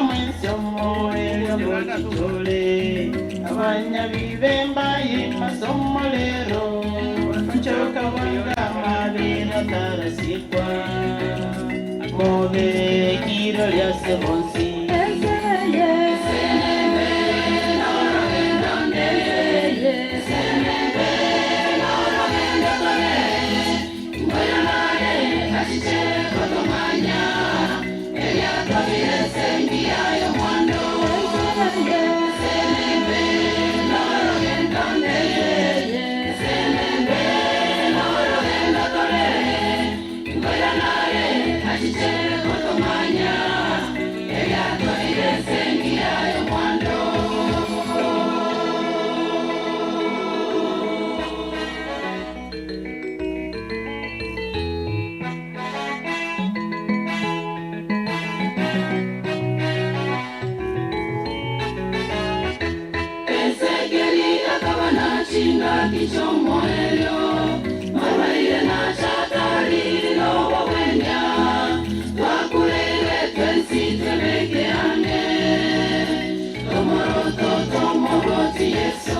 Mwensi omoerio ngochichore, abanyabibe mbaye ase omorero, nchoka bwango amabera atarasikwa, mobe kirori ase bonsi. Ezekieli akaba nachingaki chi'omoerio, marwaire nachatarire nobogwenia, twakureire twensi twebeke ang'e, tomoroto tomorwoti Yeso.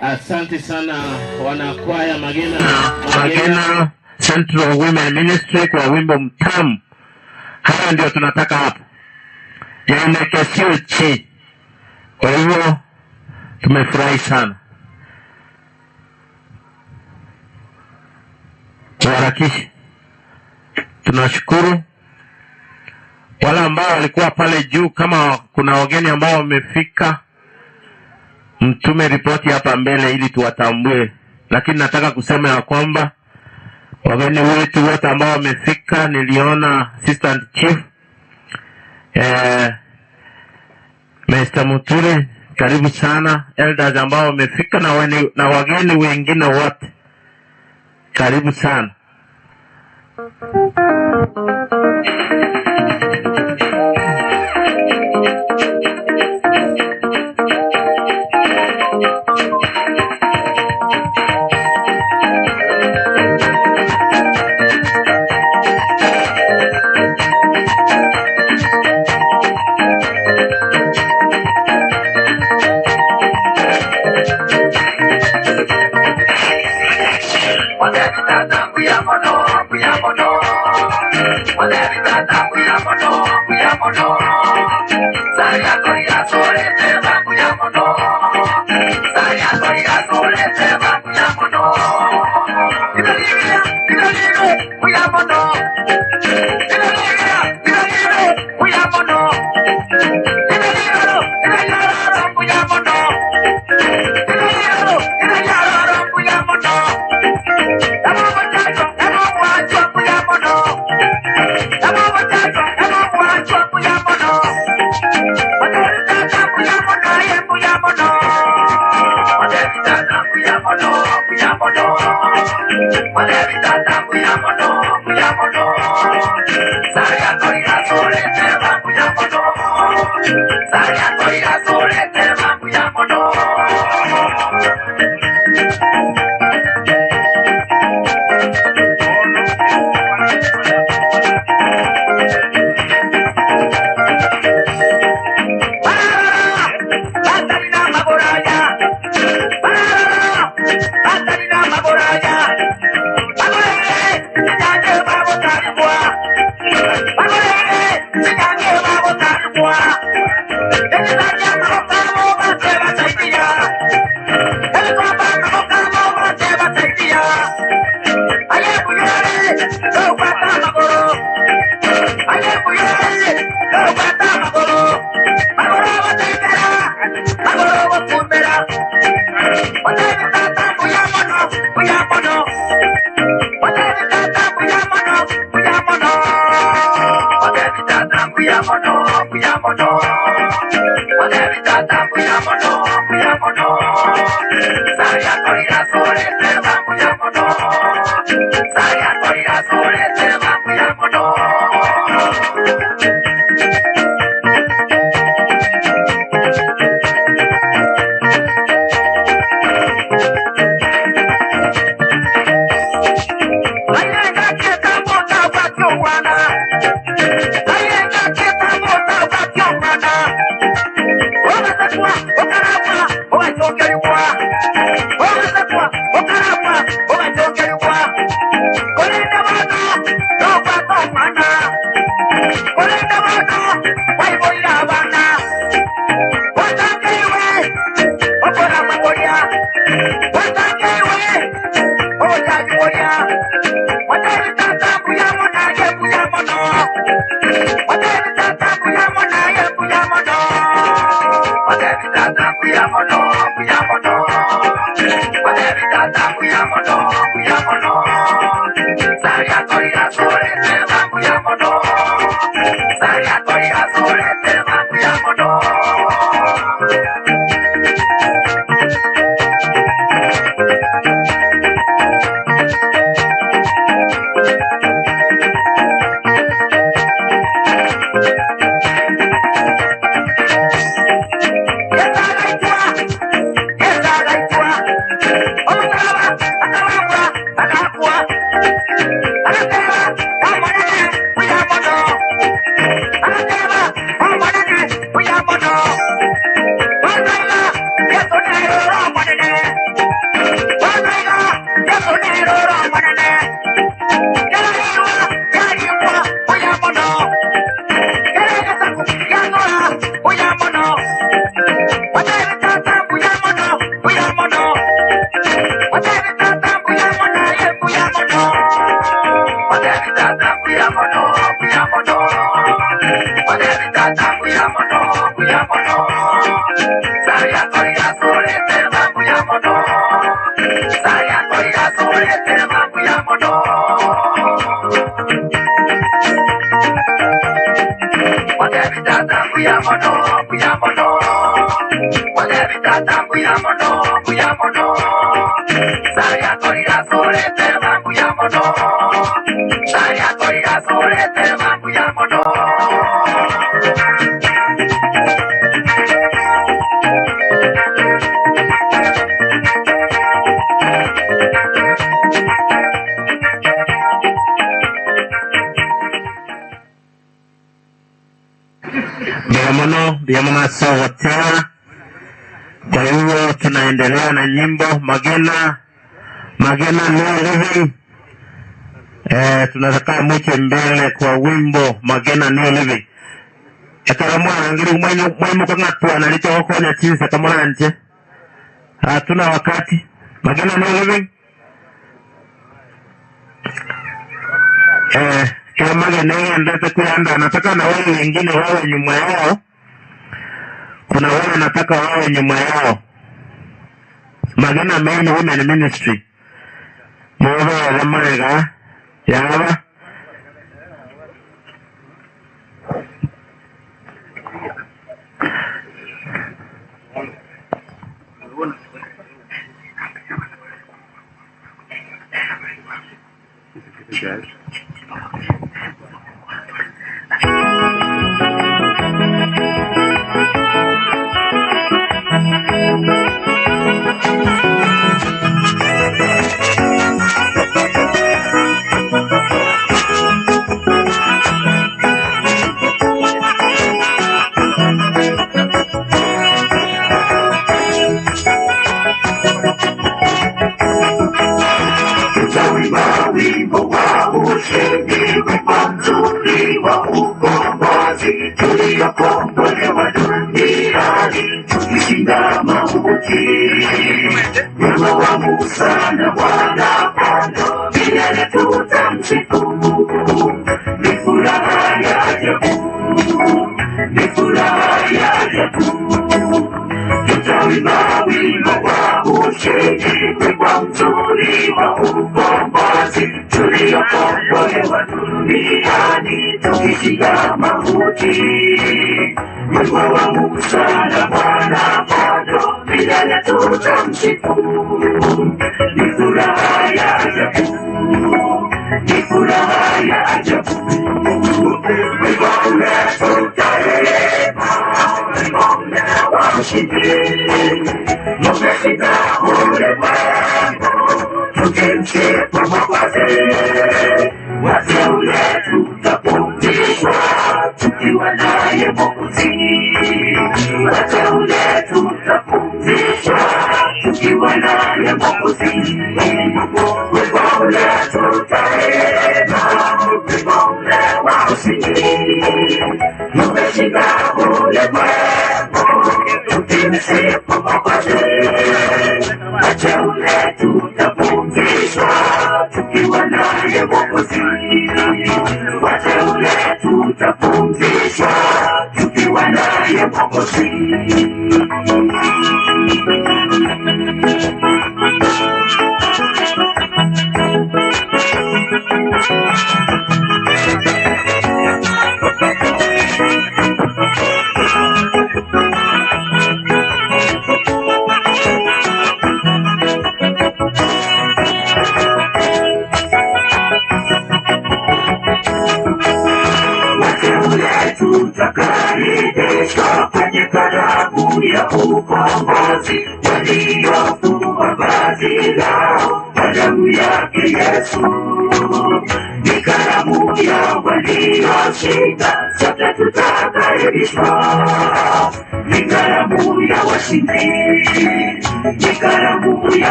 Asante sana wanakwaya Magena, Magena Central Women Ministry kwa wimbo mtamu. Haya ndio tunataka hapa, yaelekesiwe chi. Kwa hivyo tumefurahi sana, tuharakishe. Tunashukuru wale ambao walikuwa pale juu. Kama kuna wageni ambao wamefika, mtume ripoti hapa mbele ili tuwatambue, lakini nataka kusema ya kwamba wageni wetu wote ambao wamefika, niliona assistant chief Mr. Muture, karibu sana. Elders ambao wamefika na, na wageni wengine wote, karibu sana. Mbuya mono, mbuya mono ase ogotera. Kwa hivyo tunaendelea na nyimbo Magena, Magena New Living. Eh, tunataka muche mbele kwa wimbo Magena New Living. Ekero mwarangire mwimuka ng'atwana naricho gokonya chinsa kamoranche. Hatuna wakati. Magena New Living. Eh, kila Magena endete kuyanda nataka na wale wengine wawe nyuma yao. Kuna wale nataka wawe nyuma yao. Magena Men Women Ministry. Muwe wamaega yaba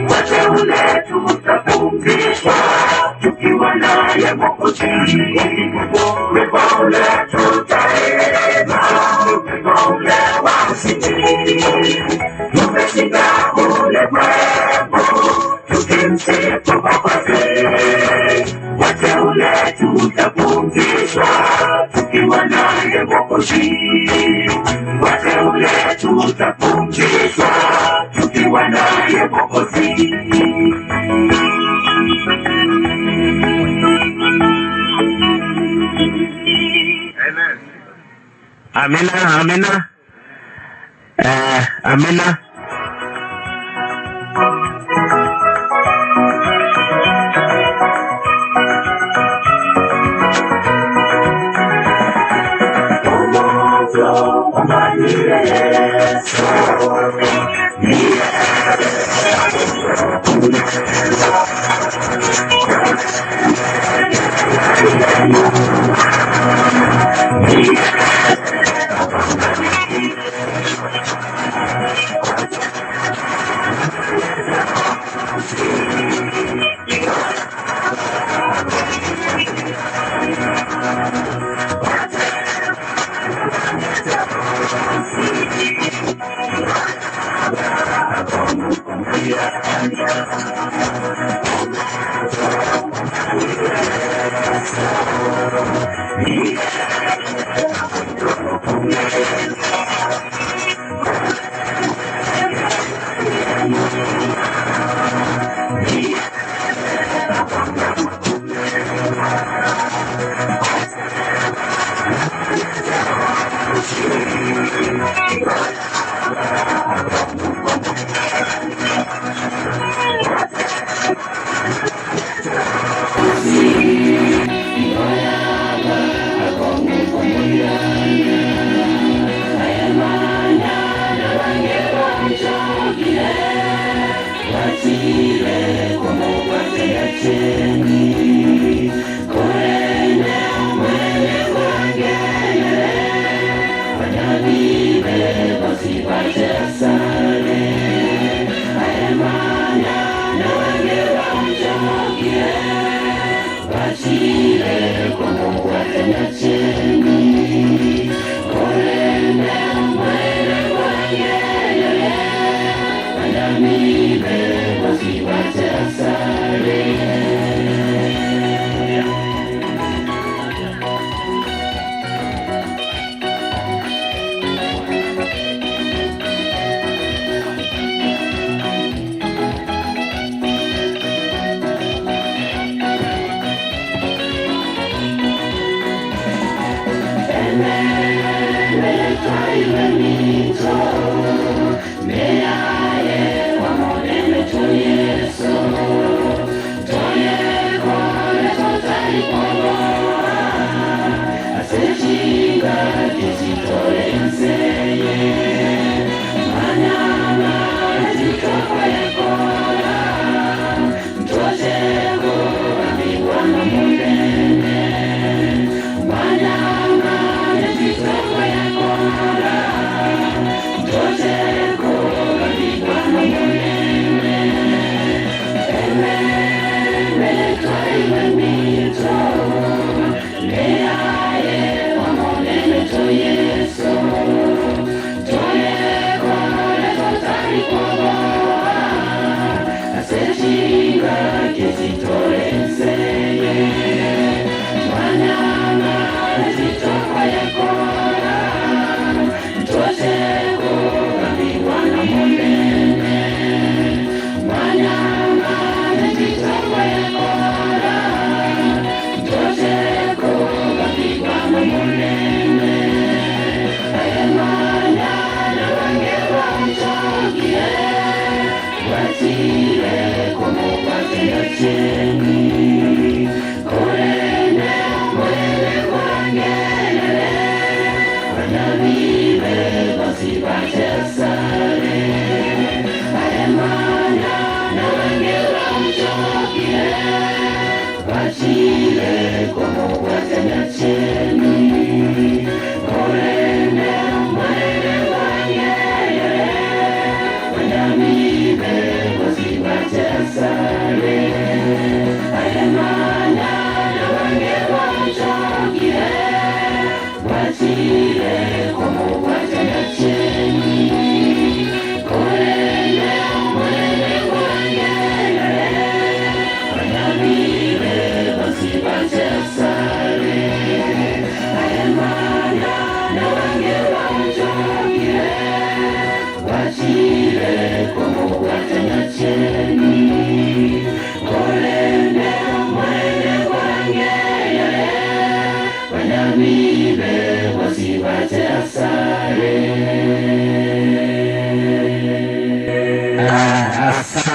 Wateule tutapumzishwa. Amina, amina. Amina.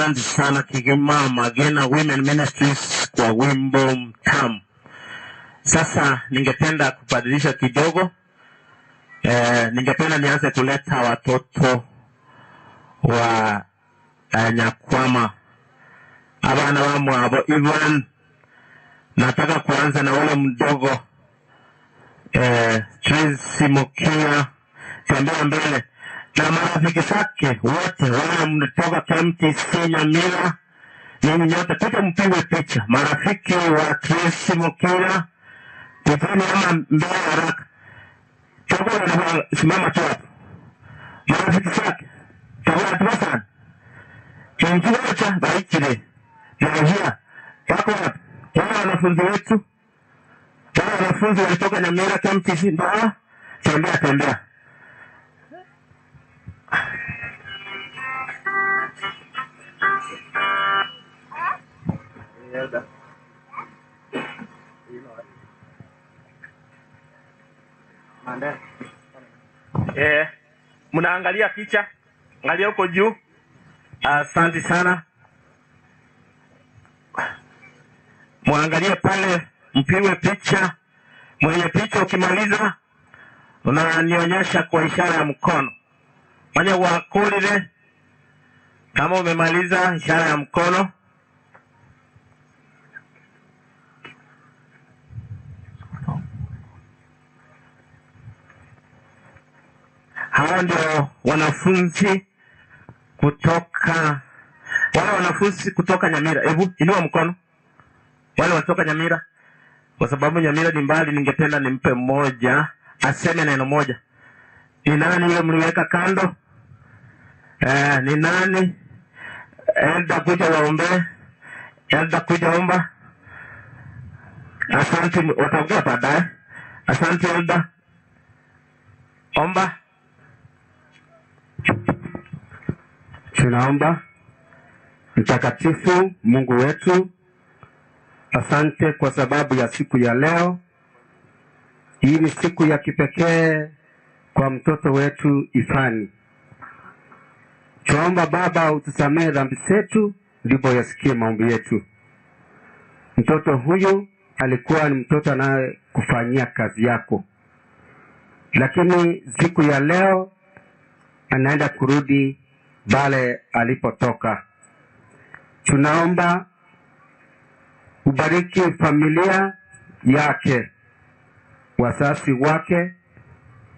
Asante sana Kigima Magena Women Ministries kwa wimbo mtamu. Sasa ningependa kubadilisha kidogo. Ningependa nianze kuleta watoto wa Nyakwama, abana wa mwabo Ivan. Nataka kuanza na ule mdogo Tracy Mukia, tembea mbele na marafiki zake wote wale mlitoka KMTC Nyamira, ninyi nyote kuja mpigwe picha. Marafiki wa Tracy Mukia, kujeni ama mbele haraka. Chagua na simama tu hapo. Marafiki zake chagua tu sana. Injiwacha baichire na wako wapi? Wale wanafunzi wetu, wale wanafunzi walitoka Nyamira KMTC, ndio hawa. Tembea tembea. Mnaangalia picha, angalia huko juu. Asante sana. Muangalie pale, mpigwe picha. Mwenye picha ukimaliza unanionyesha kwa ishara ya mkono. Mwenye wakulile, kama umemaliza ishara ya mkono. Hawa ndio wanafunzi kutoka wale wanafunzi kutoka Nyamira. Hebu inua mkono wale watoka Nyamira, kwa sababu Nyamira ni mbali. Ningependa nimpe mmoja aseme neno moja. Ni nani yule mliweka kando? Ni nani? Elda kuja waombe. Elda kuja omba. Asante, wataongea baadaye. Asante Elda, omba. Tunaomba. Mtakatifu Mungu wetu, asante kwa sababu ya siku ya leo. Hii ni siku ya kipekee kwa mtoto wetu Ifani. Tunaomba Baba utusamehe dhambi zetu, ndipo yasikie maombi yetu. Mtoto huyu alikuwa ni mtoto anayekufanyia kazi yako, lakini siku ya leo anaenda kurudi pale alipotoka. Tunaomba ubariki familia yake, wazazi wake,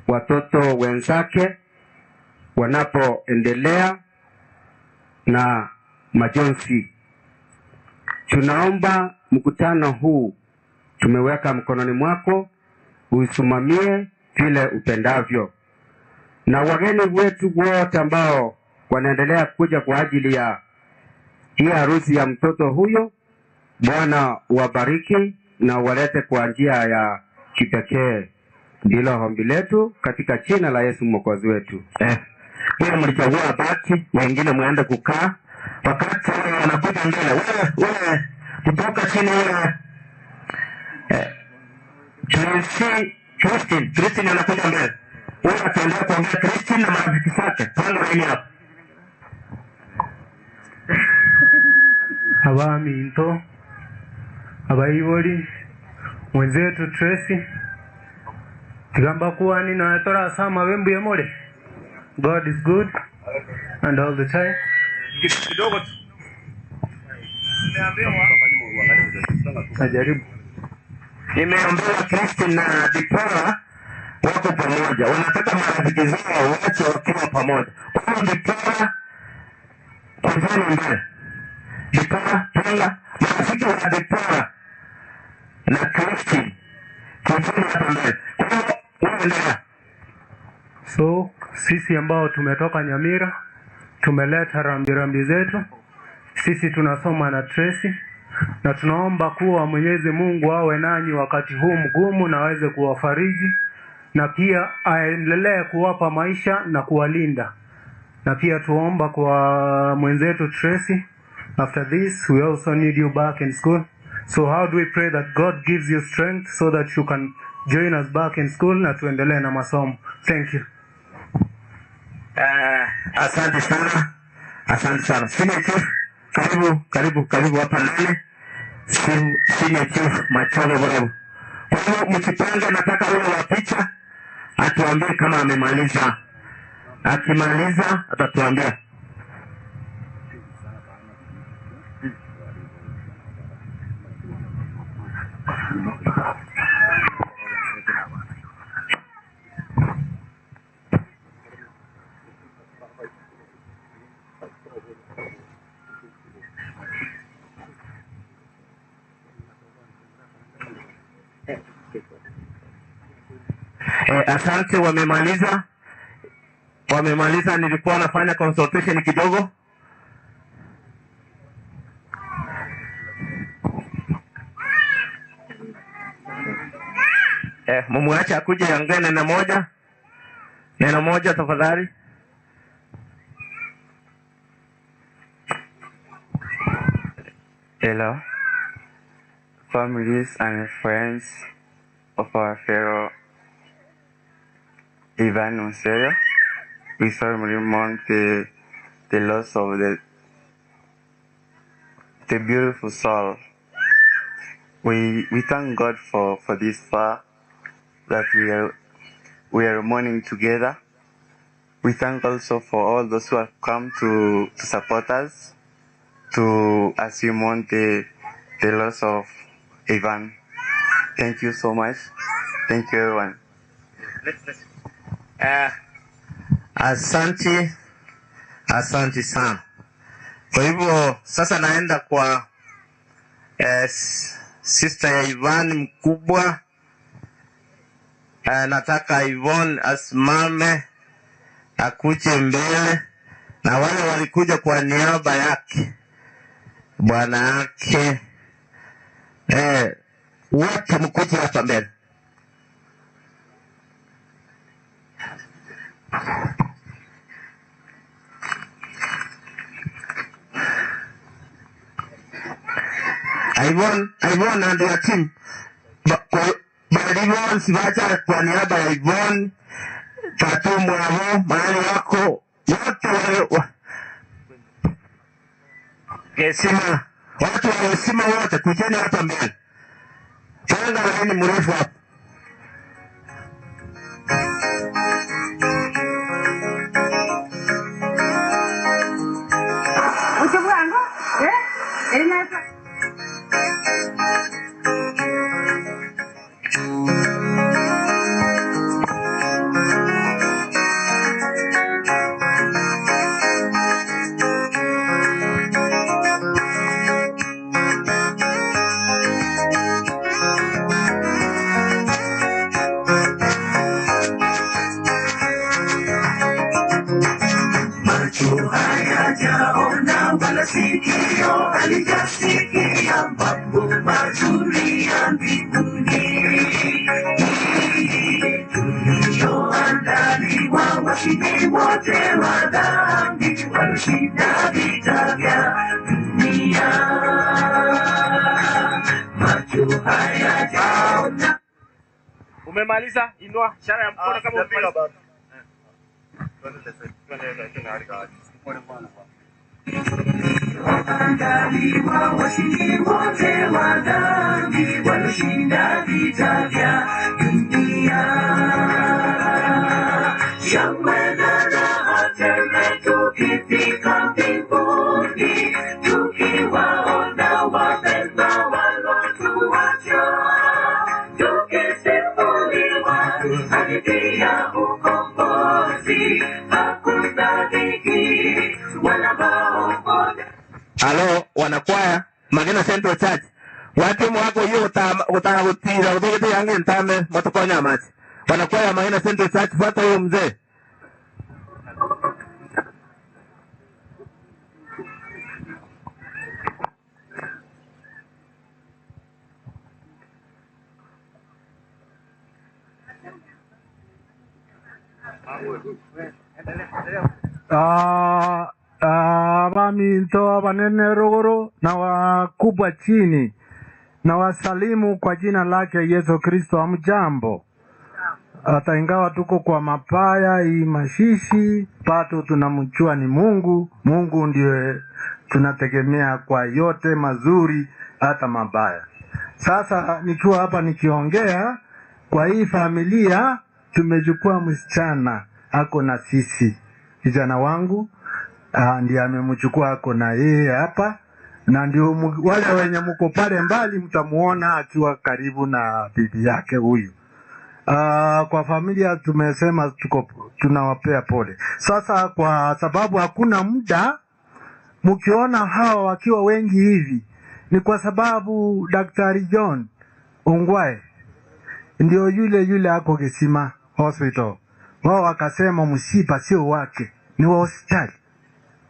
watoto wenzake wanapoendelea na majonzi. Tunaomba mkutano huu tumeweka mkononi mwako, uisimamie vile upendavyo, na wageni wetu wote ambao wanaendelea kuja kwa ajili ya hii harusi ya mtoto huyo, Bwana uwabariki na uwalete kwa njia ya kipekee. Ndilo ombi letu katika jina la Yesu mwokozi wetu. Wewe mlichagua baki, wengine muende kukaa. Wakati wewe wanakuja mbele, wewe wewe kutoka chini wewe Tracy, Christine, Christine anakuja mbele. Wewe ataendelea kuongea Christine na marafiki zake. Panga laini hapo. Abaminto, abaibori, mwenzetu Tracy, tigamba kuwani na tora sama bembuye more. God is good and all the time. Kidogo tu. Najaribu. Nimeambiwa Christine na Dipora wako pamoja, wanataka marafiki zao wote wakiwa pamoja. Kwa hiyo Dipora, kujeni mbele. Dipora, panga marafiki wa Dipora na Christine, kujeni hapa mbele. Kwa hiyo wewe endelea. So sisi ambao tumetoka Nyamira tumeleta rambirambi zetu. Sisi tunasoma na Tracy na tunaomba kuwa Mwenyezi Mungu awe nanyi wakati huu mgumu na aweze kuwafariji na pia aendelee kuwapa maisha na kuwalinda. Na pia tuomba kwa mwenzetu Tracy, after this we also need you back in school. So how do we pray that God gives you strength so that you can join us back in school na tuendelee na masomo. Thank you. Asante sana, asante sana. Senior Chief. Karibu, karibu, karibu hapa ndani. Senior Chief Machoge Borabu. Kwa hivyo msipange, nataka ule wa picha atuambie kama amemaliza. Akimaliza atatuambia. Asante, wamemaliza. Wamemaliza, nilikuwa nafanya consultation kidogo. Mumuache akuje aongee neno moja. Neno moja tafadhali. Hello, families and friends of our fellow Ivan Onserio. We solemnly mourn the loss of the beautiful soul. We thank God for this far that we are mourning together. We thank also for all those who have come to support us to as we mourn the loss of Ivan. Thank you so much. Thank you, everyone. Asante, asante sana. Kwa hivyo sasa naenda kwa sister ya Ivan mkubwa. Nataka Yvonne asimame akuje mbele, na wale walikuja kwa niaba yake bwana yake, wote mkuje hapa mbele. Yvonne, Yvonne and your team. Ba Yvonne sibacha kwa niaba ya Yvonne, Tatu Mwavo, mahali wako wote wale wa Gesima, watu wa Gesima wote kujeni hapa mbele. Panga laini mrefu hapa. Uchibwango? Ina Macho hayajaona wala sikio halijasikia mambo mazuri ya mbinguni tuliyoandaliwa washindi wote wa dhambi walioshinda vita vya dunia. Macho hayajaona. Umemaliza? Inua ishara ya mkono kama umemaliza. Andaliwa washindi wote wa dhambi walioshinda vita vya dunia. Shangwe na raha tele tukifika mbinguni, tukiwaona wapendwa walotuacha, tukisimuliwa hadithi ya ukombozi, hakuna dhiki wala maombolezo. Halo, wanakwaya Magena Central Church. Watu mwako hiyo utama gutira uthugite yange ntame matukonya machi. Wanakwaya Magena Central Church, fuata huyo mzee. Baminto abanene rogoro na wakubwa chini, na wasalimu kwa jina lake Yesu Kristo. Hamjambo? Hata ingawa tuko kwa mapaya hii mashishi, pato tunamjua ni Mungu. Mungu ndiye tunategemea kwa yote mazuri hata mabaya. Sasa nikiwa hapa nikiongea kwa hii familia, tumechukua msichana ako na sisi, kijana wangu ndiye amemchukua ako na yeye hapa, na ndio wale wenye mko pale mbali mtamuona akiwa karibu na bibi yake huyu. Kwa familia tumesema tuko tunawapea pole. Sasa kwa sababu hakuna muda, mkiona hawa wakiwa wengi hivi ni kwa sababu Daktari John Ongwae ndio yule yule ako Kisima Hospital. Wao wakasema msiba sio wake, ni wa hospitali.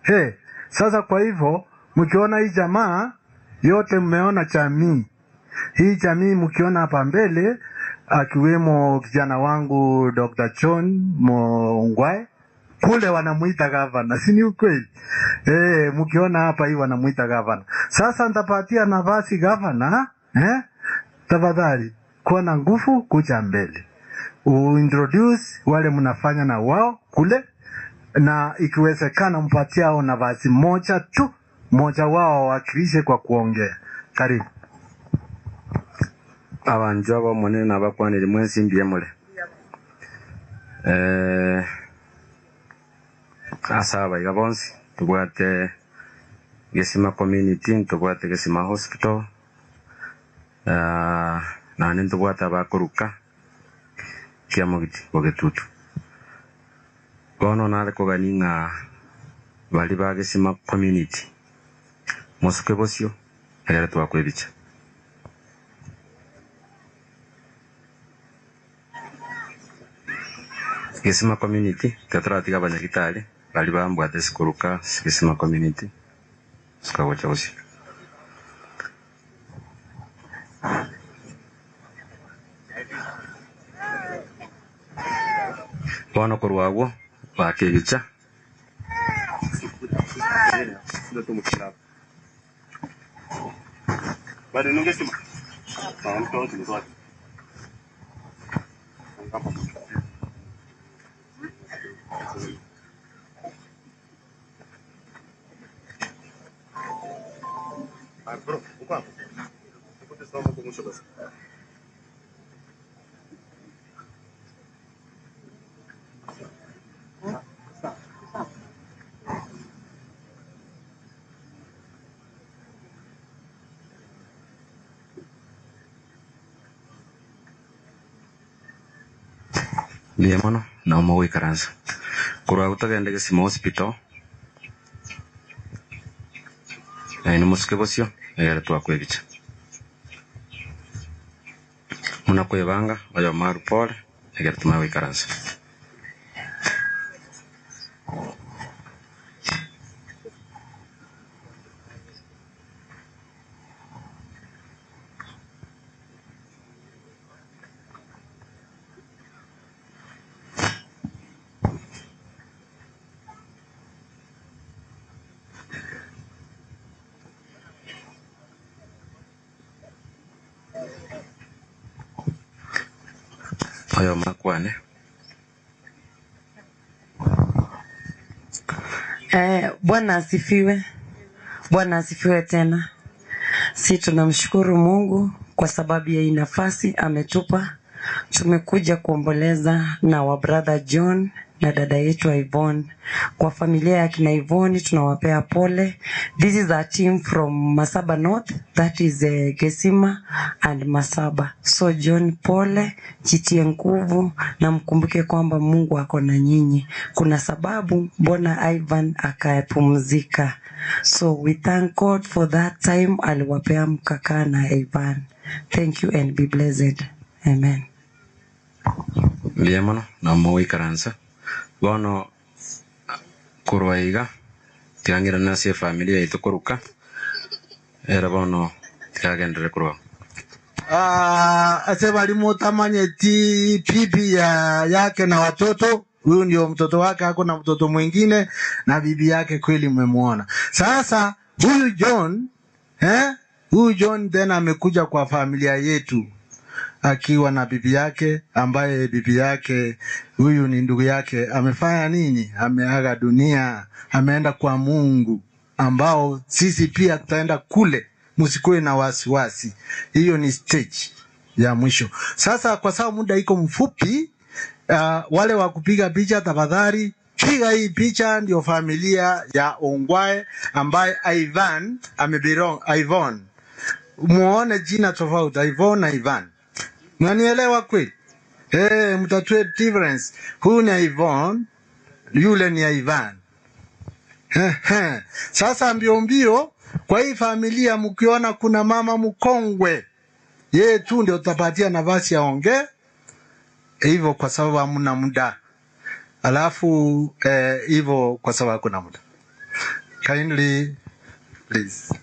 Hey, sasa kwa hivyo mkiona hii jamaa yote mmeona jamii hii jamii mkiona hapa mbele akiwemo kijana wangu Dr. John Mongwae kule wanamuita gavana, si ni ukweli? Eh, mkiona hapa hii wanamuita gavana. Sasa nitapatia nafasi gavana, eh? Tafadhali kuwa na nguvu kuja mbele, uintroduce wale mnafanya na wao kule, na ikiwezekana mpatie hao nafasi moja tu, mmoja wao awakilishe kwa kuongea. Karibu. Abanju abamonene nabakwanire mwensi mbuya more. Eh, ase abaiga bonsi tobwate Gesima community, ntobwate Gesima hospital, ah, naende ntobwate abakoruka kiamogiti bogetutu. Bono nare kogania ng'a bari ba Gesima community mosuke bosio egere twakwebicha. Gesima community tetoratiga abanyagitari bari bambwate sikuruka Gesima community sukagocha bosio. Bono korwa agwo bakebicha. Mbuya mono nabo mogoikaransa. Korwa agwo togende Gesima hospital, naende mosuke bosio egere twakwebicha. Buna kwebanga oyomo arwe pore egere tomanye goikaransa. Oyomo akwane. Bwana asifiwe. Bwana asifiwe tena. Si tunamshukuru Mungu kwa sababu ya hii nafasi ametupa. Tumekuja kuomboleza na wa brother John na dada yetu Yvonne. Kwa familia ya kina Yvonne tunawapea pole. This is a team from Masaba North, that is Gesima and Masaba. So John, pole, jitie nguvu na mkumbuke kwamba Mungu ako na nyinyi. Kuna sababu mbona Ivan akapumzika. So we thank God for that time aliwapea mkakaa na Ivan. Thank you and be blessed. Amen. Mbuya mono nabo mogoikaransa. Bono korwa iga tigang'irana ase efamiri yaito koruka ere bono tigagenderere korwa. Ase bari mutamanyeti bibi ya yake na watoto, huyu ndio mtoto wake, ako na mtoto mwingine na bibi yake, kweli mmemuona. Sasa huyu John, huyu John tena amekuja kwa familia yetu. akiwa na bibi yake, ambaye bibi yake huyu ni ndugu yake, amefanya nini? Ameaga dunia, ameenda kwa Mungu, ambao sisi pia tutaenda kule. Msikuwe na wasiwasi, hiyo ni stage ya mwisho. Sasa kwa sababu muda iko mfupi, wale wa kupiga picha tafadhali piga hii picha, ndio familia ya Ongwae ambaye Ivan amebelong Ivon, muone jina tofauti, Ivon na Ivan. Mnanielewa kweli? Eh, mtatue difference. Huyu ni Ivon, yule ni Ivan. Ehe. Sasa mbio mbio kwa hii familia, mkiona kuna mama mkongwe, yeye tu ndio tutapatia nafasi aongee hivyo, kwa sababu hamna muda. Alafu hivyo kwa sababu hakuna muda. Kindly please.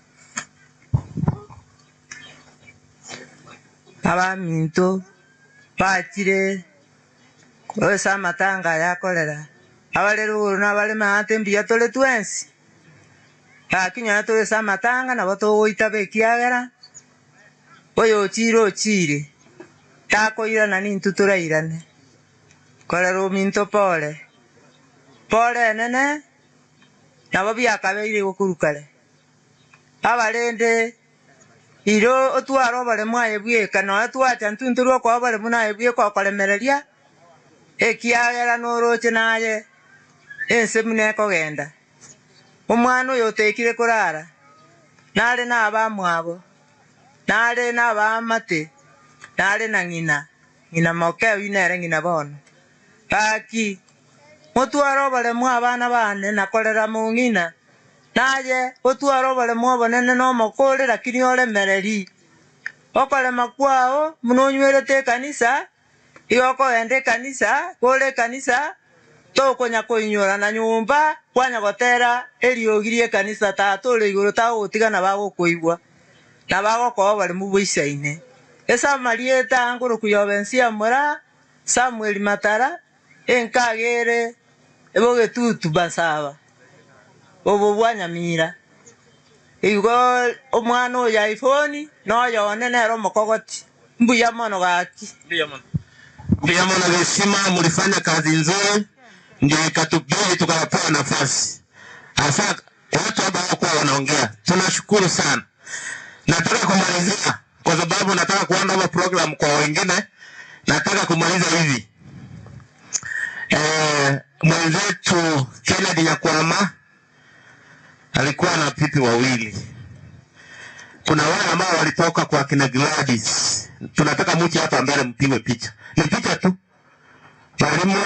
Abaminto bachire ase amatanga yakorera abarere igoro na abare maate mbuya tore twensi lakini nonya tore ase amatanga nabo togoitaba ekiagera oyo ochire ochire takoirana nintwe torairane korera ominto pore pore enene nabo biakabeire gokorwa kare abarende iro otware oboremo aye bweka nonya twacha intwe ntori okoa oboremo naye bweka okoremereria ekiagera noroche naye ense buna ekogenda omwana oyo otekire korara nare na abamwabo nare na abamate nare na ng'ina ng'ina moke oywo nere ng'ina bono gaki motware oboremo abana bane nakorera mong'ina naye otware oboremo obonene na omokore lakini oremereri okorema kwao buna onywerete ekanisa igo okogenda ekanisa kore ekanisa tokonya koinyora na nyomba kwanya gotera eriogi ria ekanisa tata ore igoro tagogotiga bagokoigwa na bagokoa oboremu bwa ase amarieta ngoroku ya Obensia Moraa Samuel Matara enkagere ebogetutu basaba obo bwa Nyamira igo omwana oyo iPhone noyone nere omokogoti mbuya mono gaki. Mbuya mono Gesima, mlifanya kazi nzuri, ndio ikatubidi tukawapewa nafasi, hasa watu ambao hawakuwa wanaongea. Tunashukuru sana. Nataka kumalizia kwa sababu nataka kuanza hapa program kwa wengine. Nataka kumaliza hivi. Mwenzetu Kennedy Nyakwama alikuwa na pipi wawili. Kuna wale ambao walitoka kwa kina Gladys. Tunataka muje hapa mbele mpigwe picha. Ni picha tu. Mwalimu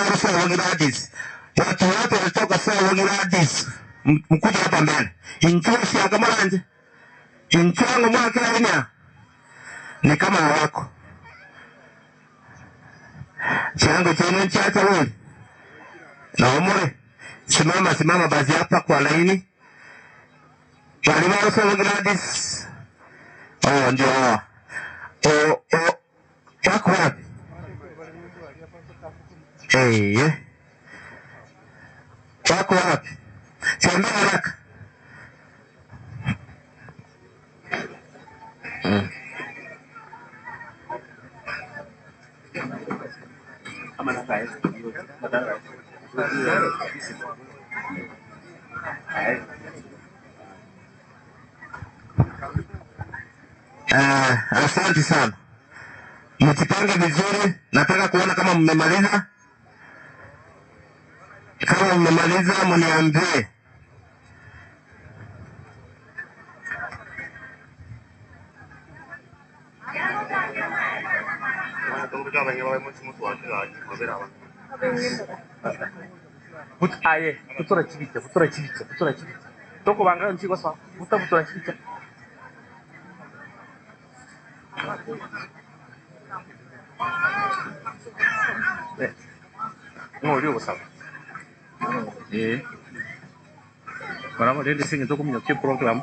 wa Gladys. Watu wote walitoka sawa Gladys. Mkuje hapa mbele. Inchosi akamanje. Inchango mwake aina. Ni kama wako. Chango chenu chacha wewe. Na umure. Simama simama basi hapa kwa laini. Mwalimu wa Gladys. Oh, ndio hawa. Oh, oh. Wako wapi? Eh. Wako wapi? Tembea haraka. Asante sana. Mjipange vizuri, nataka kuona kama mmemaliza. Kama mmemaliza mniambie. Aye, butora chibicha, butora chibicha, butora chibicha. Toko banga nchiko sa, buta butora chibicha. Eh. Ngo lyo sa. Eh. Bara rende singe toko minyo program.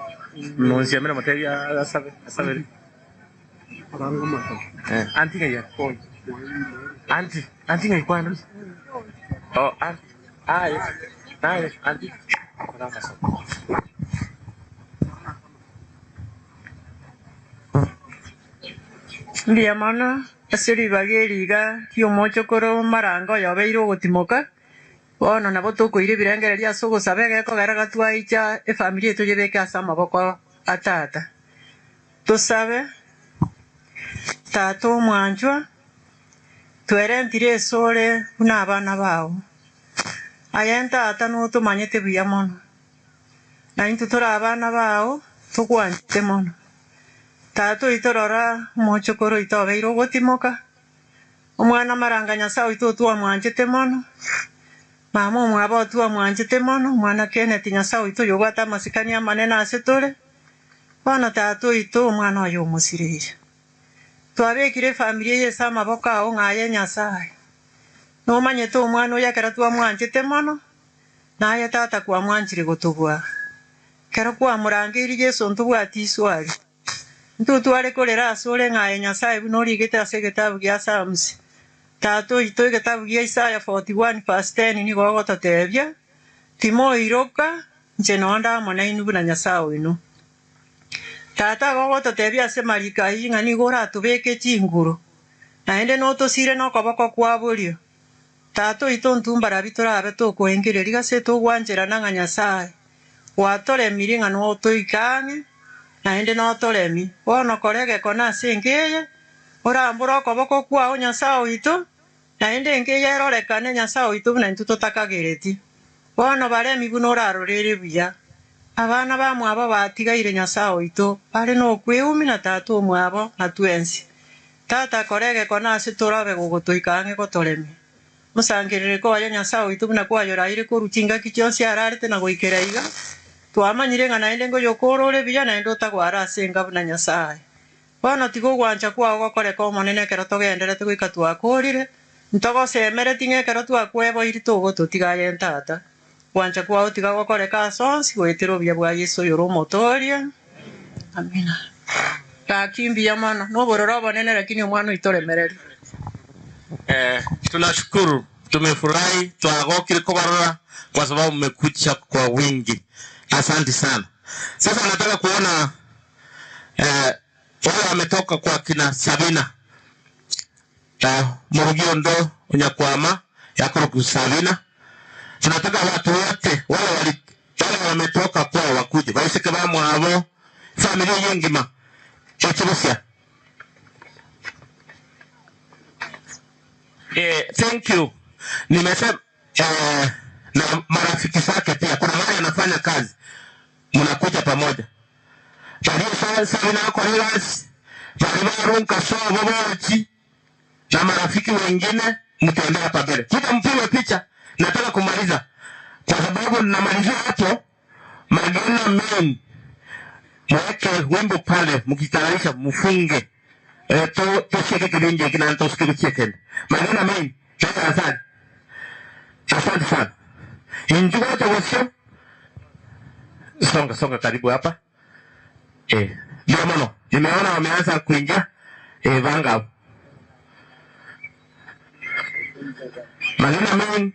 Non si amena materia asabe, asabe. Eh, anti ngaya. Anti, anti ngai kwano. Oh, anti. Aye. Aye, anti. Mbuya mono Ase ribaga eri iga ri'omochokoro marango oyobeire ogotimoka, bono nabo tokoira ebirengererio ase ogosaba egekogera gatwaicha efamiri eye toyebeke ase amaboko a Tata. Tosabe, Tata omwanchwa, twerentire esore buna abana bao. Aye Tata notomanyete buya mono, na intwe tore abana bao togwanchete mono. Tata oito rora omochokoro oito obeire ogotimoka, omwana maranga Nyasae oito otwamwanchete mono, mama omwabo otwamwanchete mono, omwana Kenneth Nyasae oito oyobwate amasikani amanene ase tore, bono tata oito omwana oye omosireire. Twabekire efamiri eye ase amaboko ao ng'a aye Nyasae, nomanyete omwana oyo ekero twamwanchete mono, naye tata kwamwanchire gotobua. Ekero kwamorangeirie Yeso ntobwati iswari, intwe tware korera asore ng'a aye Nyasae buna origete ase egetabu gia Psalms. Tata oito egetabu gia Isaya 41 verse 10 nigo ogototebia, Timoiroka, inche nonde amo nainwe buna Nyasae oino. Tata agogototebia ase mariko ayio ng'a nigo oratobeke chinguru, naende notosire nokoboko kwa borio. Tata oito ntumbarabi torabe tokoengereria gase togwancherana ng'a Nyasae gwatoremirie ng'a notoike ang'e, naende notoremie. Bono kora egekone ase enka eye, orambore okoboko kwao Nyasae oito, naende enka eye erorekane Nyasae oito buna intwe totakagereti. Bono baremi buna orarorere buya. Abana bamwabo batigaire Nyasae oito, bare nokweumia na tata omwabo na twensi. Tata, kora egekone ase torabe gogotoika ang'e gotoremia. Mosangerereko oye Nyasae oito buna kwayoraire korwa chingaki chionsi ararete na goikera iga. Twamanyire ng'a naende ngoyokora ore buya naende otagware ase enka buna Nyasae. Bono tiga ogwancha kwao gokoreka Omonene ekero togenderete goika twakoorire, ntogosemeretie ng'a ekero twakweboirie togototiga aye Tata. Gwancha kwao tiga gokoreka ase onsi goetera obuya bwa Yeso oyore Omotooria. Amina. Gaki mbuya mono, nobororo obonene lakini omwana oito oremereria. Eh, tunashukuru tumefurahi twagokire kubarora kwa sababu mmekuja kwa wingi. Asante sana. Sasa nataka kuona eh, wale wametoka kwa kina Sabina eh, Murugiondo Onyakwama Yakoroku Sabina. Tunataka watu wote wale wali wale wametoka kwao wakuje baiseke bamwabo familia yengima ekibusia Eh, thank you. Nimesema eh, na marafiki zake pia kuna wale wanafanya kazi, mnakuja pamoja baliosainakorerasi bali barunka sobo bochi na marafiki wengine, mtembee hapa mbele, kuja mpigwe picha. Nataka kumaliza kwa sababu namalizia hapo. Magena main, mweke wimbo pale, mkitayarisha mfunge eh, to tosheke kilinje kina toshike Magena main, asante asante sana. Injuga cha songa songa karibu hapa eh, ndio mono nimeona wameanza kuingia eh, vanga Magena Main,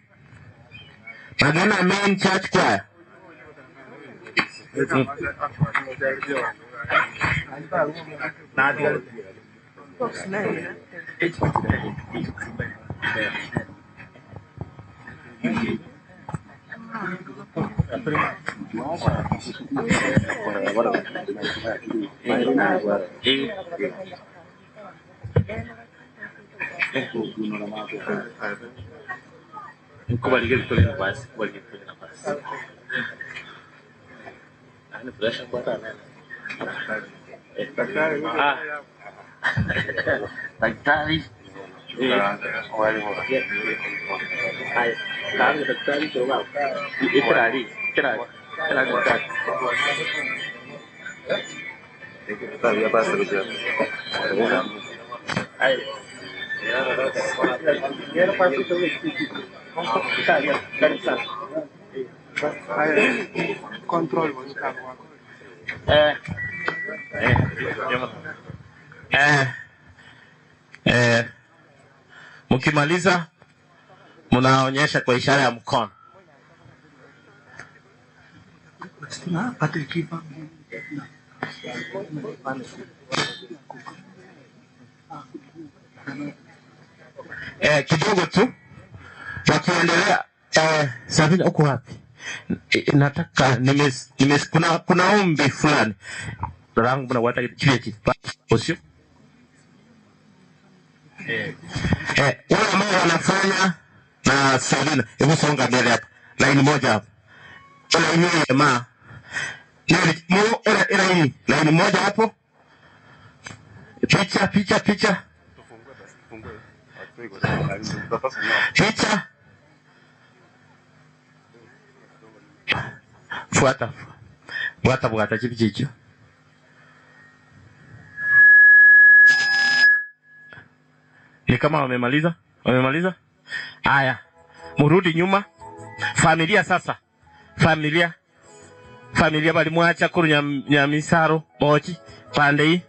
Magena Main Church Choir. Nikubalike kutole nafasi, kubalike kutole nafasi. Yaani pressure kwa tana. Ah. Daktari. Haya, kama daktari toka. Ikrari, ikrari. Ikrari daktari. Eh, eh, eh, mkimaliza mnaonyesha kwa ishara ya mkono. Eh, kidogo tu wakiendelea. Eh, Sabina uko wapi? Eh, nataka nimes, nimes, kuna, kuna ombi fulani rangu mna wata kile osio eh, eh, wale ambao wanafanya na Sabina, hebu songa mbele hapa, laini moja hapa, laini jamaa laini laini moja hapo, picha picha picha picha, fuata fuata fuata chipi chicho. Ni kama wamemaliza, wamemaliza. Haya, murudi nyuma. Familia sasa, familia familia balimwacha kuru Nyamisaro bochi pande hii.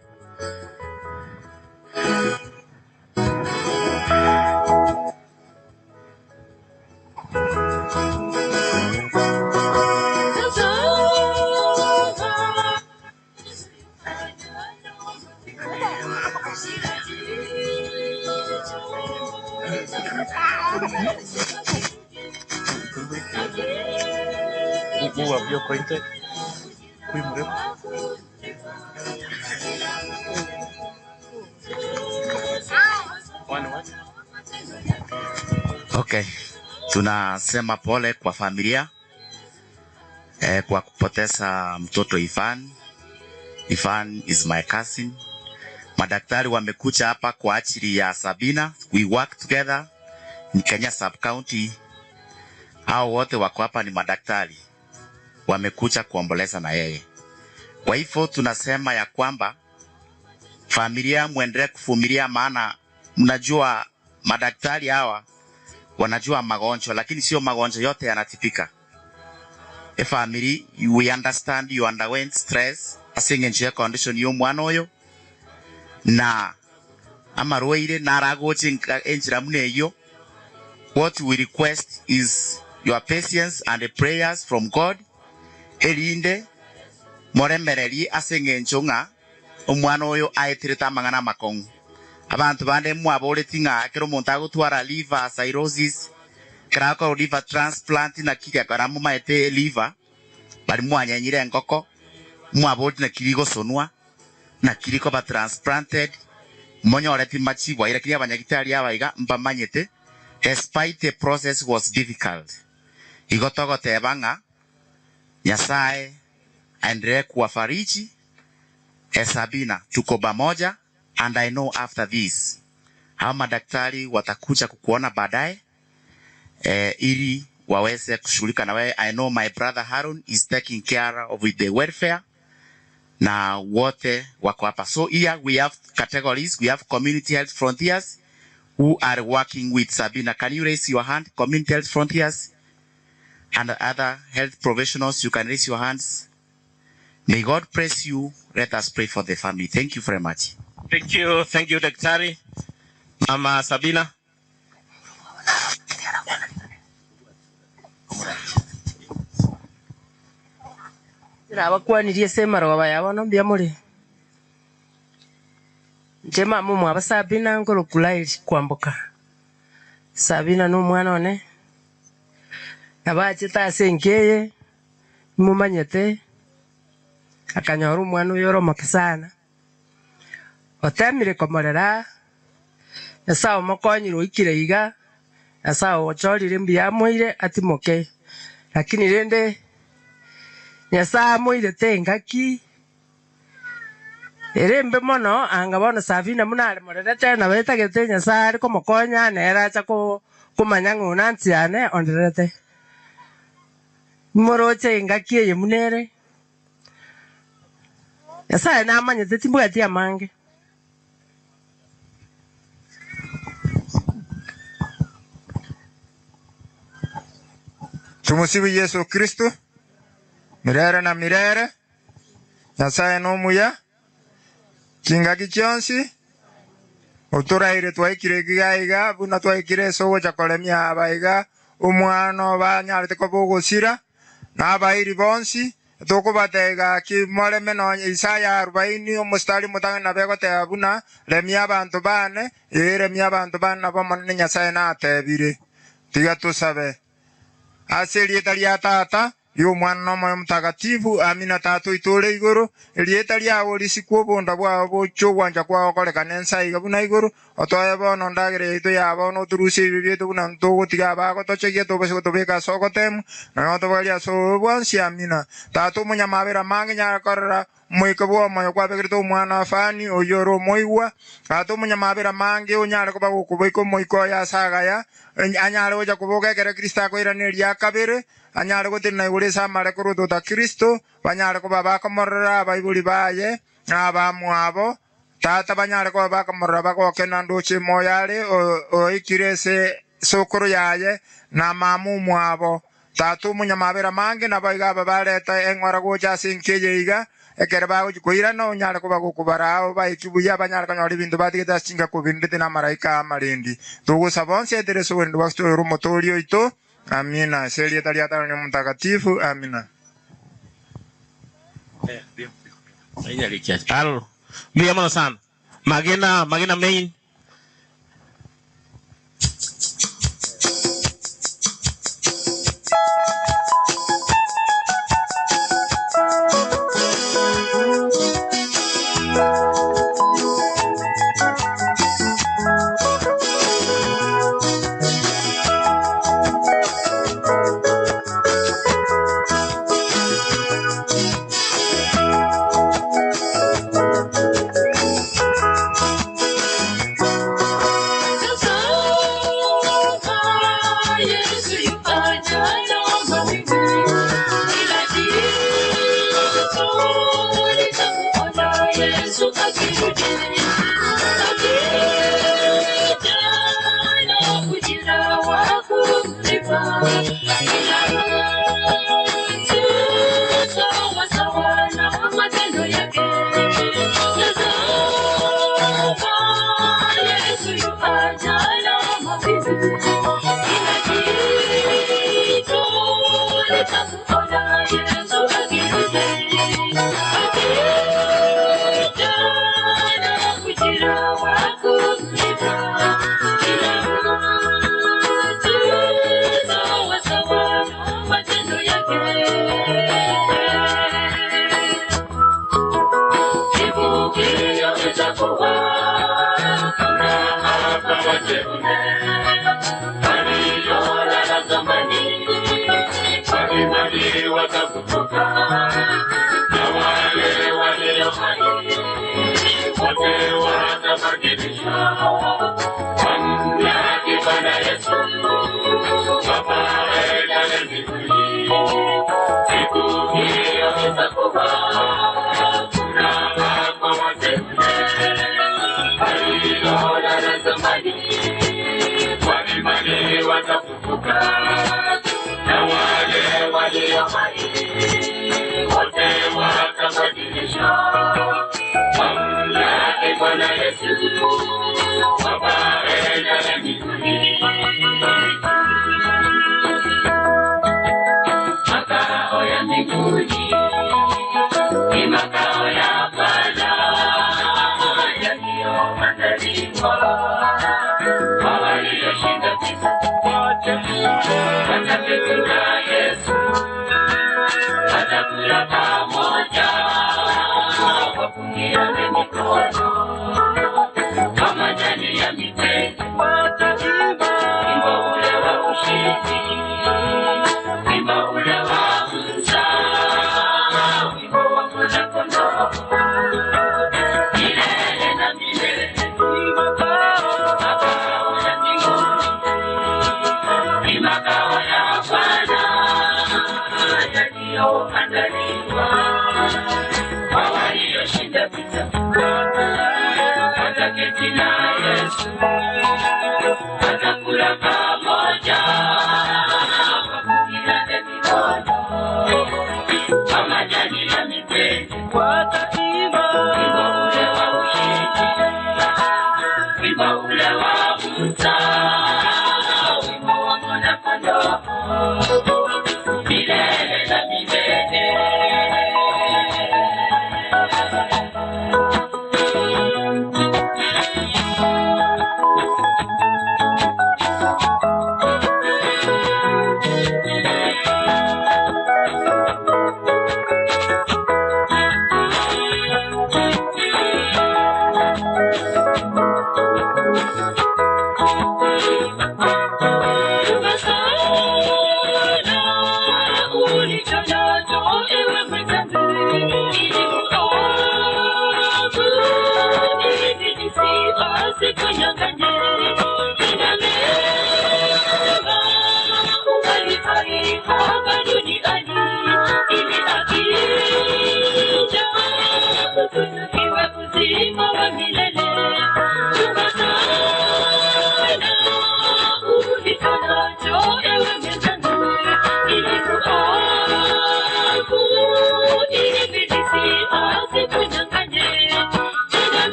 Okay, tunasema pole kwa familia eh, kwa kupoteza mtoto Ivan. Ivan is my cousin. Madaktari wamekuja hapa kwa ajili ya Sabina. We work together in Kenya sub county. Hao wote wako hapa ni madaktari, wamekuja kuomboleza na yeye. Kwa hivyo tunasema ya kwamba familia muendelee kuvumilia, maana mnajua madaktari hawa wanajua magonjwa, lakini sio magonjwa yote yanatibika. A family, we understand you underwent stress ase ya condition yo mwana oyo na amarwaire naragoche enchera muna eyo. What we request is your patience and the prayers from God erinde moremererie ase eng'encho ng'a omwana oyo aeterete amang'ana amakong'u. Abantu bande mwaboreti ng'a ekero omonto agotwara liver cirrhosis ekero akorwa liver transplant naki gekora momaete liver bari mwanyenyire engoko mwaboreti naki rigosonwa naki rikoba transplanted monyoreti machibu lakini abanyagitari aba iga mbamanyete despite the process was difficult. Igo togoteba ng'a Nyasaye aendelee kuwafariji. E Sabina, tuko pamoja and I know after this hawa madaktari watakuja kukuona baadaye eh, ili waweze kushughulika na wewe. I know my brother Harun is taking care of the welfare na wote wako hapa. So here we have categories. We have community health frontiers who are working with Sabina. Can you raise your hand? Community health frontiers and other health professionals, you can raise your hands. May God bless you. Let us pray for the family. Thank you very much. Thank you, Daktari. Mama Sabina. Ndĩrabakwanirie ase emarogoba yabo mbuya more. Inche mama omwabo Sabina nkorokwa Lael kwamboka. Sabina na omwana one, nabo achete ase enka eye, nimomanyete, akanyora omwana oyo ore omoke sana. Otemire komorera, Nyasaye omokonyire oikire iga, Nyasaye ochorire mbuya amoire atimoke. Lakini rende, Nyasaye amoirete engaki, ere embe mono, anga bono Sabina buna aremorerete nabo etagete Nyasaye are komokonya, nere acha komanya ng'a one ansi yane ondererete. Nimoroche engaki eye buna ere, Nyasaye namanyete timbwati amange. Tumusifu Yesu Kristo mirere na mirere. Nyasaye nomuya chingaki chionsi oturaire twaikire iga iga buna twaikire ase ogocha koremia aba iga omwana obanyarete koba ogosira na abairi bonsi Tokobatebia gaki, moreme nonya Isaya arubaini, omositari omotang'ani nabo egoteba buna, Remia abanto baane, ee, remia abanto baane, nabo Omonene Nyasae natebire. Tiga tosabe. Ase erieta ria Tata, ri'Omwana na Omoyo Omotagatifu. Amina. Tata oito ore igoro, erieta riao risikwe, obonda bwao boche, ogwancha kwao gokorekane ense aiga buna igoro. Otoe bono endagera yaito ya bono, otorusie ebibe biaito buna togotiga abagotochegia, tobase gotobeka ase ogoteemwa, nonya otobogorie ase obobe bwonsi. Amina. Tata omonyamabera amange, nyare korora omoika bw'omoyo kwabekerete omwana o Fani, oyio ore omoigwa. Tata omonyamabera amange, onyare koba gokoboika omoika oye ase agaya, anyare gocha koboka ekero Kristo akoirana eria kabere, anyare gotenena igoro ase amare korwa otota Kristo, banyare koba bakomorora abaibori baye na abamwabo. Tata banyare koba bakomorora bagoke na ndoche moyo are oikire ase sokoro yaye na mama omwabo. Tata omonyamabera amange naboigo aba bareta eng'ora gocha ase enka eye iga, ekero bagochia koirana onyare koba gokobaraa obaekie buya banyare konyora ebinto batigete ase chingako obirendete namaraika amarendi. Togosaba onsi etere ase oborendo bwa Kristo oyore Omotooria oito. Amina. Ase erieta ria Tata na Omotakatifu. Amina. Alo. Mbuya mono sana. Magena, Magena main.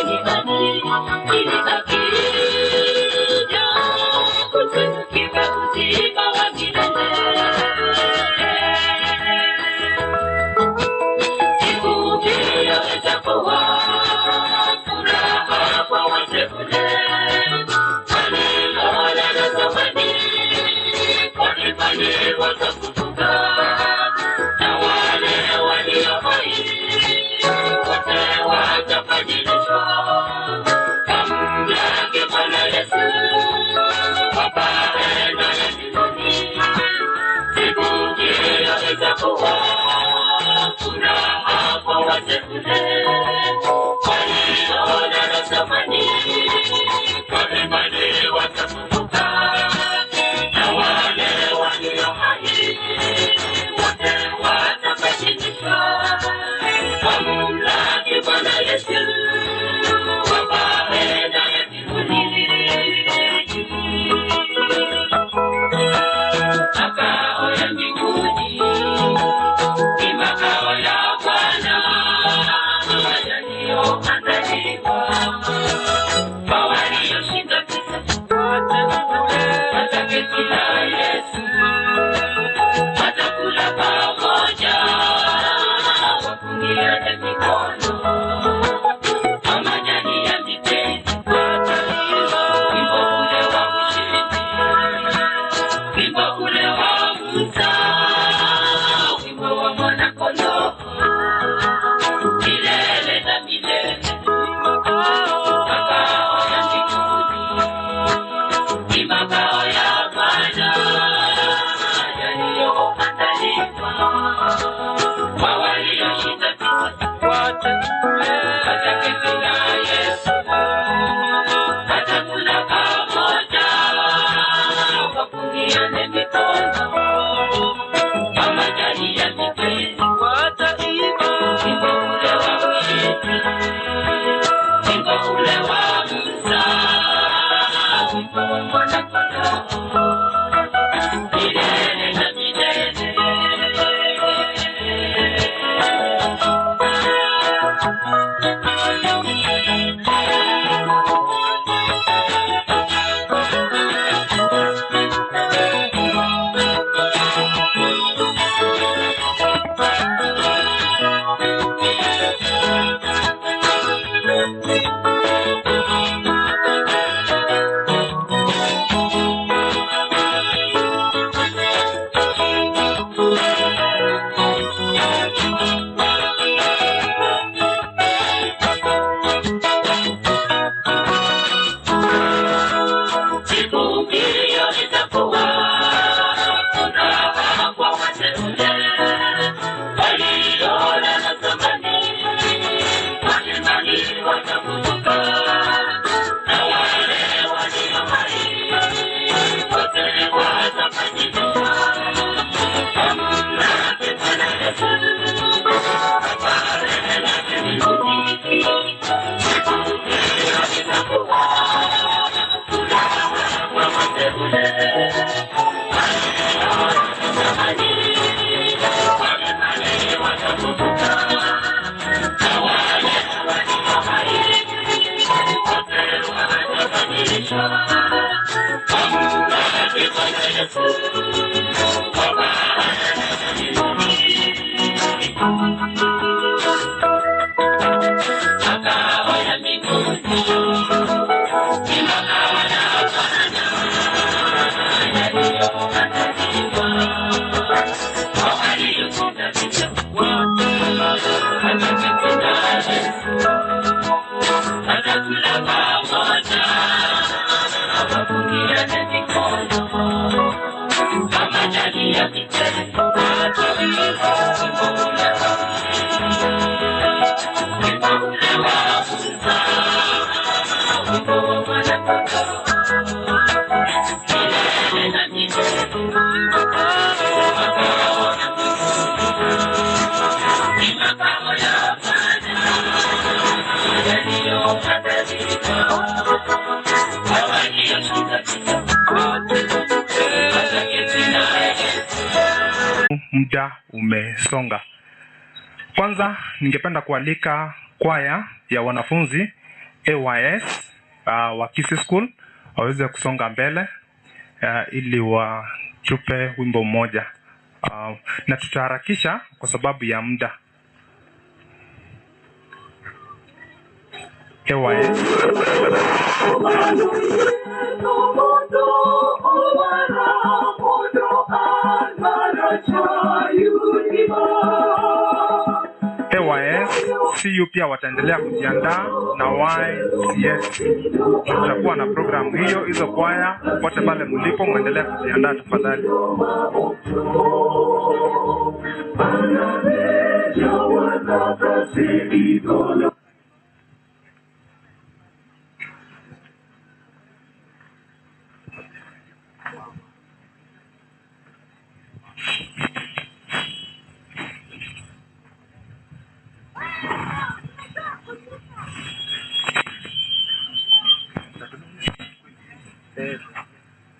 duniani, ili akija kutunukiwa uzima wa milele. Siku hiyo itakuwa furaha kwa wateule waliolala zamani, kwa imani watafufuka, na wale walio hai wote watabadilishwa. Wamlaki Bwana Yesu wapae naye mbinguni. Siku hiyo itakuwa furaha kwa wateule waliolala zamani, kwa imani watafufuka, na wale walio hai wote watabadilishwa. Wamlaki Bwana Yesu wapae naye mbinguni. Makao ya mbinguni ni makao ya Bwana yaliyoandaliwa kwa walioshinda vita, wataketi na Yesu, watakula pamoja, wapungiane mikono kwa majani ya mitende, wimbo ule wa ushindi, wimbo ule wa Musa, wimbo wa mwana-kondoo, milele na milele. Makao ya mbinguni ni makao ya Bwana yaliyoandaliwa kwa walioshinda vita, wataketi na Yesu, watakula pamoja, wapungiane mikono kwa majani ya mitende, wimbo ule wa ushindi, wimbo ule wa Musa, wimbo wa mwana-kondoo, milele na milele. Siku hiyo itakuwa furaha kwa wateule waliolala zamani, kwa imani watafufuka, na wale walio hai wote watabadilishwa. Wamlaki Bwana Yesu wapae naye mbinguni. Siku hiyo itakuwa Makao ya mbinguni ni makao ya Bwana yaliyoandaliwa kwa walioshinda vita, wataketi na Yesu, watakula pamoja, wapungiane mikono kwa majani ya mitende, wimbo ule wa ushindi, wimbo ule wa Musa, wimbo wa mwana-kondoo, milele na milele. Makao ya mbinguni ni makao ya Bwana yaliyoandaliwa kwa walioshinda vita, wataketi na Yesu. Muda umesonga. Kwanza ningependa kualika kwaya ya wanafunzi AYS wa Kisii School waweze kusonga mbele ili watupe wimbo mmoja na tutaharakisha kwa sababu ya muda. AYS. AYS, CU pia wataendelea kujiandaa na YCS. Tutakuwa na programu hiyo, hizo kwaya popote pale mlipo, mwendelee kujiandaa tafadhali.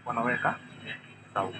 Wanaweka sawa.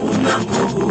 Una nguvu.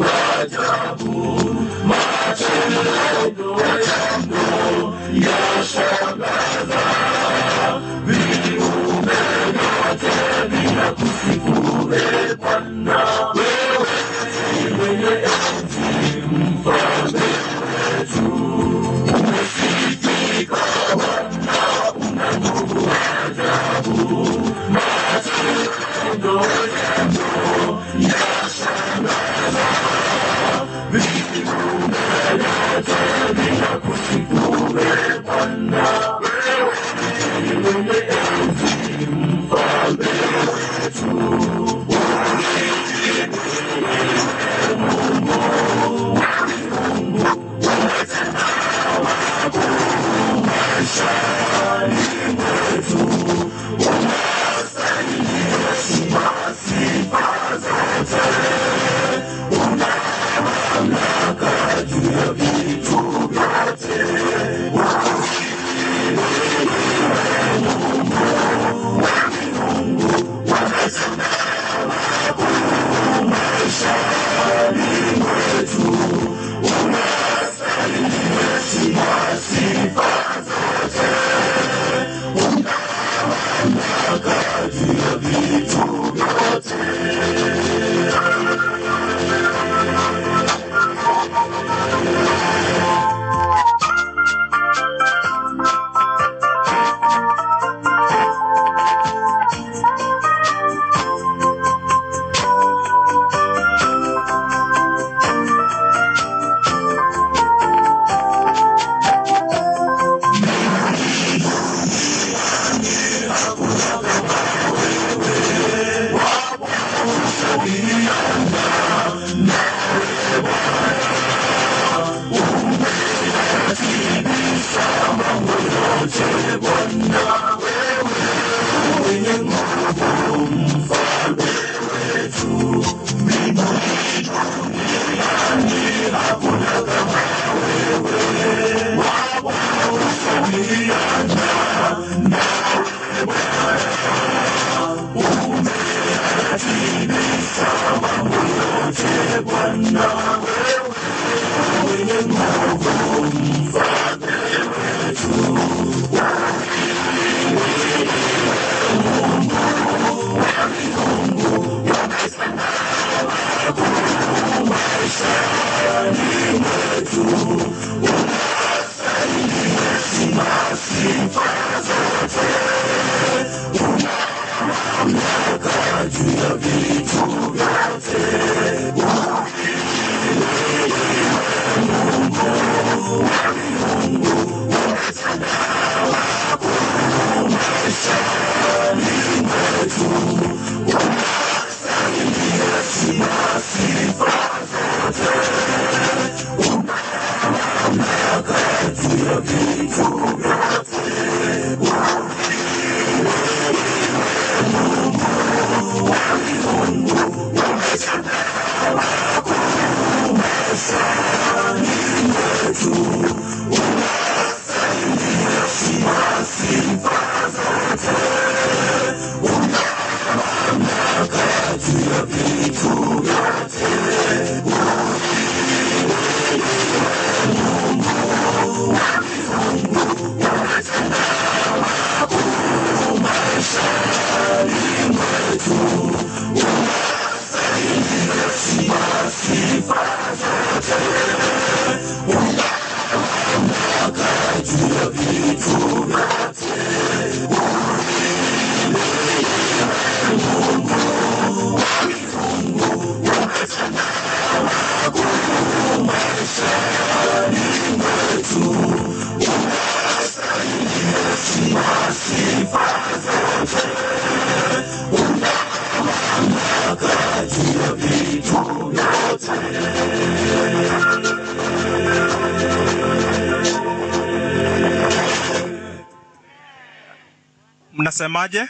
Mnasemaje?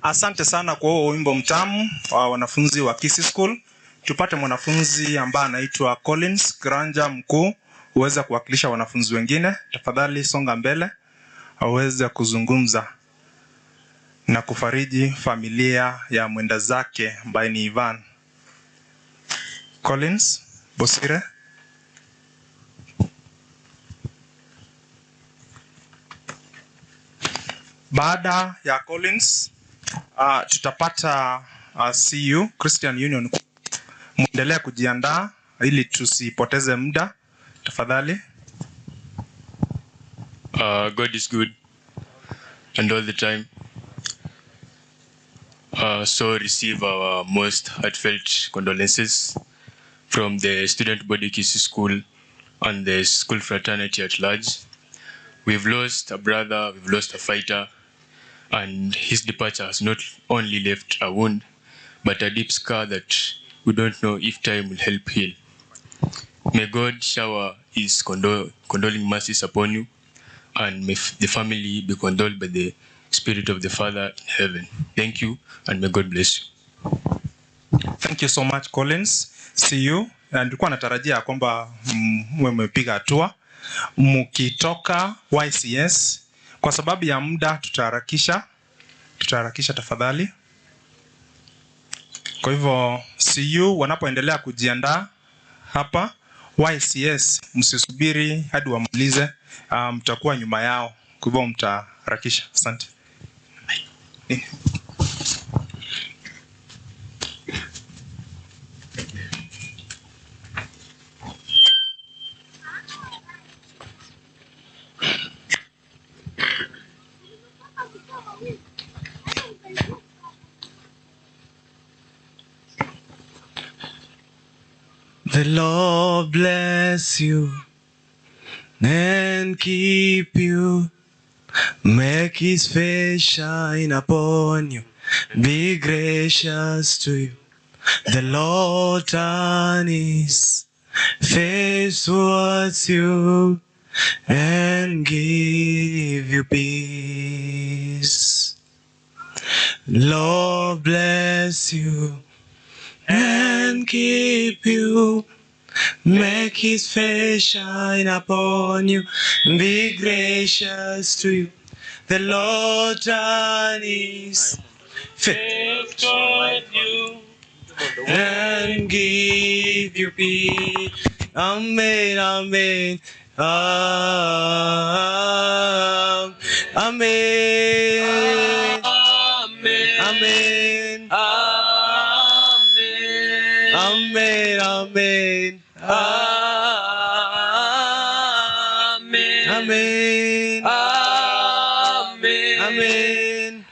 Asante sana kwa huo wimbo mtamu wa wanafunzi wa Kisii School. Tupate mwanafunzi ambaye anaitwa Collins Granja mkuu uweze kuwakilisha wanafunzi wengine. Tafadhali songa mbele aweze kuzungumza na kufariji familia ya mwenda zake ambaye ni Ivan. Collins Bosire. Baada ya Collins tutapata CU Christian Union. Muendelee kujiandaa ili tusipoteze muda tafadhali. God is good and all the time. So receive our most heartfelt condolences from the student body Kisii School and the school fraternity at large. We've lost a brother, we've lost a fighter, and his departure has not only left a wound, but a deep scar that we don't know if time will help heal. May God shower his condoling mercies upon you, and may the family be condoled by the Spirit of the Father in heaven. Thank you, and may God bless you. Thank you so much Collins. See you. Na nilikuwa natarajia ya kwamba mwe mmepiga hatua mkitoka YCS. Kwa sababu ya muda tutaharakisha, tutaharakisha tafadhali. Kwa hivyo CU wanapoendelea kujiandaa hapa YCS, msisubiri hadi wamalize, mtakuwa nyuma yao, kwa hivyo mtaharakisha. Asante. The Lord bless you and keep you. Make his face shine upon you. Be gracious to you. The Lord turn his face towards you and give you peace. Lord bless you and keep you. Make his face shine upon you, be gracious to you. The Lord turn his face toward you and give you peace. Amen, amen. Amen. Amen. Amen. Amen. Amen. Amen. Amen.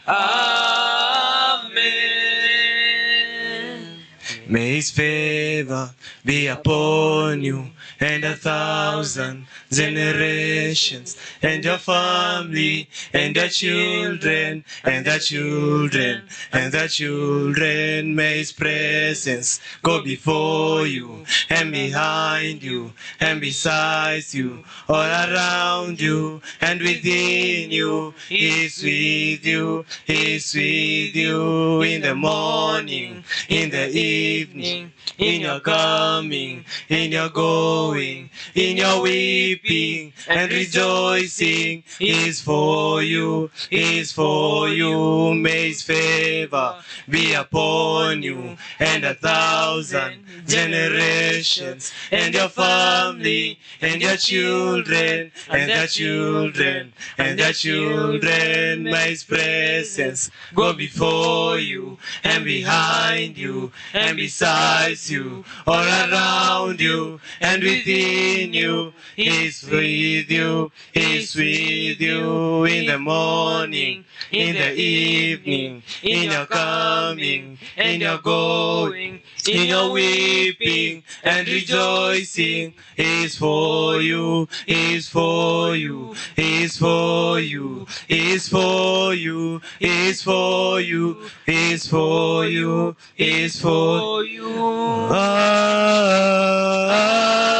Amen. May his favor be upon you and 1,000 generations, and your family, and your children, and their children, and their children. May his presence go before you, and behind you, and beside you, all around you, and within you. He is with you, he is with you in the morning, in the evening, in your coming, in your going, in your weeping and rejoicing. He is for you, he is for you. May his favor be upon you and 1,000 generations, and your family, and your children, and their children, and their children. May his presence go before you and behind you and beside you, all around you and within you. He is with you, he is with you in the morning, in the evening, in your coming, in your going, in your weeping and rejoicing. He is for you, he is for you, he is for you, he is for you, he is for you, he is for you, he is for you.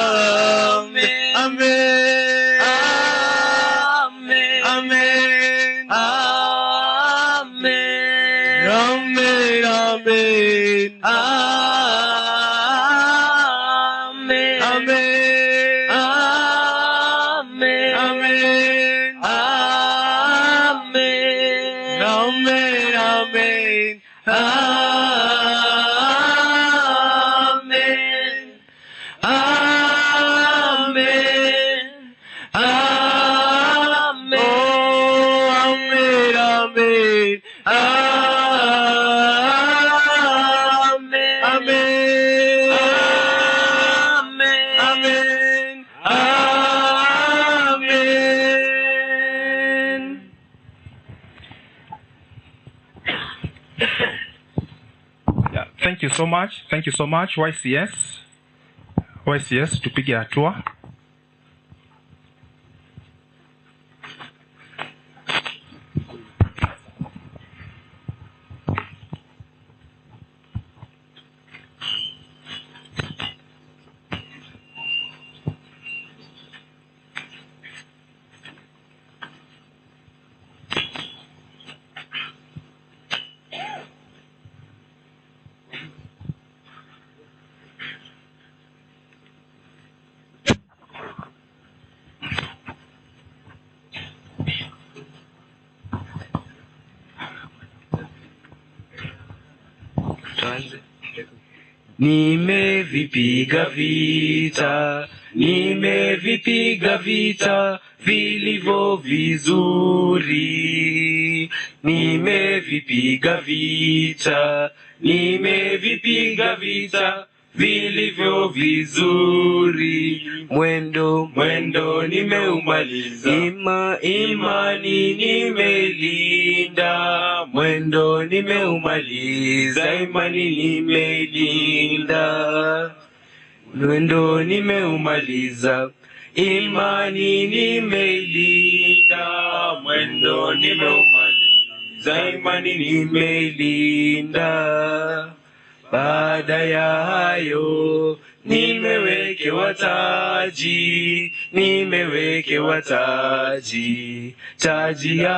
Amen. Amen. Amen. Amen. Amen. Amen. Amen. Amen. Amen. Amen. Amen. Amen. Amen. Amen. Amen. Oh, amen. Amen. Amen. Amen. Amen. Amen. Yeah, thank you so much. Thank you so much YCS. YCS tupige hatua. Nimevipiga vita, nimevipiga vita vilivyo vizuri. Nimevipiga vita, nimevipiga vita vilivyo vizuri. Mwendo, mwendo nimeumaliza, ima, imani nimeilinda. Mwendo nimeumaliza, imani nimeilinda. Mwendo nimeumaliza, imani nimeilinda. Mwendo nimeumaliza, imani nimeilinda. Baada ya hayo nimewekewa taji, nimewekewa taji, taji ya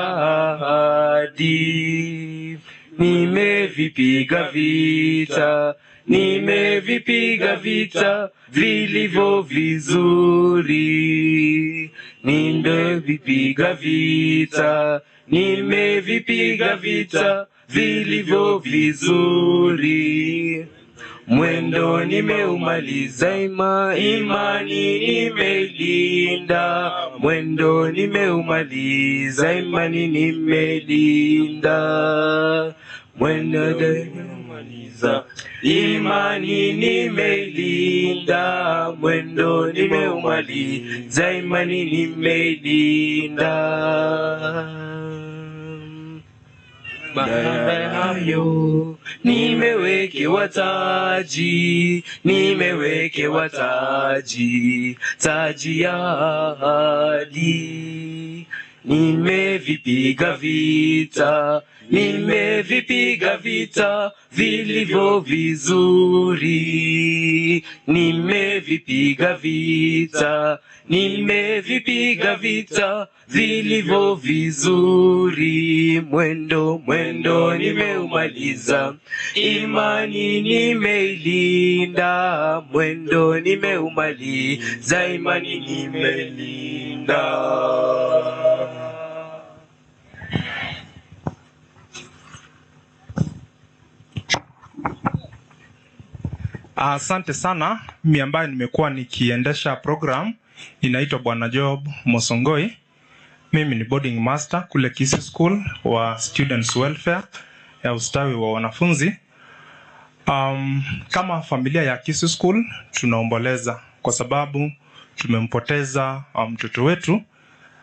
ahadi. Nimevipiga vita, nimevipiga vita vilivyo vizuri. Nimevipiga vita, nimevipiga vita vilivyo vizuri. Mwendo nimeumaliza, ima, imani nimeilinda. Mwendo nimeumaliza, imani nimeilinda. Mwendo nimeumaliza, imani nimeilinda. Mwendo nimeumaliza, imani nimeilinda. Baada ya hayo nimewekewa taji, nimewekewa taji, taji ya ahadi. Nimevipiga vita, nimevipiga vita vilivyo vizuri. Nimevipiga vita, nimevipiga vita vilivyo vizuri. Mwendo, mwendo nimeumaliza, imani nimeilinda. Mwendo nimeumaliza, imani nimeilinda. Asante sana. Mimi ambaye nimekuwa nikiendesha program inaitwa Bwana Job Mosongoi. Mimi ni boarding master kule Kisii School wa Students Welfare ya ustawi wa wanafunzi. Kama familia ya Kisii School tunaomboleza kwa sababu tumempoteza mtoto wetu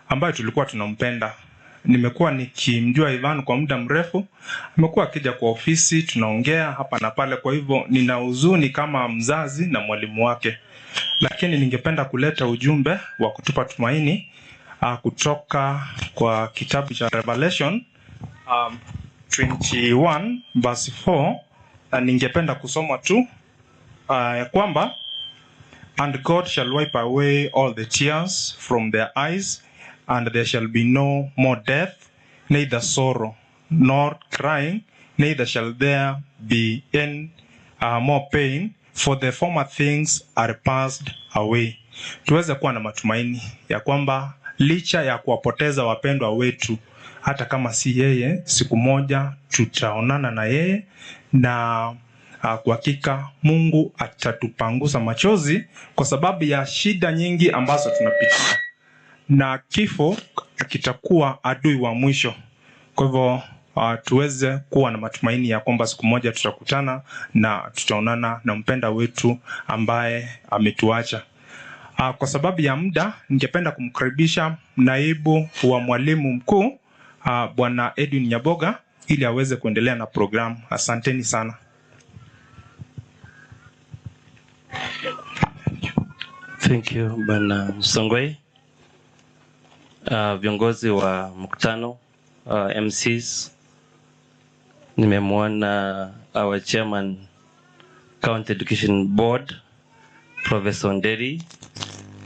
ambaye tulikuwa tunampenda. Nimekuwa nikimjua Ivan kwa muda mrefu, amekuwa akija kwa ofisi, tunaongea hapa na pale. Kwa hivyo nina huzuni kama mzazi na mwalimu wake, lakini ningependa kuleta ujumbe wa kutupa tumaini kutoka kwa kitabu cha Revelation 21 verse 4, na ningependa kusoma tu ya kwamba and God shall wipe away all the tears from their eyes and there shall be no more death, neither sorrow nor crying, neither shall there be any more pain, for the former things are passed away. Tuweze kuwa na matumaini ya kwamba licha ya kuwapoteza wapendwa wetu, hata kama si yeye, siku moja tutaonana na yeye na kwa hakika Mungu atatupangusa machozi kwa sababu ya shida nyingi ambazo tunapitia na kifo kitakuwa adui wa mwisho. Kwa hivyo tuweze kuwa na matumaini ya kwamba siku moja tutakutana na tutaonana na mpenda wetu ambaye ametuacha. Kwa sababu ya muda, ningependa kumkaribisha naibu wa mwalimu mkuu Bwana Edwin Nyaboga ili aweze kuendelea na programu. Asanteni sana. Thank you Bwana Msongwe. Viongozi wa mkutano MCs, nimemwona our chairman County Education Board Professor Nderi,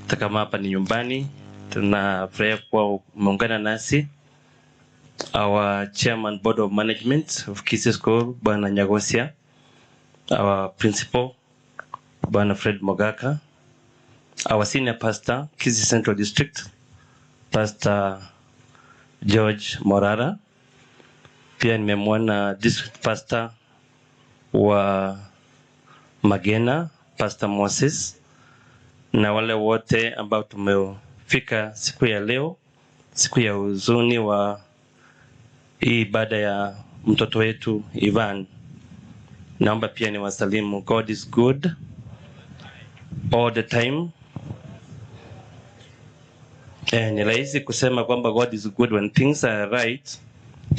hata kama hapa ni nyumbani, tunafurahia kuwa umeungana nasi. Our chairman Board of Management of Kisii School Bwana Nyagosia, our principal Bwana Fred Mogaka, our senior pastor Kisii Central District Pastor George Morara, pia nimemwona district pastor wa Magena Pastor Moses na wale wote ambao tumefika siku ya leo, siku ya huzuni wa hii ibada ya mtoto wetu Ivan. Naomba pia niwasalimu. God is good all the time. Eh, ni rahisi kusema kwamba God is good when things are right,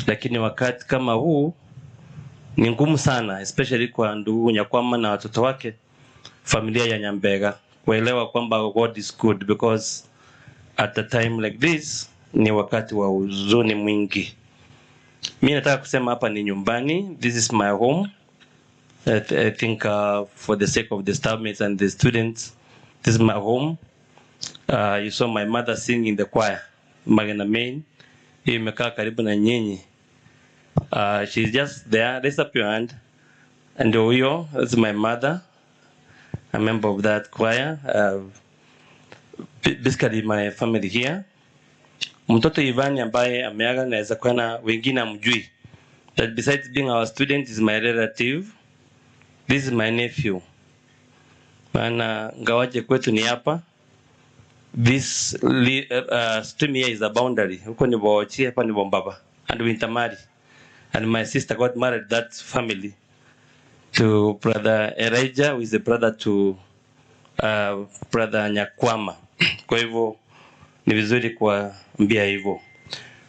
lakini wakati kama huu ni ngumu sana, especially kwa ndugu Nyakwama na watoto wake, familia ya Nyambega kuelewa kwamba God is good because at a time like this ni wakati wa huzuni mwingi. Mi nataka kusema hapa ni nyumbani, this is my home. I think for the sake of the staff mates and the students, this is my home. You saw my mother singing in the choir, Magena Main. Hiyo imekaa karibu na nyinyi. She's just there. Raise up your hand. And huyo, that's my mother, a member of that choir. Basically my family here. Mtoto Ivan ambaye ameaga naweza kuwa na wengine amjui. That besides being our student is my relative. This is my nephew. Maana ngawaje kwetu ni hapa. This stream here is a boundary. Huko ni Bochi, hapa ni Bombaba. And we intermarry. And my sister got married that family to brother Elijah, who is the brother to brother Nyakwama. Kwa hivyo ni vizuri kuambia hivyo.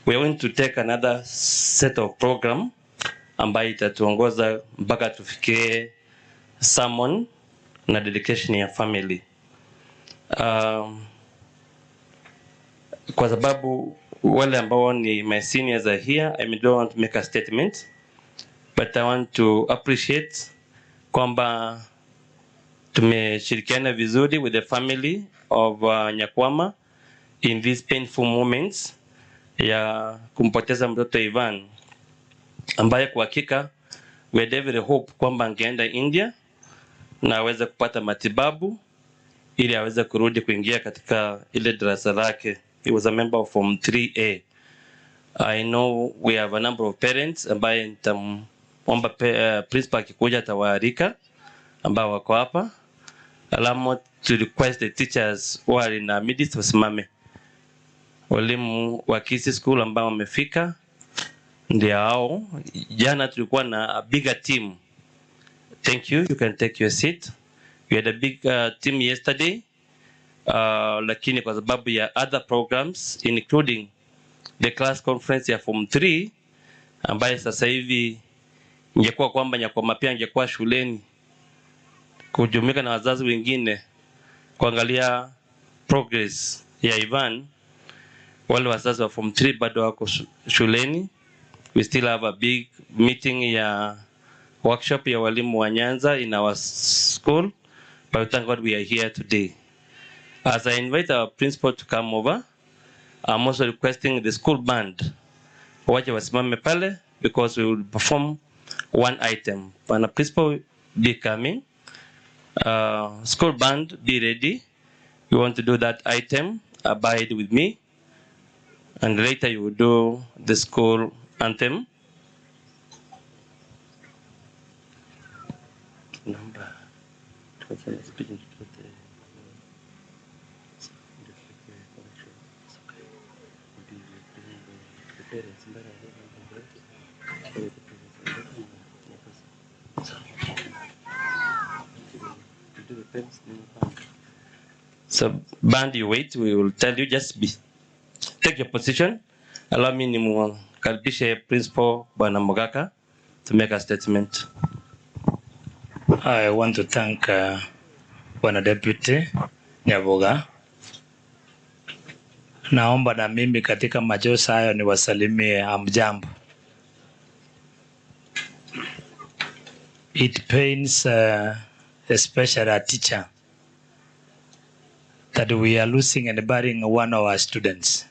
We are going to take another set of program ambayo itatuongoza mpaka tufikie sermon na dedication ya family. Kwa sababu wale ambao ni my seniors are here, I don't want to make a statement, but I want to appreciate kwamba tumeshirikiana vizuri with the family of Nyakwama in these painful moments ya kumpoteza mtoto Ivan ambaye kwa hakika we had every hope kwamba angeenda India na aweze kupata matibabu ili aweze kurudi kuingia katika ile darasa lake. He was a member of Form 3A. I know we have a number of parents ambaye nitamwomba principal akikuja atawaalika ambao wako hapa. Allow me to request the teachers who are in our midst wasimame. Walimu wa Kisii School ambao wamefika ndio hao. Jana tulikuwa na a bigger team. Thank you. You can take your seat. We had a big team yesterday. Lakini kwa sababu ya other programs including the class conference ya form 3 ambaye sasa hivi ingekuwa kwamba Nyakwama pia angekuwa shuleni kujumuika na wazazi wengine kuangalia progress ya Ivan. Wale wazazi wa form 3 bado wako shuleni. We still have a big meeting ya workshop ya walimu wa Nyanza in our school, but thank God we are here today. As I invite our principal to come over, I'm also requesting the school band waje wasimame pale because we will perform one item. Bwana principal be coming. School band be ready. We want to do that item. Abide with me. And later you will do the school anthem. Number. So band, you wait, we will tell you, just be take your position. Allow me nimkaribishe Principal Bwana Mogaka to make a statement. I want to thank Bwana Deputy Nyaboga. Naomba na mimi katika majosa hayo niwasalimie hamjambo. It pains especially a teacher that we are losing and burying one of our students.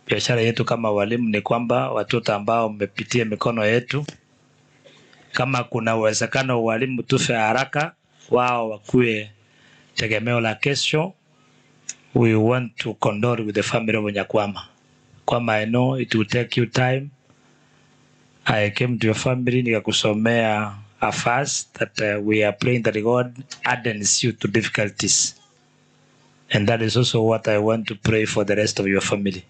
Biashara yetu kama walimu ni kwamba watoto ambao mmepitia mikono yetu, kama kuna uwezekano walimu tufe haraka, wao wakuwe tegemeo la kesho. We want to condole with the family of Nyakwama. Kwama, I know it will take you time. I came to your family nikakusomea a verse that uh, we are praying that God hardens you to difficulties. And that is also what I want to pray for the rest of your family.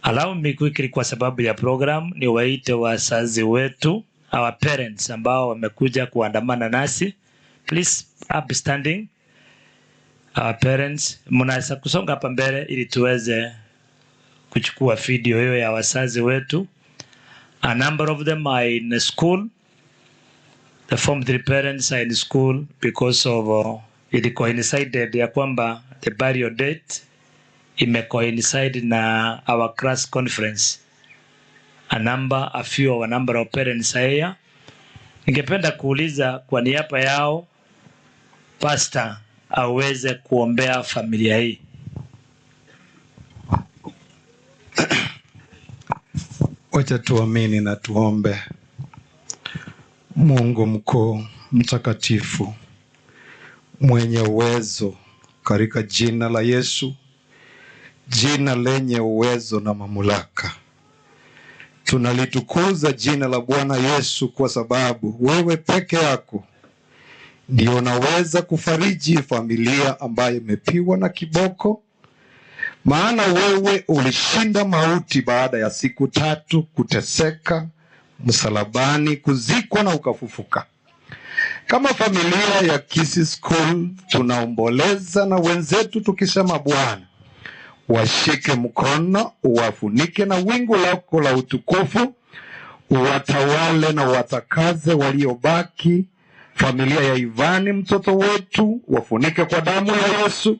Allow me quickly kwa sababu ya program niwaite wazazi wetu, our parents ambao wamekuja kuandamana nasi. Please upstanding. Our parents, mnaweza kusonga hapa mbele ili tuweze kuchukua video hiyo ya wazazi wetu. A number of them are in school. The form 3 parents are in school because of it coincided ya kwamba the burial date imecoincide na our class conference. A number, a few of a number of parents are here. Ningependa kuuliza kwa niaba yao pastor aweze kuombea familia hii. Wacha tuamini na tuombe. Mungu mkuu, mtakatifu, mwenye uwezo, katika jina la Yesu, jina lenye uwezo na mamlaka, tunalitukuza jina la Bwana Yesu kwa sababu wewe peke yako ndio unaweza kufariji familia ambayo imepigwa na kiboko, maana wewe ulishinda mauti baada ya siku tatu kuteseka msalabani, kuzikwa na ukafufuka. Kama familia ya Kisii School tunaomboleza na wenzetu tukisema, Bwana washike mkono, uwafunike na wingu lako la utukufu, uwatawale na watakaze waliobaki. Familia ya Ivani mtoto wetu wafunike kwa damu ya Yesu,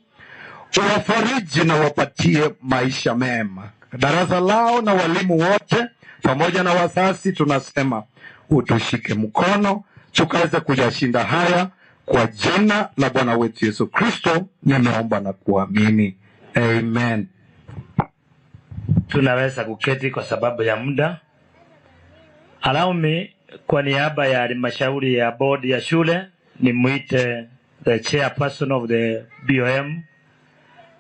uwafariji na wapatie maisha mema. Darasa lao na walimu wote pamoja na wazazi, tunasema utushike mkono tukaweze kuyashinda haya kwa jina la Bwana wetu Yesu Kristo, nimeomba na kuamini, amen. Tunaweza kuketi kwa sababu ya muda. Allow me kwa niaba ya halmashauri ya bodi ya shule nimwite the chairperson of the BOM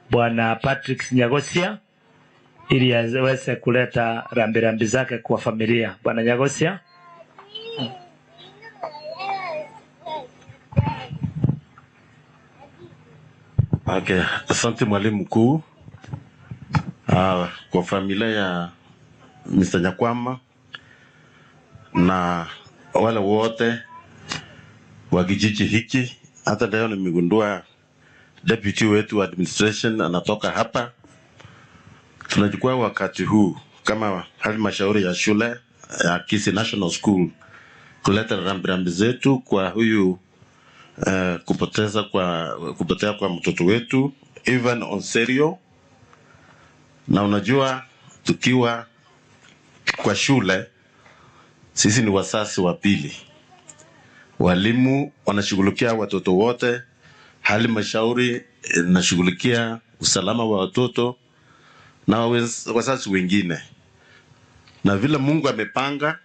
Bwana Patrick Nyagosia ili aweze kuleta rambirambi zake kwa familia. Bwana Nyagosia. Okay, asante mwalimu mkuu. Kwa familia ya Mr. Nyakwama na wale wote wa kijiji hiki, hata leo nimegundua deputy wetu wa administration anatoka hapa. Tunachukua wakati huu kama halmashauri ya shule ya Kisii National School kuleta rambirambi zetu kwa huyu kupoteza kwa kupotea kwa mtoto wetu Ivan Onserio. Na unajua tukiwa kwa shule sisi ni wazazi wa pili, walimu wanashughulikia watoto wote, halmashauri inashughulikia usalama wa watoto na wazazi wengine. Na vile Mungu amepanga,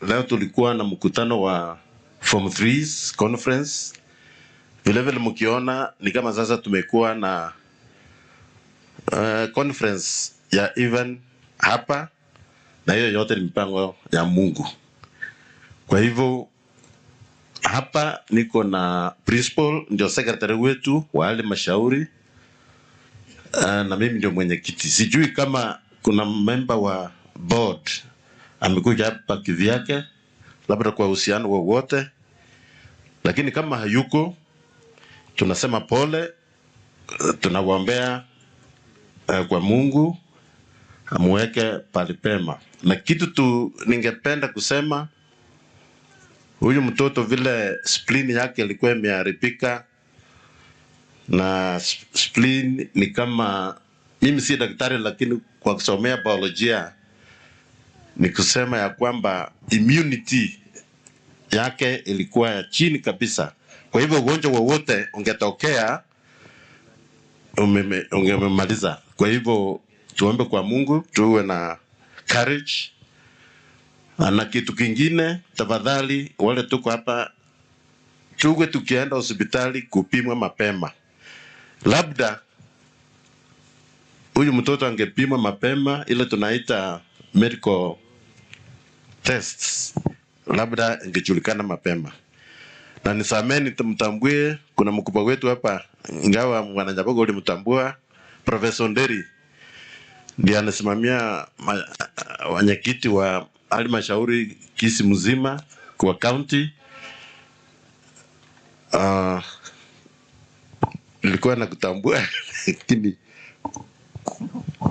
leo tulikuwa na mkutano wa Form 3 conference. Vile vile mkiona ni kama sasa tumekuwa na conference ya even hapa, na hiyo yote ni mipango ya Mungu. Kwa hivyo hapa niko na principal, ndio secretary wetu wa halmashauri na mimi ndio mwenyekiti. Sijui kama kuna member wa board amekuja hapa kivyake, labda kwa uhusiano wowote, lakini kama hayuko, tunasema pole, tunawaombea kwa Mungu amuweke pali pema. Na kitu tu ningependa kusema, huyu mtoto vile spleen yake ilikuwa imeharibika, na spleen ni kama, mimi si daktari, lakini kwa kusomea biolojia ni kusema ya kwamba immunity yake ilikuwa ya chini kabisa. Kwa hivyo ugonjwa wowote ungetokea ungememaliza. Kwa hivyo tuombe kwa Mungu tuwe na courage. Na kitu kingine, tafadhali wale tuko hapa, tuwe tukienda hospitali kupimwa mapema. Labda huyu mtoto angepimwa mapema, ile tunaita medical tests, labda ingejulikana mapema. Na nisameni mtambue, kuna mkubwa wetu hapa, ingawa Mwananyabogo ulimtambua, Profesa Nderi ndiye anasimamia wenyekiti wa halmashauri Kisii mzima kwa county. Nilikuwa nakutambua lakini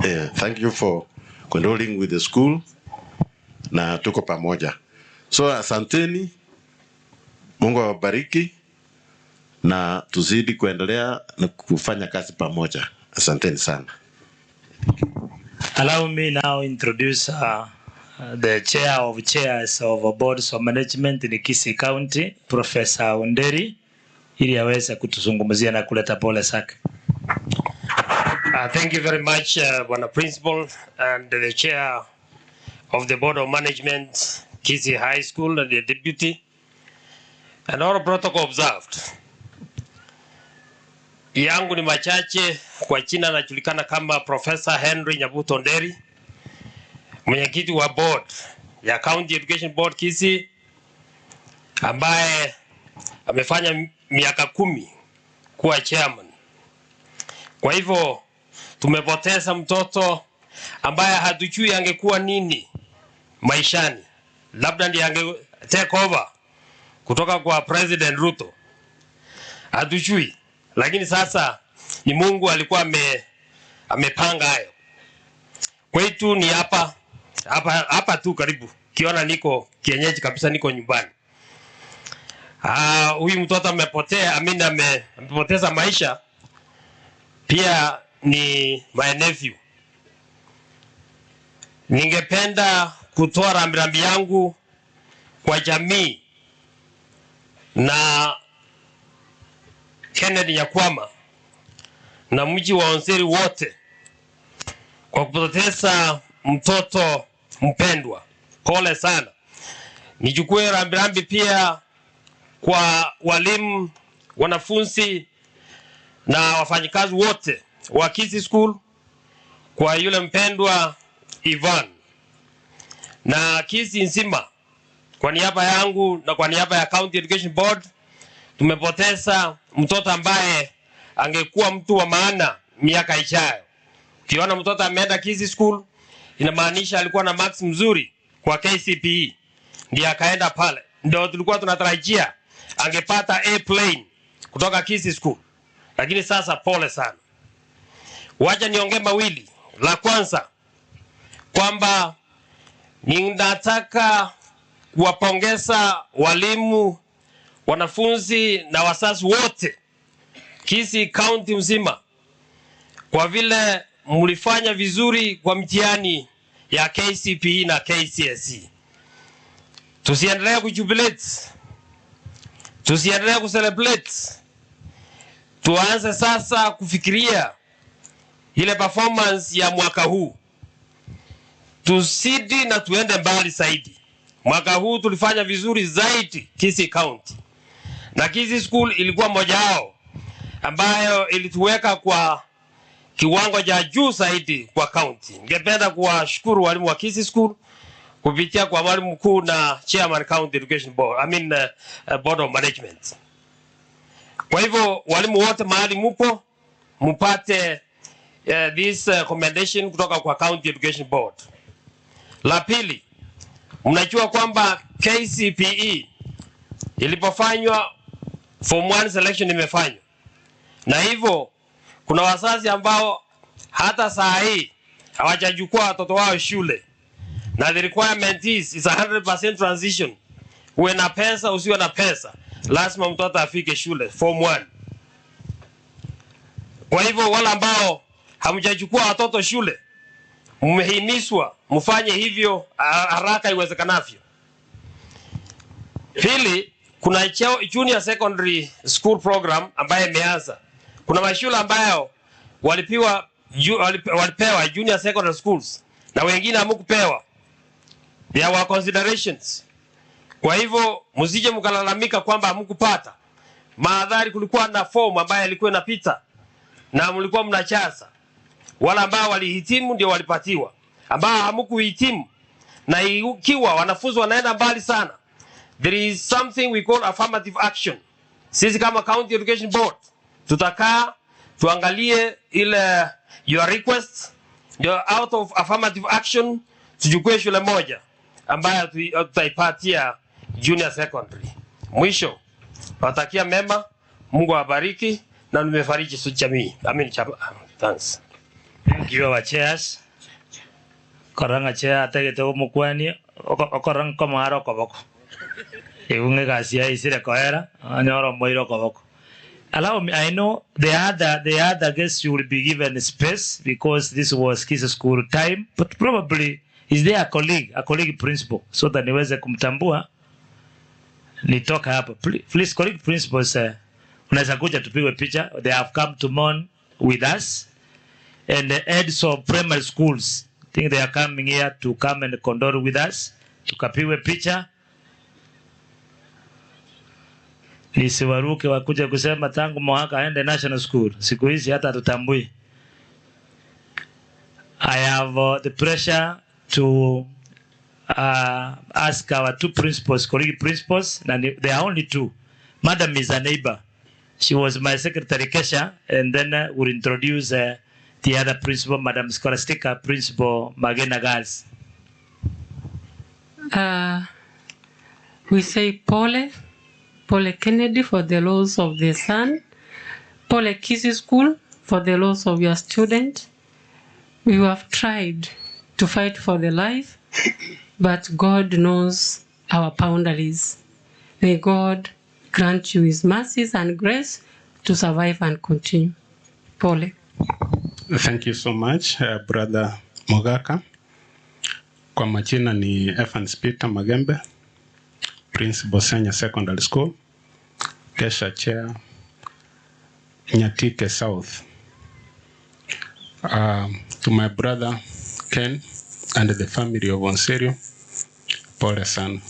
yeah, thank you for condoling with the school na tuko pamoja. So asanteni, Mungu awabariki na tuzidi kuendelea na kufanya kazi pamoja. Asanteni sana. Allow me now introduce the chair of chairs of boards of management in Kisii County, Professor Onderi, ili aweze kutuzungumzia na kuleta pole zake. Thank you very much, Bwana Principal and the chair of the Board of Management, Kisii High School, and the deputy, and all protocol observed. Yangu ni machache. Kwa jina anajulikana kama Professor Henry Nyabuto Nderi, mwenyekiti wa board ya County Education Board Kisii, ambaye amefanya miaka 10 kuwa chairman. Kwa hivyo tumepoteza mtoto ambaye hatujui angekuwa nini maishani, labda ndiye ange take over kutoka kwa President Ruto, hatujui. Lakini sasa ni Mungu alikuwa amepanga hayo. Kwetu ni hapa hapa hapa tu karibu, kiona niko kienyeji kabisa, niko nyumbani. Huyu mtoto amepotea, I mean, amepoteza maisha, pia ni my nephew. Ningependa kutoa rambirambi yangu kwa jamii na Kennedy Nyakwama na mji wa Onseri wote kwa kupoteza mtoto mpendwa. Pole sana. Nichukue rambirambi pia kwa walimu, wanafunzi na wafanyikazi wote wa Kisii School, kwa yule mpendwa Ivan na Kisii nzima. Kwa niaba yangu na kwa niaba ya County Education Board, tumepoteza mtoto ambaye angekuwa mtu wa maana miaka ijayo. Ukiona mtoto ameenda Kisii School, inamaanisha alikuwa na marks mzuri kwa KCPE, ndiye akaenda pale. Ndio tulikuwa tunatarajia angepata A plane kutoka Kisii School, lakini sasa pole sana. Wacha niongee mawili. La kwanza, kwamba ninataka kuwapongeza walimu, wanafunzi na wazazi wote Kisii County mzima kwa vile mlifanya vizuri kwa mtihani ya KCPE na KCSE. Tusiendelee kujubilate, tusiendelee kucelebrate, tuanze sasa kufikiria ile performance ya mwaka huu, tusidi na tuende mbali zaidi. Mwaka huu tulifanya vizuri zaidi Kisii County, na Kisii School ilikuwa moja wao ambayo ilituweka kwa kiwango cha juu zaidi kwa county. Ningependa kuwashukuru walimu wa Kisii School kupitia kwa mwalimu mkuu na chairman County Education Board, I mean, Board of Management. Kwa hivyo walimu wote mahali mupo mupate this commendation kutoka kwa County Education Board. La pili, mnajua kwamba KCPE ilipofanywa form 1 selection imefanywa, na hivyo kuna wazazi ambao hata saa hii hawajachukua watoto wao shule, na the requirement is 100% transition. Uwe na pesa usiwe na pesa, lazima mtoto afike shule form 1. Kwa hivyo wale ambao hamjachukua watoto shule, mmehimizwa mfanye hivyo haraka iwezekanavyo. Pili, kuna junior secondary school program ambayo imeanza. Kuna mashule ambayo walipewa junior secondary schools na wengine hamkupewa. There were considerations. Kwa hivyo msije mkalalamika kwamba hamkupata. Maadhari kulikuwa na form ambayo ilikuwa inapita na mlikuwa mnachaza. Wale ambao walihitimu ndio walipatiwa, ambao hamkuhitimu, na ikiwa wanafunzi wanaenda mbali sana, There is something we call affirmative action. Sisi kama County Education Board tutakaa tuangalie ile your request, ndio out of affirmative action tuchukue shule moja ambayo tutaipatia junior secondary. Mwisho, watakia mema, Mungu awabariki na nimefariji su jamii. Amin. Thanks. Thank you our chairs. Koranga chair atagete omokwani okoranga komara okoboko. Eunge gasi ya isire koera anyoro moiro okoboko. Allow me, I know the other guests will be given space because this was Kisii School time, but probably is there a colleague principal, so that niweze kumtambua nitoka hapa. Please, colleague principals, unaweza kuja tupigwe picha. They have come to mourn with us. And the heads of primary schools, I think they are coming here to come and condole with us. Tukapigwe picha. Nisiwaruke wakuja kusema tangu mwaka aende national school. Siku hizi hata hatutambui. I have the pressure to ask our two principals, colleague principals, and there are only two. Madam is a neighbor. She was my secretary, Kesha, and then we'll introduce the other principal, Madam Scholastica, Principal Magena Girls. We say Pole, Pole Kennedy for the loss of the son, Pole Kisii School for the loss of your student. We have tried to fight for the life, but God knows our boundaries. May God grant you his mercies and grace to survive and continue. Pole. Thank you so much, Brother Mogaka. Kwa majina ni Evans Peter Magembe, Principal Senior Secondary School, Kesha Chair, Nyatike South. To my brother Ken and the family of Onserio, pole sana.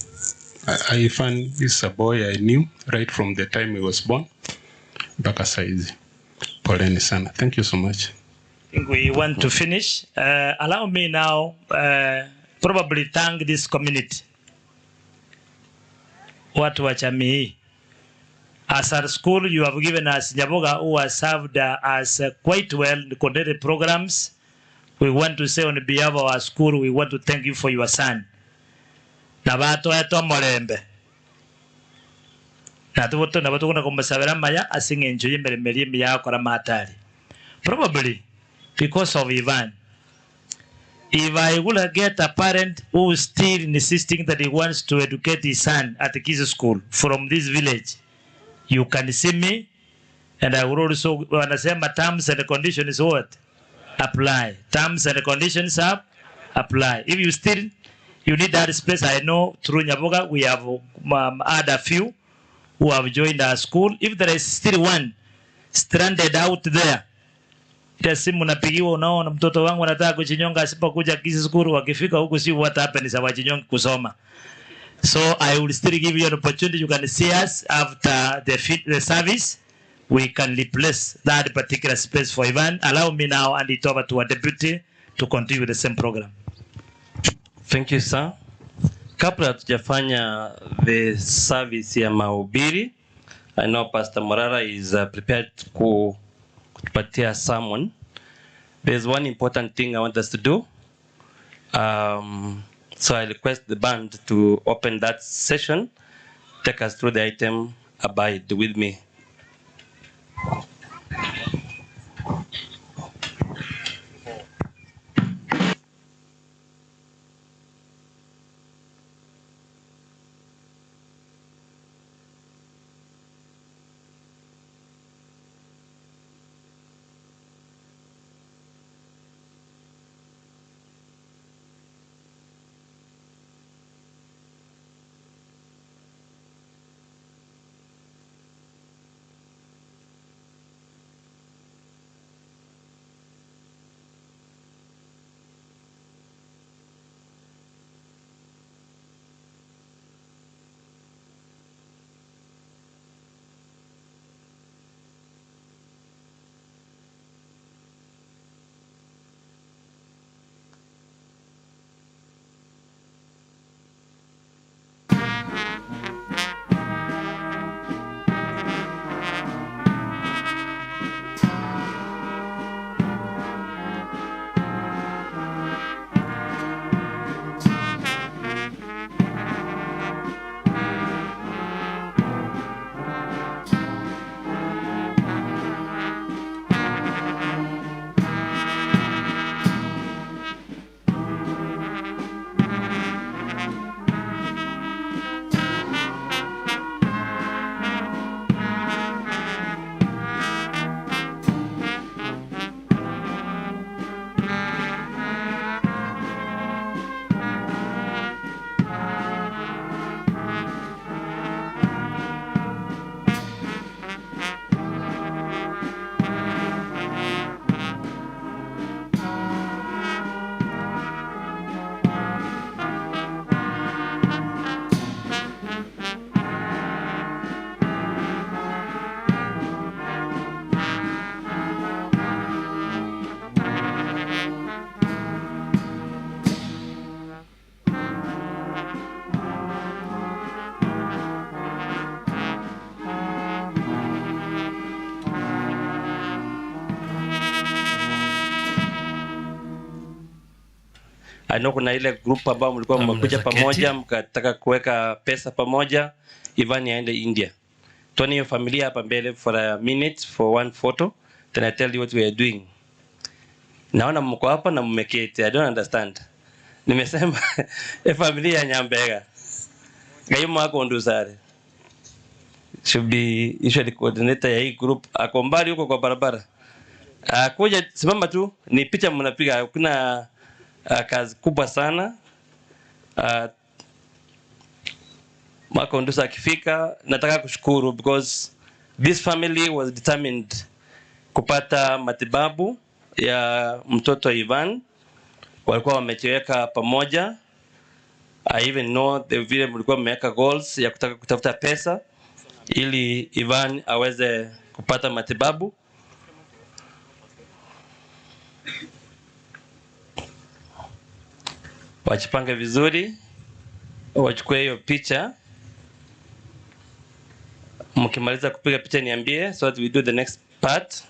Ivan is a boy I knew right from the time he was born mpaka saizi. Poleni sana. Thank you so much. I think we want to finish. Allow me now probably thank this community. Watu wa jamii hii. As our school, you have given us Nyaboga, who has served us quite well in coordinated programs. We want to say on behalf of our school, we want to thank you for your son. Na batoetwa mulembe. Na tubuto na batukuna kumusabira maya asing'encho y'emirimo eri emiya yakora matari. Probably because of Ivan. If I would get a parent who is still insisting that he wants to educate his son at the Kisii school from this village, you can see me, and I will also, wanasema terms and conditions what? Apply. Terms and conditions up, apply. If you still, you need that space, I know through Nyaboga, we have had a few who have joined our school. If there is still one stranded out there, ile simu napigiwa, unaona mtoto wangu anataka kujinyonga, asipokuja Kisii school, wakifika huku si what happens, hawajinyongi kusoma. So I will still give you an opportunity. You can see us after the service. We can replace that particular space for Ivan. Allow me now and it over to our deputy to continue with the same program. Thank you, sir. Kabla hatujafanya the service ya mahubiri, I know Pastor Morara is prepared kutupatia sermon. There's one important thing I want us to do. So I request the band to open that session, take us through the item, Abide With Me. I know kuna ile group ambayo mlikuwa mmekuja pamoja mkataka kuweka pesa pamoja, Ivan aende India. Tuone hiyo familia hapa mbele for a minute for one photo, then I tell you what we are doing. Naona mko hapa na mmeketi. I don't understand. Nimesema e familia ya Nyambega. Gaimu ako Ndusare. Should be usually coordinator ya hii group. Ako mbali huko kwa barabara. Kuja simama tu, ni picha mnapiga, hakuna kazi kubwa sana. Marco Ndusa akifika, nataka kushukuru because this family was determined kupata matibabu ya mtoto Ivan. Walikuwa wamejiweka pamoja. I even know the vile mlikuwa mmeweka goals ya kutaka kutafuta pesa ili Ivan aweze kupata matibabu. Wajipange vizuri, wachukue hiyo picha. Mkimaliza kupiga picha niambie, so that we do the next part.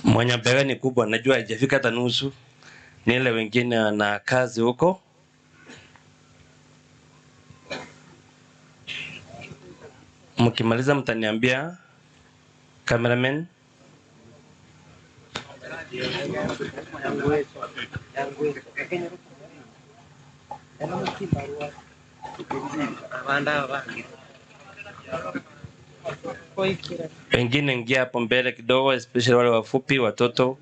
Mwenye bega ni kubwa, najua haijafika hata nusu. Ni ile wengine wana kazi huko. Mkimaliza mtaniambia, cameraman. Wengine ingia hapo mbele kidogo, especially wale wafupi, watoto.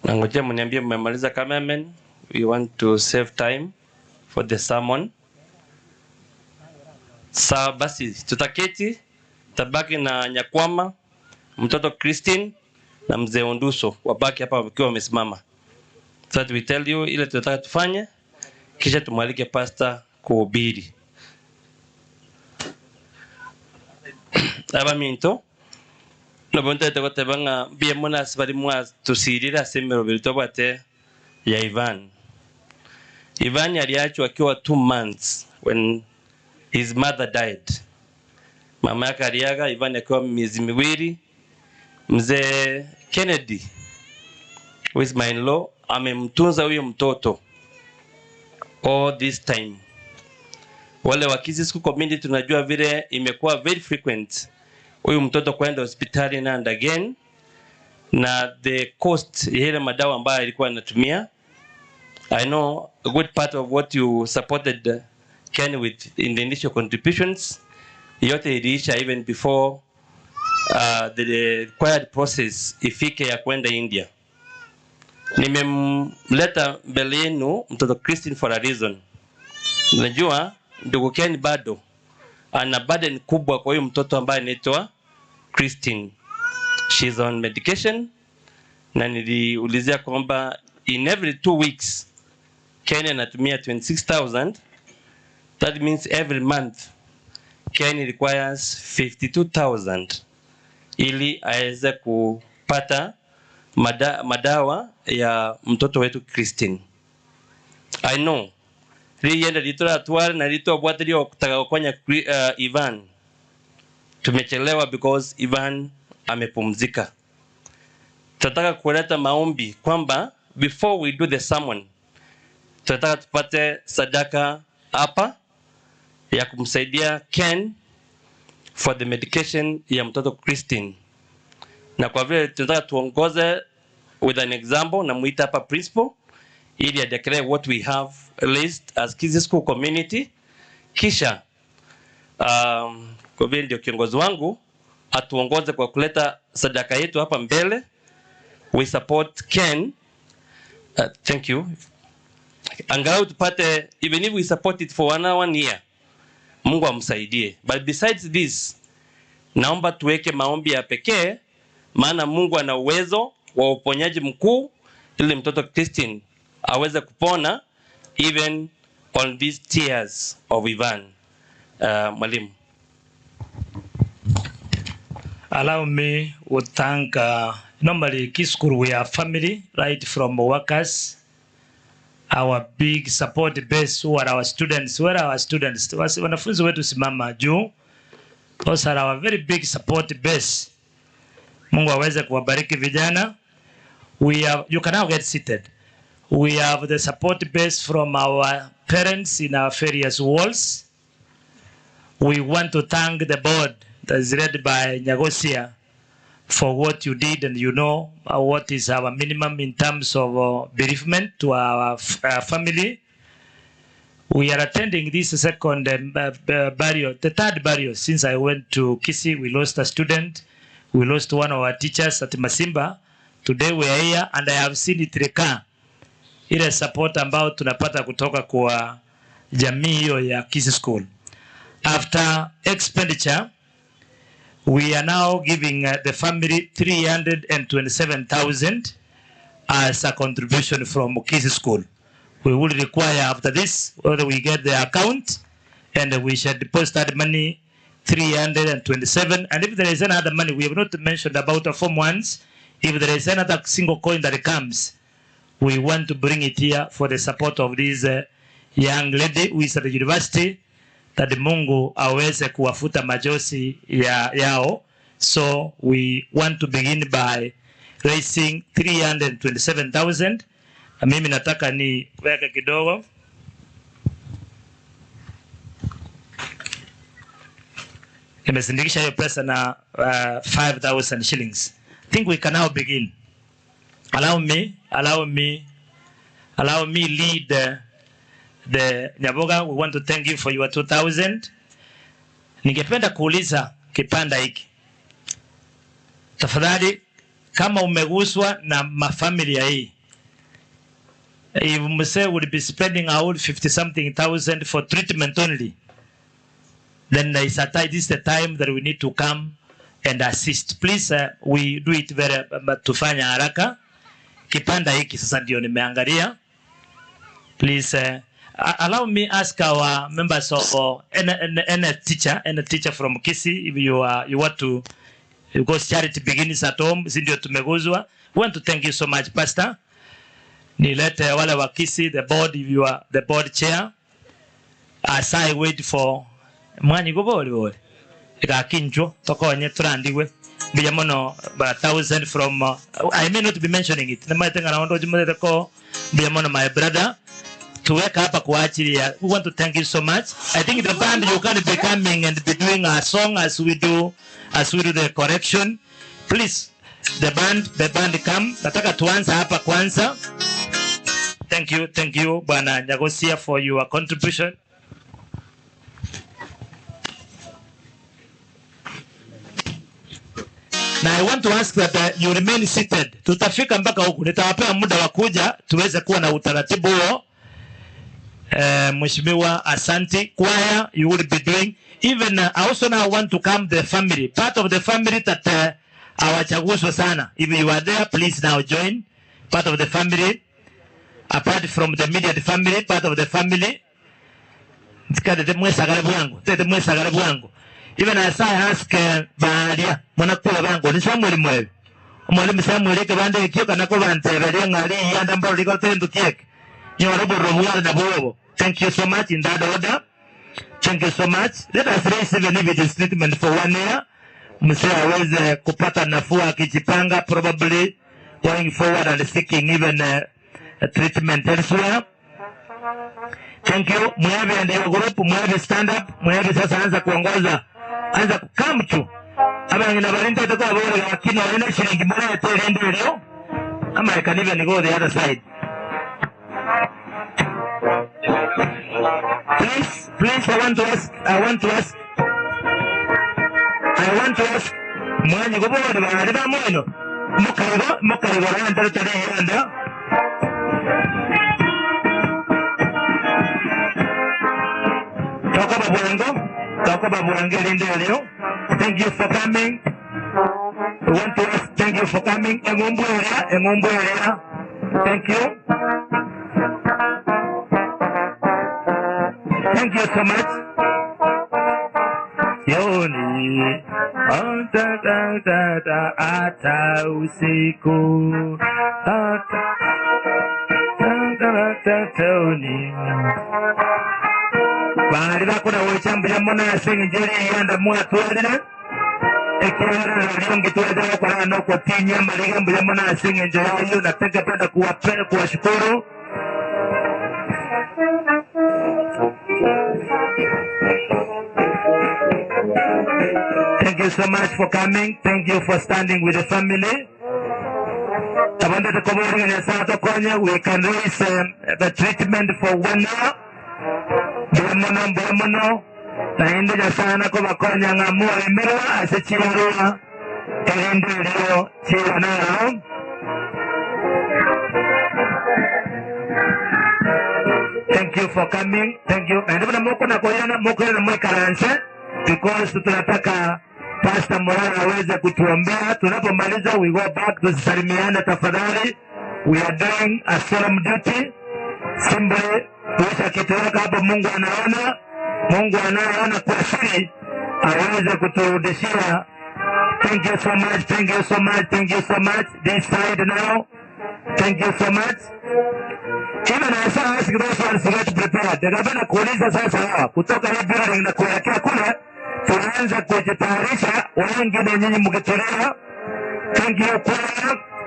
Nangojea mniambie mmemaliza cameraman. We want to save time for the sermon. Sawa basi, tutaketi, tabaki na Nyakwama, mtoto Christine na mzee Onduso wabaki hapa wakiwa wamesimama. So that we tell you ile tunataka tufanye, kisha tumwalike pastor kuhubiri. Abaminto nobontaete goteba ng'a mbuya mono ase baria mwatusirire ase emeroberi tobwate ya Ivan. Ivan aliachwa akiwa 2 months when his mother died. Mama yake aliaga Ivan akiwa miezi miwili. Mzee Kennedy, who is my in-law, amemtunza huyo mtoto all this time. Wale wa Kisii School Community tunajua vile imekuwa very frequent huyu mtoto kwenda hospitali na and again, na the cost ya ile madawa ambayo alikuwa anatumia. I know a good part of what you supported Ken with in the initial contributions yote iliisha even before the required process ifike ya kwenda India. Nimemleta mbele yenu mtoto Christine for a reason. Najua ndugu Ken bado ana burden kubwa kwa huyu mtoto ambaye anaitwa Christine. She's on medication na niliulizia kwamba in every 2 weeks Ken anatumia 26,000. That means every month Ken requires 52,000 ili aweze kupata madawa ya mtoto wetu Christine. I know riyenda rituratware na ritobwate kutaka kukonya Ivan. Tumechelewa because Ivan amepumzika. Tunataka kuleta maombi kwamba before we do the sermon, tunataka tupate sadaka hapa ya kumsaidia Ken for the medication ya mtoto Christine, na kwa vile tunataka tuongoze with an example, na muita hapa principal ili declare what we have raised as Kisii School community, kisha kwa vile ndio kiongozi wangu atuongoze kwa kuleta sadaka yetu hapa mbele. We support Ken. Thank you. Angalau tupate, even if we support it for one year, Mungu amsaidie. But besides this, naomba tuweke maombi ya pekee, maana Mungu ana uwezo wa uponyaji mkuu ili mtoto Christine aweze kupona even on these tears of Ivan. Mwalimu. Allow me to thank, normally Kisii School, we are family, right from workers, our big support base who are our students. Where are our students? Wanafunzi wetu simama juu. Those are our very big support base. Mungu aweze kuwabariki vijana. You can now get seated. We have the support base from our parents in our various walls. We want to thank the board that is led by Nyagosia for what you did, and you know what is our minimum in terms of bereavement to our family. We are attending this second burial, the third burial since I went to Kisii. We lost a student. We lost one of our teachers at Masimba. Today we are here and I have seen it recur. Ile support ambayo tunapata kutoka kwa jamii hiyo ya Kisii School. After expenditure, we are now giving the family 327,000 as a contribution from Kisii School. We will require after this, whether we get the account, and we shall deposit that money, 327. And if there is any other money, we have not mentioned about the Form 1s. If there is another single coin that comes, we want to bring it here for the support of this young lady who is at the university, that Mungu aweze kuwafuta machozi yao. So we want to begin by raising 327,000. Na mimi nataka niweke kidogo. Nimesindikisha hiyo pesa na 5,000 shillings. I think we can now begin. Allow me lead the Nyaboga. We want to thank you for your 2,000. Ningependa kuuliza kipanda hiki. Tafadhali, kama umeguswa na mafamilia hii, if mzee would be spending a whole 50 something thousand for treatment only, then there is a time, this is the time that we need to come and assist. Please, we do it very, tufanye haraka. Kipanda hiki sasa ndio nimeangalia. Please, allow me ask our members of any teacher from Kisii, if you want to, because charity begins at home, si ndio tumeguzwa. We want to thank you so much, Pastor. Nilete wale wa Kisii, the board, if you are the board chair. As I wait for mwanyi gobori bori. Ikakinjwo tokonye turandiwe. Mbia mono ba 1,000 from, I may not be mentioning it. Namaite ngana ndo jumete ko mbia mono my brother. Tuweka hapa kwa ajili ya, we want to thank you so much. I think the band, you can be coming and be doing a song as we do the correction. Please, the band come. Nataka tuanze hapa kwanza. Thank you, thank you Bwana Nyagosia for your contribution. Na I want to ask that you remain seated. Tutafika mpaka huku. Nitawapea muda wa kuja tuweze kuwa na utaratibu huo. Mheshimiwa, asante. Choir, you will be doing. Even I also now want to come the family. Part of the family that hawachaguzwa sana. If you are there, please now join. Part of the family. Apart from the immediate family, part of the family. Tete mwesagare bwangu. Tete mwesagare bwangu. Even as I ask balia, mwanakula bangu, ni Samuel mwewe. Mwalimu Samuel eke bande ekio kana ko banteberia ngari yanda mbaro liko tendu kieke. Nyoro burro bwana na bobo. Thank you so much in that order. Thank you so much. Let us raise even if it is treatment for 1 year. Mzee aweze kupata nafuu akijipanga, probably going forward and seeking even treatment elsewhere. Thank you. Mwebe and your group, Mwebe stand up. Mwebe sasa anza kuongoza. Anza come tu. Aba ngina barinda itakuwa bora lakini wana shilingi moja tu ndio leo. Ama I can even go the other side. Please, please, I want to ask, I want to ask, I want to ask, mwanyi gobora bari ba mweno. Mukaigo, mukaigo randa tare randa. Toka babwengo. Tokobabwanga erinde erio. Thank you for coming. We want to ask thank you for coming. Eng'umbu eria, eng'umbu eria. Thank you. Thank you so much. Yoni. Oh, da, da, da, da, ata usiku. Ata, da, da, da, Tony. Bari bakora gocha mbuya mono ase eng'encho eria eyanda mwatwarire, ekiagera nario ngitwarete gokora nogotinyia amariga mbuya mono ase eng'encho y'ayio, na tingependa kuwape kuwashukuru. Thank you so much for coming. Thank you for standing with the family. Tabandete koboria Nyasaye atokonye we can raise the treatment for one hour. Mbuya mono mbuya mono naende Nyasaye nakobakonya ng'a moremerwa ase chibarua erinde erio chiirane aroro. Thank you for coming. Thank you. Naende buna mokona koirana mokoirana moikaranse because tunataka Pastor Morara aweze kutuombea. Tunapomaliza we go back, tusisalimiane tafadhali. We are doing a solemn duty. Simply tuisha kitoweka hapo, Mungu anaona, Mungu anayeona kwa siri aweze kuturudishia. Thank you so much, thank you so much, thank you so much. This side now, thank you so much. Even I saw ask those ones to get prepared. Nikapenda kuuliza sasa hawa kutoka hii building na kuelekea kule, tunaanza kujitayarisha, wengine nyinyi mkitulia. Thank you kwa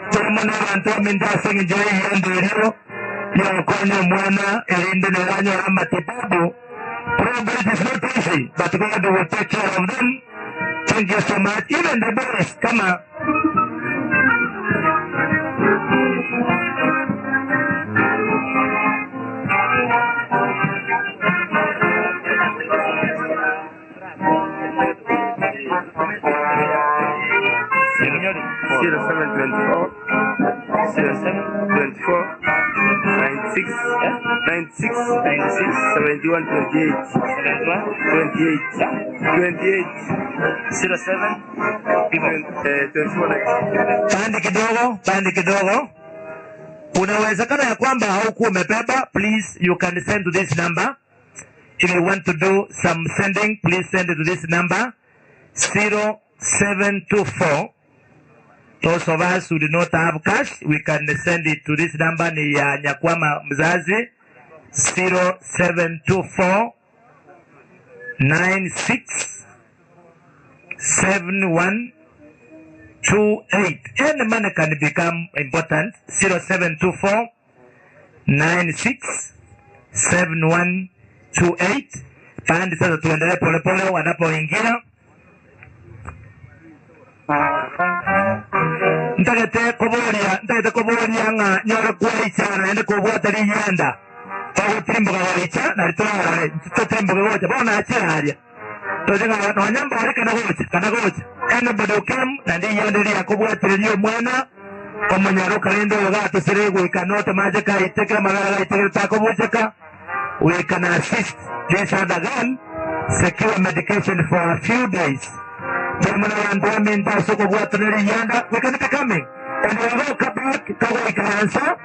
tulimona abantu amendase nje yendero yokonya mwana erinde neranyora matibabu. Probably it is not easy, but God will take care of them. Thank you so much. Even the boys, kama 0724 0724 96 96 96 71 28 28 28 07 24 pande kidogo, pande kidogo. Kuna uwezekano ya kwamba haukuwa umebeba, please you can send to this number. If you want to do some sending, please send it to this number 0724. Those of us who do not have cash, we can send it to this number ni ya Nyakwama mzazi 0724 96 71 28. Any money can become important. 0724 96 7128. Pande sasa tuendelee polepole wanapoingia. Ntagete koboria, ntagete koboria ng'a nyore kwaicha naende kobwata rinyanda. Togotirimboka goicha nari torarore totirimboke gocha bono nachera aria. Toche ng'a nonya mbare kana gocha kana gocha. Anybody who came naende riyanda riakobwatireria omwana omonyaroka rende oyo gatosire goika note mache kaiteke amagara gaitekere takobucheka. We can assist this other girl secure medication for a few days. Jamani bantu baminto ase okobwatana riyanda, we can be coming. And we will come back togoikaransa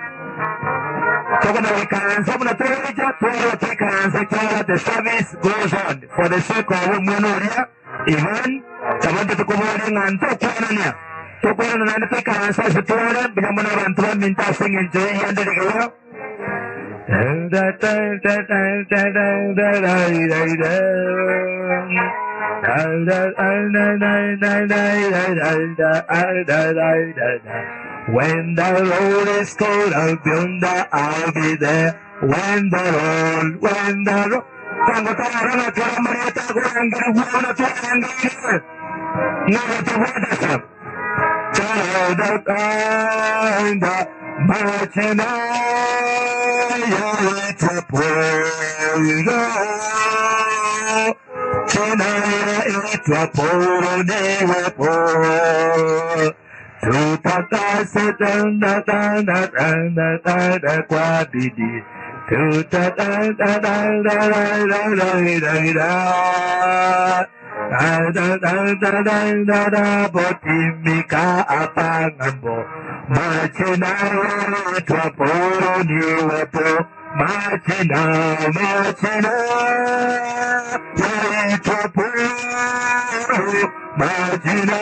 togona goikaransa buna twerecha twere toikaransa kiagera the service goes on for the sake of omwana oria Ivan tabante tokoboria ng'a ntokwanania tokwanana naende toikaransa ase tware mbuya mono abanto baminto ase eng'encho y'eyanda rigiya. When the road is cold out yonder, I'll be there. When the road, when the road. Tango tarara twara Maria takurangira wana twarangira. Nara tawadasa. Tarara machina yaitapora. China itapora newapo. Tutakase tanda tanda tanda tanda kwa bidii. Botimika apangambo machina twaporo niwepo machina machina twaporo machina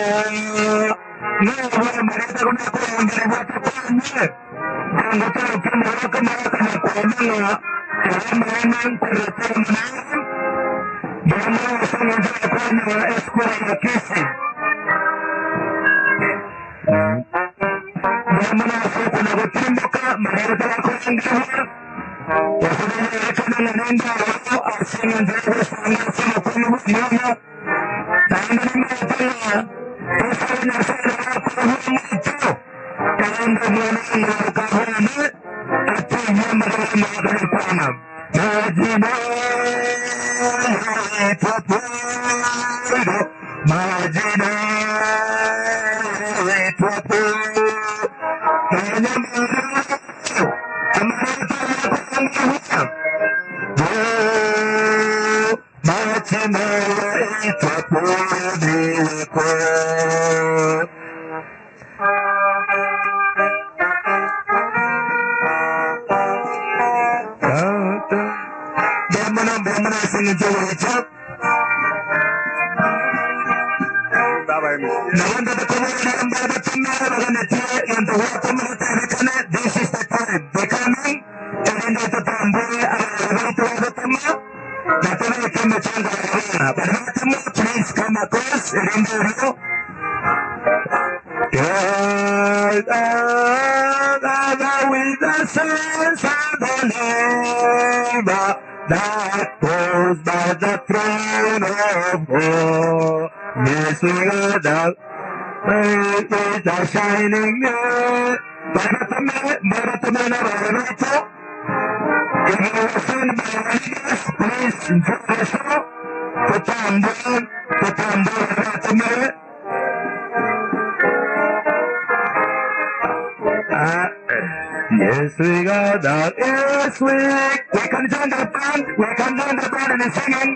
Yes, we got that. Yes, we can join the band. We can join the band in singing.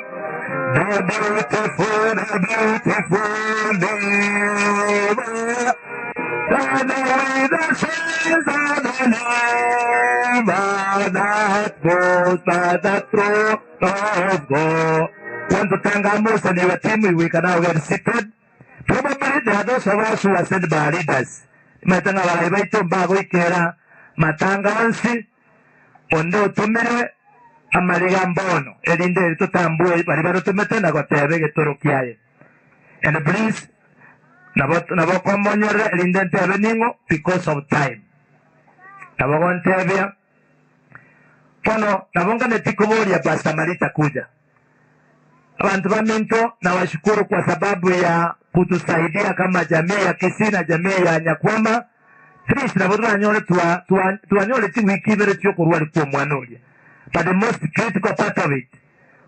The beautiful, the beautiful name. The sins of the name that goes by the throne of God. Want to thank our most and your team. We can now get seated. Probably there are those of us who are sent by leaders. Matanga balaibaito mbagoikera matanga onsi onde otumire amariga mbono erinde tutambue bari barutumete na gotebe gitoro kiaye. And please nabo nabo komonyore erinde ntebe ningo because of time. Nabo gontebia pono nabo nganeti kuboria Pastor Marita kuja. Abantu ba Minto nawashukuru kwa sababu ya kutusaidia kama jamii ya Kisii na jamii ya Nyakwama. Please nabo twanyore twanyore chiwiki ibere chiokorwa rikwo mwana oria. But the most critical part of it,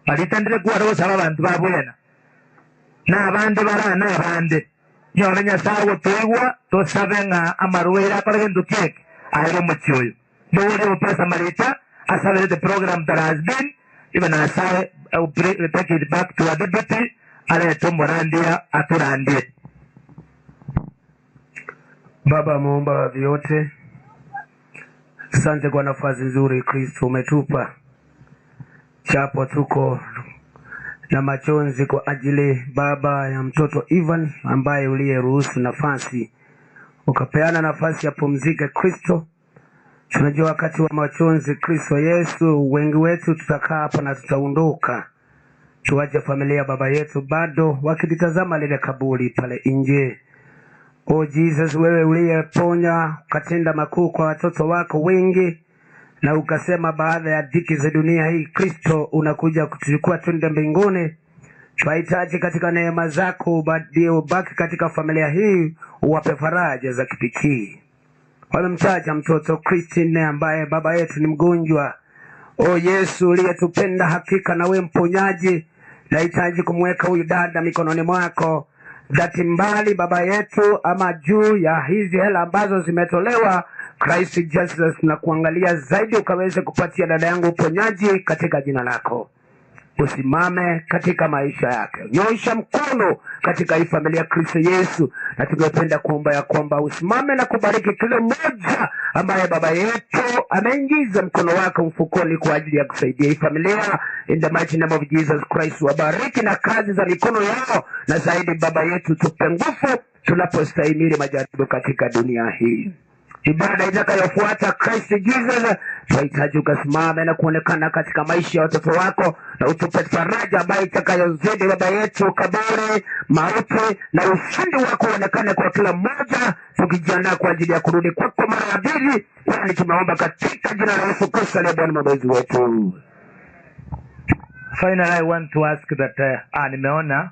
baritandire kwarosaba abantu babwena na abande bara na abande nyore Nyasaye gotoigwa tosabe ng'a amarwaire akore gento kieke aere omochi oyo. Nowori Pastor Marita asabere the program that has been even asaye take it back to our deputy arete omorandia aturandie. Baba muumba wa vyote, asante kwa nafasi nzuri Kristo umetupa, japo tuko na machozi kwa ajili Baba ya mtoto Ivan ambaye uliyeruhusu nafasi ukapeana nafasi ya pumzike Kristo. Tunajua wakati wa machozi Kristo Yesu, wengi wetu tutakaa hapa na tutaondoka, tuache familia baba yetu bado wakilitazama lile kaburi pale nje. O Jesus, wewe uliyeponya ukatenda makuu kwa watoto wako wengi, na ukasema baada ya dhiki za dunia hii Kristo unakuja kutuchukua twende mbinguni. Twahitaji katika neema zako ubaki katika familia hii, uwape faraja za kipekee. Wamemtaja mtoto Christine ambaye baba yetu ni mgonjwa. O Yesu uliyetupenda hakika na we mponyaji, nahitaji kumweka huyu dada mikononi mwako, dhati mbali baba yetu, ama juu ya hizi hela ambazo zimetolewa, Christ Jesus, na kuangalia zaidi ukaweze kupatia dada yangu uponyaji katika jina lako. Usimame katika maisha yake, nyosha mkono katika hii familia Kristo Yesu, na tungependa kuomba ya kwamba usimame na kubariki kila mmoja ambaye baba yetu ameingiza mkono wake mfukoni kwa ajili ya kusaidia hii familia. In the mighty name of Jesus Christ, wabariki na kazi za mikono yao, na zaidi baba yetu, tupe nguvu tunapostahimili majaribu katika dunia hii. Ibada itakayofuata Christ Jesus, tunahitaji ukasimame na kuonekana katika maisha ya watoto wako na utupe faraja ambayo itakayozidi baba yetu kaburi, mauti na ushindi wako uonekane kwa kila mmoja, tukijiandaa kwa ajili ya kurudi kwako mara ya pili, kwani tumeomba katika jina la Yesu Kristo aliye Bwana mwokozi wetu. Finally, I want to ask that nimeona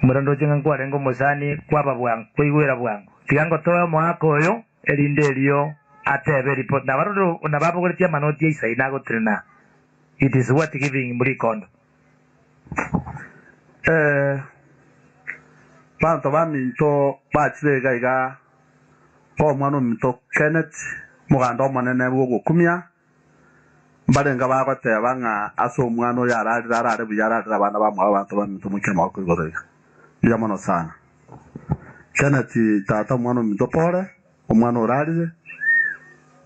murondo chinga nkwarenga omusani kwaba bwangu kwaigwera bwangu tiga ngotoe omwaka oyo erinde erio atebe report na barondo na babogoretie amanoti aisai nagotirina it is worth giving muri kondo. Banto baminto bachire iga iga omwana ominto Kenneth muganda omonene bwogokumia mbarenga bagoteba ng'a ase omwana oyo ararire arare buya ararire abana bamwabo abanto baminto moikire magoko igoro iga mbuya mono sana. Kenneth tata omwana ominto pore omwana orarire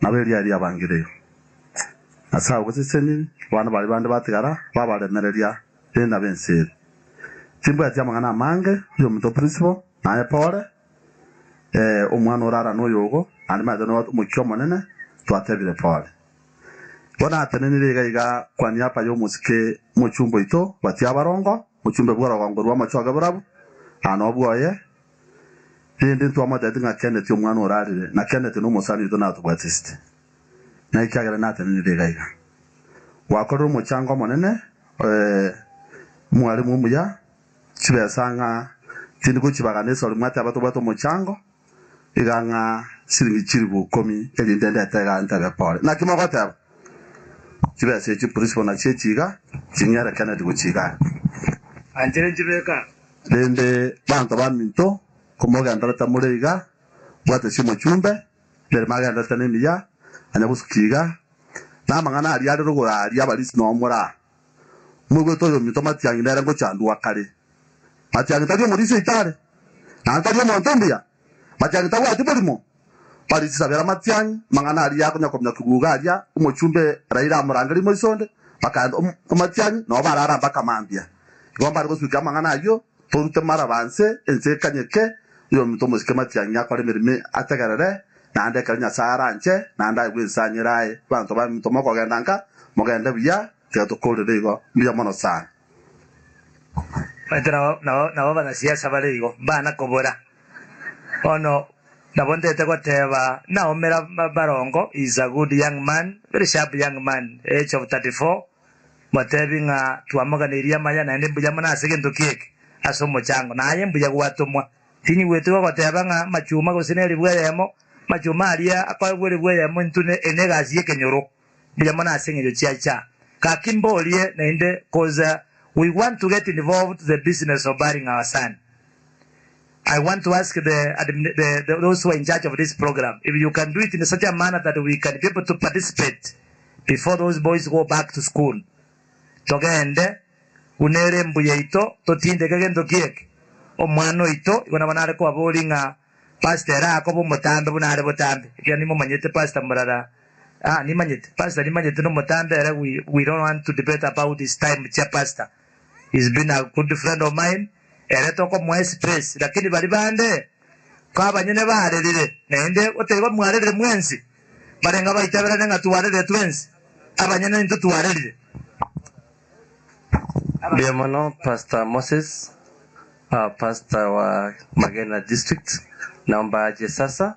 nabo eria aria abangireyo ase agwo goseseni abana baria bande batigara babaremereria rende nabo ense ere chimbwati amang'ana amange oyo ominto principal naye pore omwana orara noyogo naende maete no omokia omonene twatebire pore. Bono atenenire iga iga kwa niaba ya omosike mochumba oito batia abarongo mochumbe bwa orogongo rwa amachoge borabu ano bwoye rende ntwamotebeti ng'a Kenneth omwana orarire na Kenneth na omosani oito natobwatesete na ekiagera natenenire iga iga gwakorire omochango omonene mwalimu omuya chibesa ng'a tindi gochibagana esori mwateba tobwate omochango iga ng'a siringi chiribu ikomi erinde ndete iga ntebe pore naki mogoteba chibesa echi principal nachio echiga ching'ere Kenneth gochiga Anjere nchibeka rende banto baminto komogenderete more iga bwate chimochumbe mbere magenderete nemiya anya gosukia iga na amang'ana aria are rogoro aria abarisi nomora mwigwete oyo minto Matiang'i nere ngochandwa kare Matiang'i tari omorisi oitare naende tari omonto mbuya Matiang'i tabwati borimo barisisabera Matiang'i mang'ana aria akonya komenya kiguga aria omochumbe Raila amorangeri moisonde bakaenda Matiang'i nabo barara mpaka mambia igo mbare gosukia amang'ana ayio torute mara banse ense ekanyeke oyo ominto omosike Matiang'i akore emeremo ategerere naende ekero Nyasaye aranche naende aigwe ensanyera aye banto baminto mokogenda nka mogende buya tiga tokorere igo mbuya mono sana. Baito nabo nabo nabo banasiasa bare igo mbana kobora bono nabo ntete goteba naomera barongo is a good young man, very sharp young man, age of 34 motebi ng'a twamoganeirie amaya naende mbuya mono ase egento kieke ase omochango naye mbuya gwatomwa tinyigweti gogoteba ng'a machuma gose na eribu eyemo machuma aria akoegwa eribu eyemo intwe ne ene egasi ya ekenyoro mbuya mono ase eng'encho chiacha gaki mborie naende cause we want to get involved the business of burying our son. I want to ask the, the, those who are in charge of this program if you can do it in such a manner that we can be able to participate before those boys go back to school. Togende unere mbuya ito totindeke gento kieke omwana oito igo nabo nare kwabori ng'a pastor era akoba omotambe buna are botambe ekiagera nimomanyete pastor morara ah nimanyete pastor nimanyete nomotambe ere we don't want to debate about his time chia pastor. He's been a good friend of mine ere tokomoa espace lakini baria bande ko abanyene barerire naende otaiba mwarerire mwensi barenga baitaberane ng'a twarerire twensi abanyene intwe twarerire. Mbuya mono Pastor Moses, pastor wa Magena District, naomba aje sasa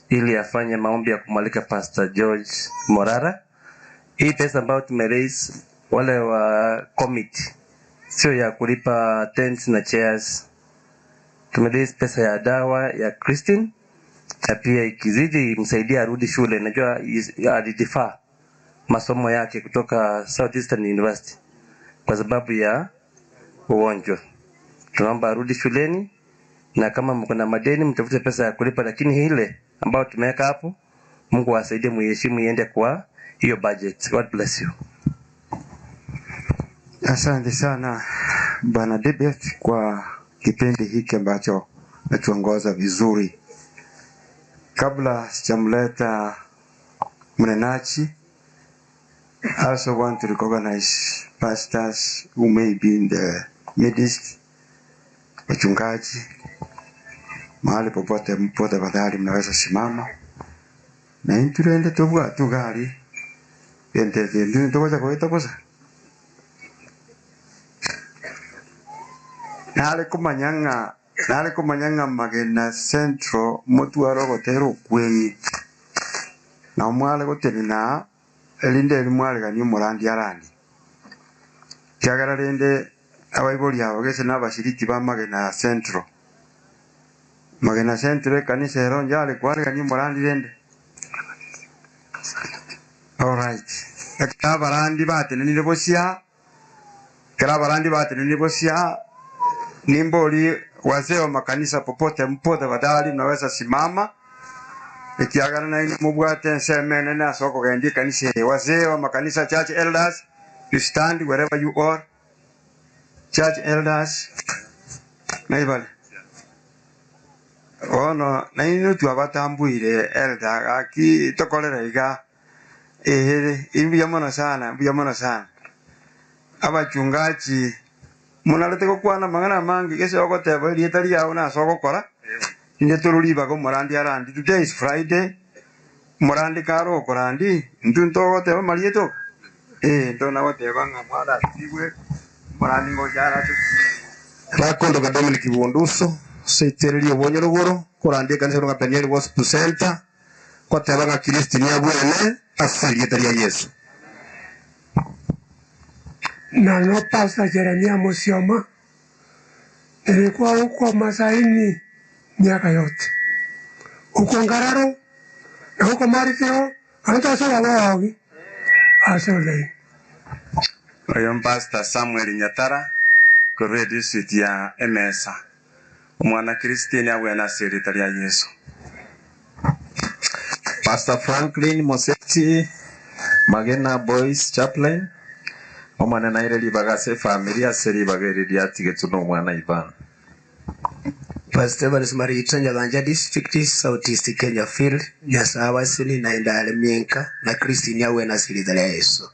ili afanye maombi ya kumwalika Pastor George Morara. Hii pesa ambayo tumeraise wale wa committee, sio ya kulipa tents na chairs. Tumeraise pesa ya dawa ya Christine na pia ikizidi msaidia arudi shule. Najua alidefer masomo yake kutoka Southeastern University kwa sababu ya ugonjwa. Tunaomba arudi shuleni, na kama mko na madeni mtafute pesa ya kulipa, lakini ile ambayo tumeweka hapo. Mungu awasaidie, muiheshimu iende kwa hiyo budget. God bless you. Asante sana Bwana Debet kwa kipindi hiki ambacho umetuongoza vizuri. Kabla sijamleta mnenaji, I also want to recognize pastors who may be in the midst, wachungaji mahali popote mpo, tafadhali mnaweza simama na inturende tubwa tugari ente tindu tugocha gwita busa nare kumanya ng'a nare kumanya ng'a Magena Central motware ogotera okwenyi na mware gotenena erinde eri mwaregania omorandi arandi kiagera rende abaibori abo gese na abashiriki ba Magena Central. Magena Central ekanisa ero njare kwaregania omorandi rende. Alright. Ekero abarandi batenenire bosia, ekero abarandi batenenire bosia, nimbori wazee wa makanisa popote mpo tafadhali mnaweza simama ekiagera nainwe mobwate ensemo enene ase okogendia ekanisa eye. Wazee wa makanisa, church elders, you stand wherever you are. Church elders, naibare bono nainwe twabatambuire elder gaki tokorera iga ehere imbuya mono sana, mbuya mono sana. Abachungaji munarete gokwana mang'ana amange gese ogoteba erieta riao nase ogokora inde tororibaga omorandi arandi. Today is Friday, omorandi kare okorandi intwe ntogoteba marieta oka eh ntonagoteba ng'a mwarasibwe omorandi ngocha arase. Bakondoka Dominic Bunduso seitereria obonye rogoro korandia ekanisa roga Peniel Gospel Center goteba ng'a Kristo niabwene ase erieta ria Yesu. Na no Pastor Jeremia Musioma, nilikuwa huko Masaini miaka yote, huko Ngararo na huko Marikiro anatosola wogi asolei. Oyo Pastor Samuel Nyatara korwa district ya Emesa omwana Christine abwene ase erita ria Yesu. Pastor Franklin Moseti Magena Boys Chaplain omwana naire ribaga ase efamiri ase ribaga eri riatigetwe na omwana Ivan. Pastor Evans Marita Nyabanja District, South East Kenya Field, Nyasaye wasini na endale mienka na Christine yawe na siri ya Yesu.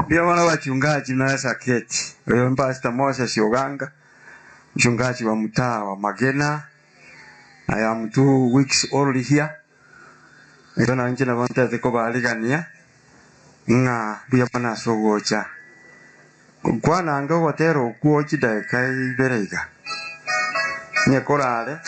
Ndio maana wachungaji mnaweza keti. Oyo Pastor Moses Oganga mchungaji wa mtaa wa Magena. I am 2 weeks old here. Ero nanje nabo ntete kobarigania ng'a buya mono ase ogocha kwananga ogotera okwo chidakika ibere iga nye korare.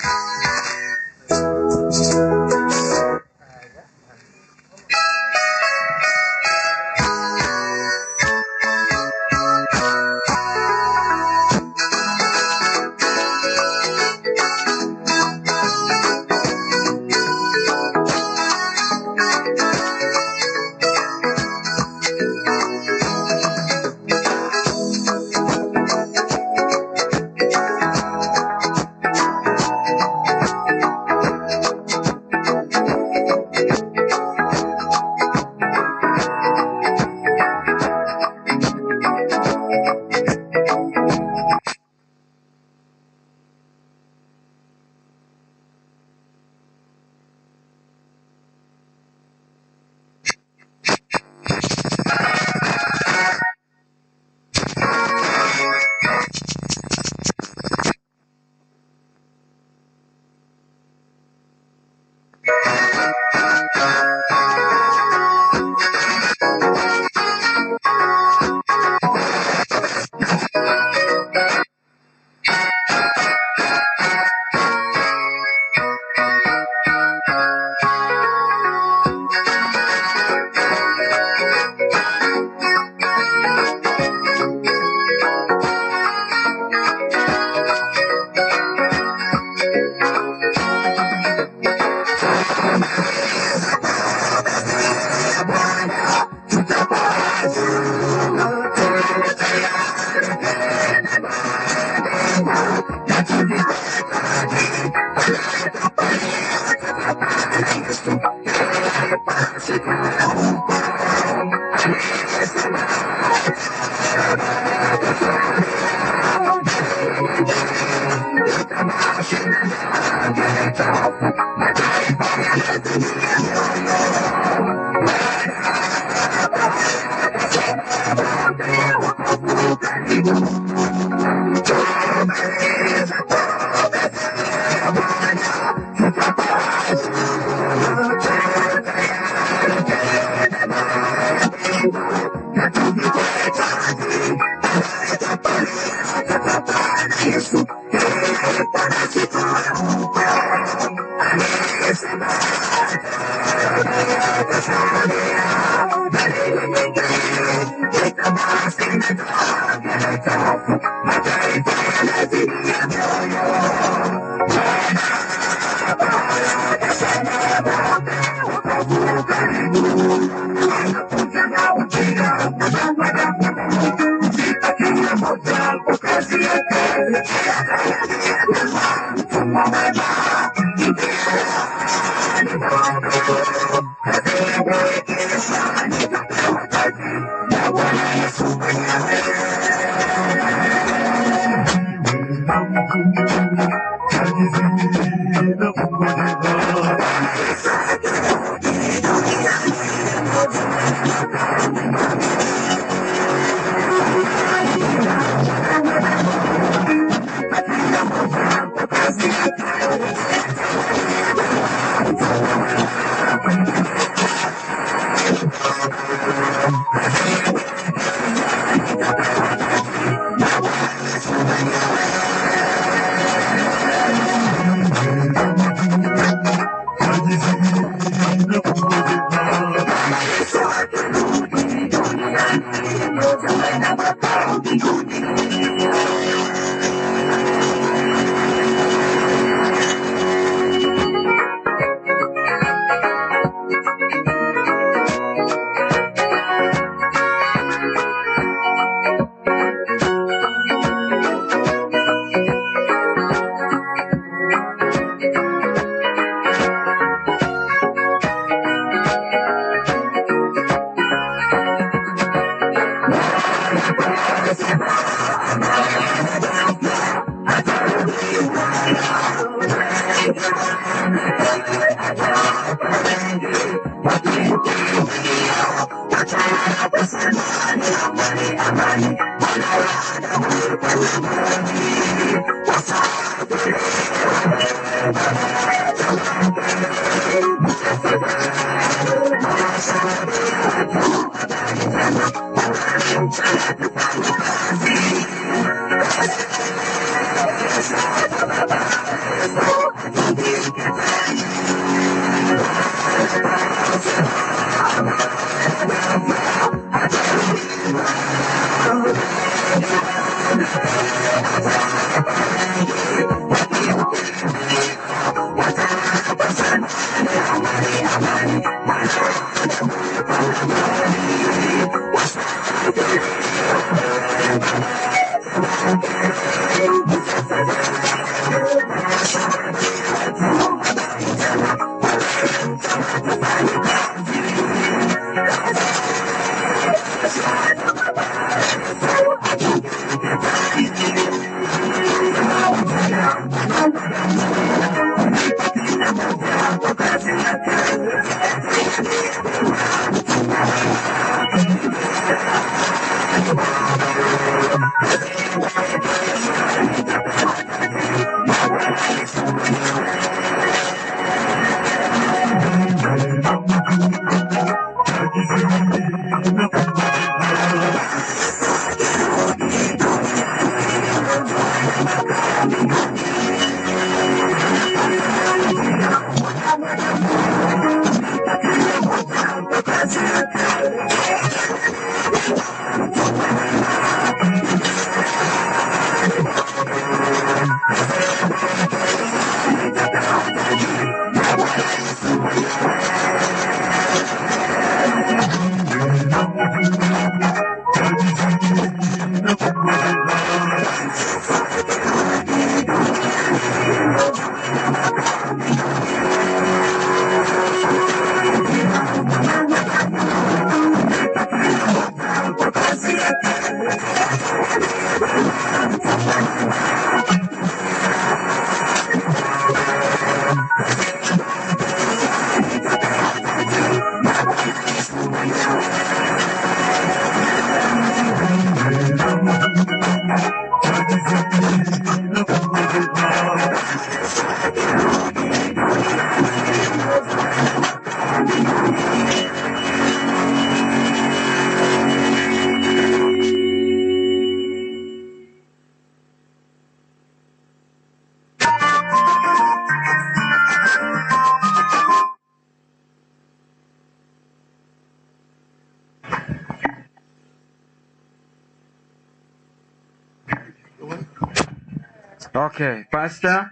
Okay, Pastor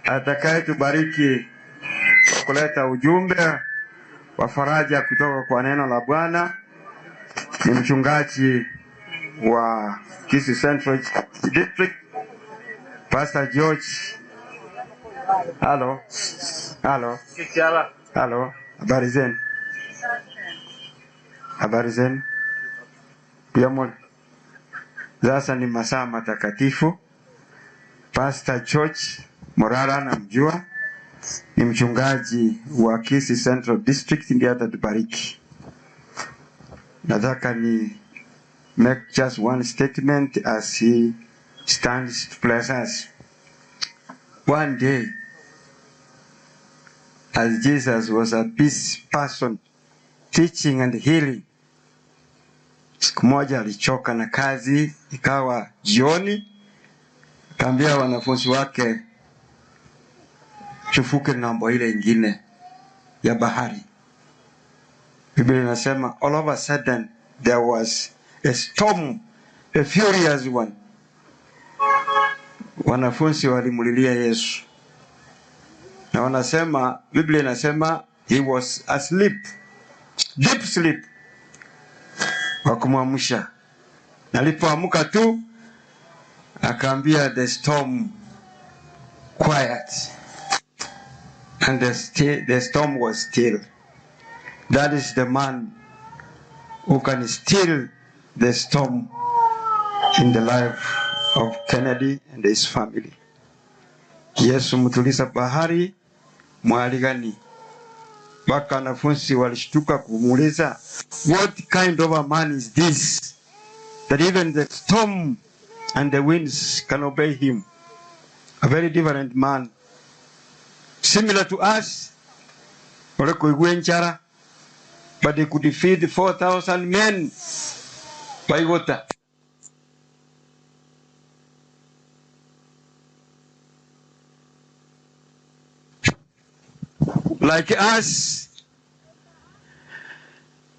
atakayetubariki kwa kuleta ujumbe wa faraja kutoka kwa neno la Bwana ni mchungaji wa Kisii Central District, Pastor George. Halo, halo, halo, habari zenu? Habari zenu? Pia mole. Sasa ni masaa matakatifu. Pastor George Morara namjua, ni mchungaji wa Kisii Central District, ndiye atatubariki. Nataka ni make just one statement as he stands to bless us. One day, as Jesus was a peace person teaching and healing, siku moja alichoka na kazi, ikawa jioni, akaambia wanafunzi wake tuvuke ng'ambo ile ingine ya bahari. Biblia inasema all of a sudden there was a storm, a furious one. Wanafunzi walimulilia Yesu na wanasema, Biblia inasema he was asleep, deep sleep. Wakumwamsha, na alipoamka tu akaambia the storm quiet and the storm was still. That is the man who can still the storm in the life of Kennedy and his family. Yesu mtuliza bahari mwaligani. Mpaka wanafunzi walishtuka kumuuliza, what kind of a man is this that even the storm and the winds can obey him? A very different man, similar to us, ore kuigua enchara, but he could feed 4,000 men by water. Like us,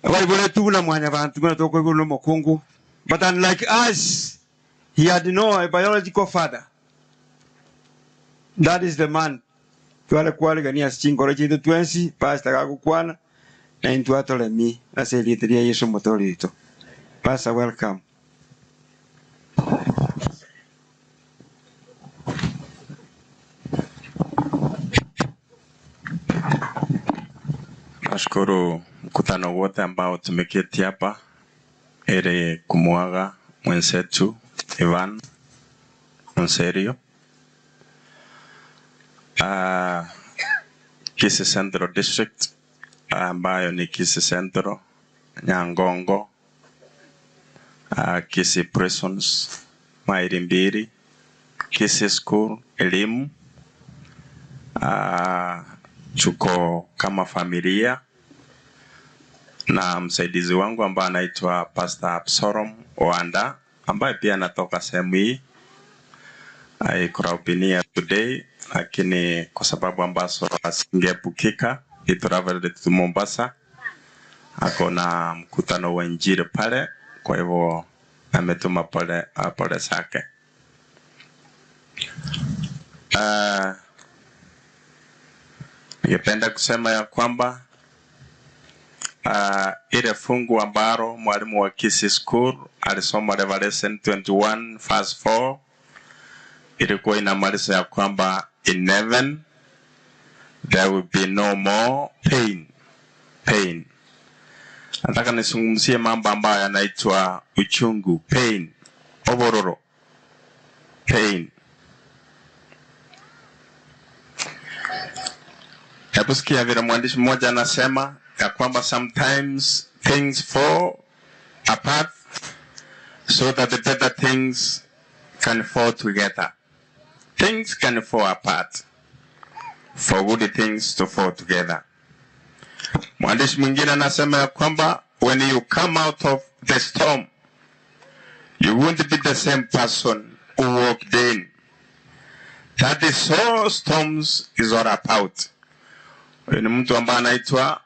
abaibole tuna mwanya bantu buna tokoiguru nomokungu, but unlike us, he had no a biological father. That is the man twale kwaligania chingoro chintu twensi pastor gagukwana na intwe atolemi ase erieta ria Yesu motori witũ. Pastor, welcome. Nashukuru mkutano wote ambao tumeketi hapa ili kumuaga mwenzetu Ivan Onserio. Kisii Central District ambayo ni Kisii Central, Nyangongo, Kisii Prisons, Maili Mbili, Kisii School, elimu. Tuko kama familia na msaidizi wangu ambaye anaitwa Pastor Absalom Wanda ambaye pia anatoka sehemu hii. Haikurahubinia today, lakini kwa sababu ambazo asingeepukika, he traveled to Mombasa, ako na mkutano wa injili pale, kwa hivyo ametuma pole, pole zake. Ningependa kusema ya kwamba ile fungu ambalo mwalimu wa Kisii School alisoma Revelation 21 verse 4 ilikuwa inamaliza ya kwamba in heaven there will be no more pain, pain. Nataka nizungumzie mambo ambayo yanaitwa uchungu, pain, obororo, pain. Hebu sikia vile mwandishi mmoja anasema ya kwamba sometimes things fall apart so that the better things can fall together. Things can fall apart for good things to fall together. Mwandishi mwingine anasema ya kwamba when you come out of the storm you won't be the same person who walked in. That is all storms is all about. Huyu ni mtu ambaye anaitwa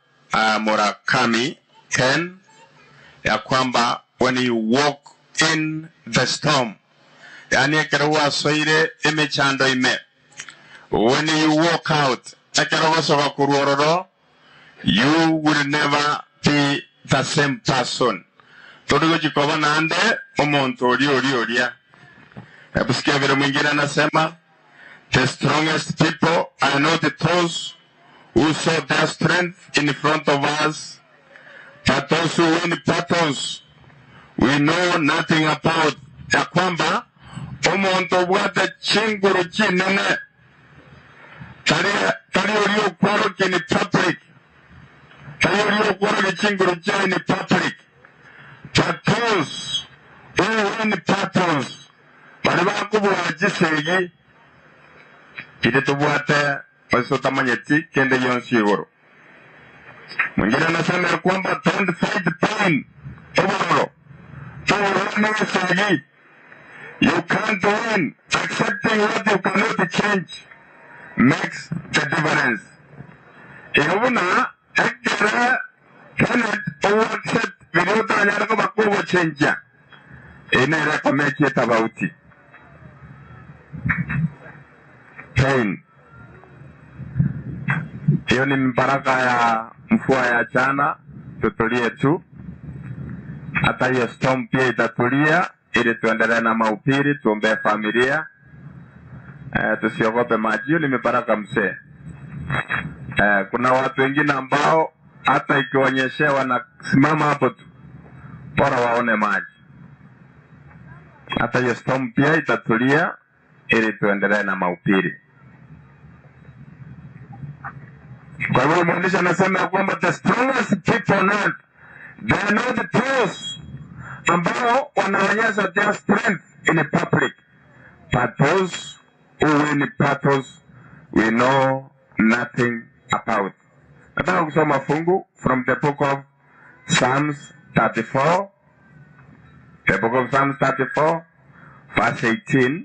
Murakami Ken, ya kwamba when you walk in the storm, yani ekero wasoire emechando ime, when you walk out, ekero gosoka korwa ororo, you will never be the same person. Tori gochikoba nande omonto oria oria oria. Hebu sikia vile mwingine anasema, the strongest people are not those who saw their strength in front of us, but those who win battles we know nothing about. Ya kwamba omonto obwate chinguru chinene tari tari oria okworokia in public, tari oria okworokia chinguru chiaye in public, but those who win battles bari bakobua chisegi ire tobwate ase otamanyeti kende yonsi igoro. Mwingine anasema ya kwamba don't fight pain, obororo tobororo esegi. You can't win. Accepting what you cannot change makes the difference. Ihubuna ekere Kenneth owo accept biri otanyara koba kogochenja ene rekomekie tofauti. Pain. Hiyo ni baraka ya mvua ya jana, tutulie tu. Hata hiyo storm pia itatulia, ili tuendelee na mahubiri, tuombee familia tusiogope maji. Hiyo ni mibaraka mzee. Kuna watu wengine ambao hata ikionyeshewa na simama hapo tu, bora waone maji. Hata hiyo storm pia itatulia, ili tuendelee na mahubiri. Kwa hivyo mwandishi anasema ya kwamba the strongest people on earth they are not those ambao wanaonyesha their strength in public, but those who win battles we know nothing about. Nataka kusoma fungu from the book of Psalms 34, the book of Psalms 34 verse 18.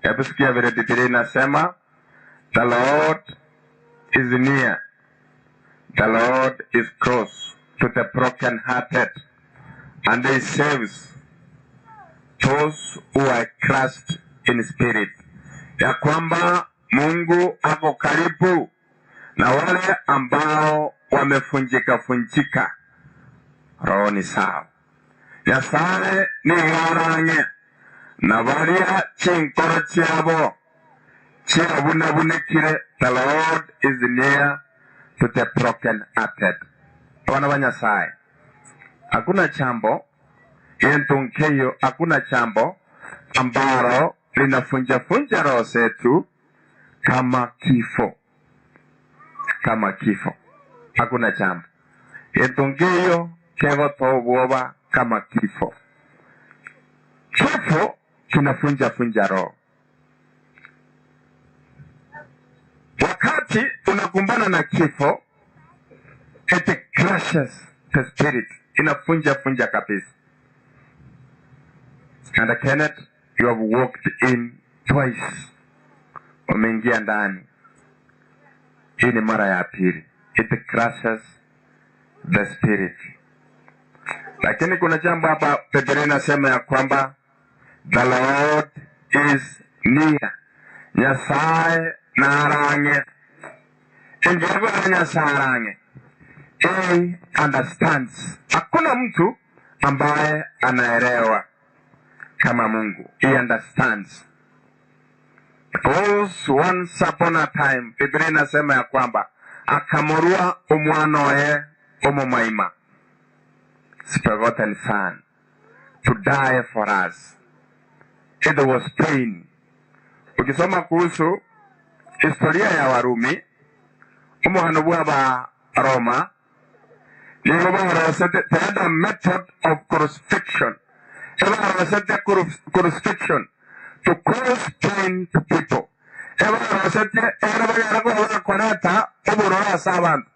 Hebu sikia vile Biblia inasema, the Lord is near, the Lord is close to the brokenhearted, and he saves those who are crushed in spirit. Ya kwamba Mungu ako karibu na wale ambao wamefunjika funjika rohoni sawa. Nyasaye nigorange na baria chinkoro chiabo chiabunabunekire. The Lord is near to the broken hearted. Bwana wa Nyasaye, hakuna chambo yentunkeyo, hakuna chambo ambalo linafunjafunja roho zetu kama kifo, kama kifo. Hakuna chambo yentunkeyo kegotobwoba kama kifo. Kifo kinafunjafunja roho. Wakati unakumbana na kifo, it crushes the spirit, inafunja funja kabisa. And Kenneth, you have walked in twice, umeingia ndani. Hii ni mara ya pili. It crushes the spirit. Lakini kuna jambo hapa Biblia inasema ya kwamba the Lord is near. Nyasaye narange. Ingekuwa Nyasaye arange. He understands. Hakuna mtu ambaye anaelewa kama Mungu. He understands. Because once upon a time, Biblia inasema ya kwamba akamurua omwana oye omomaima. begotten son to die for us. It was pain. Ukisoma kuhusu historia ya Warumi, omogano bwa Abaroma, nigo barosete they had a method of crucifixion. Ebarosete crucifixion to cause pain to people. Ebarosete ekero bagera koba bakoreta obororo ase abanto.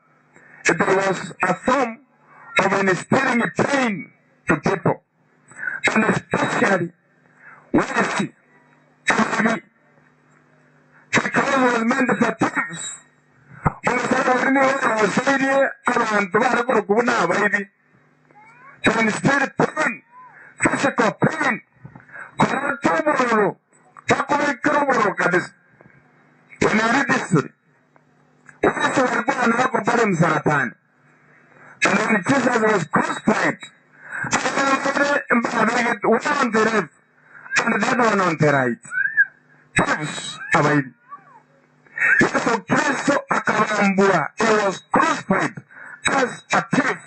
It was a form of instilling pain to people and especially wealthy ababi. The cross was meant for thieves. Omosacha oria nigo oroseirie abanto bare korokwa buna abaibi. To instill pain, physical pain, koreta obororo, bakobekera obororo kabisa. When you read history, Yesu alikuwa anawekwa pale msalabani. And when Jesus was crucified, ababere mbabegete one on the left and the other one on the right. Thieves, abaibi. Yesu Kristo akabambwa. He was crucified as a thief,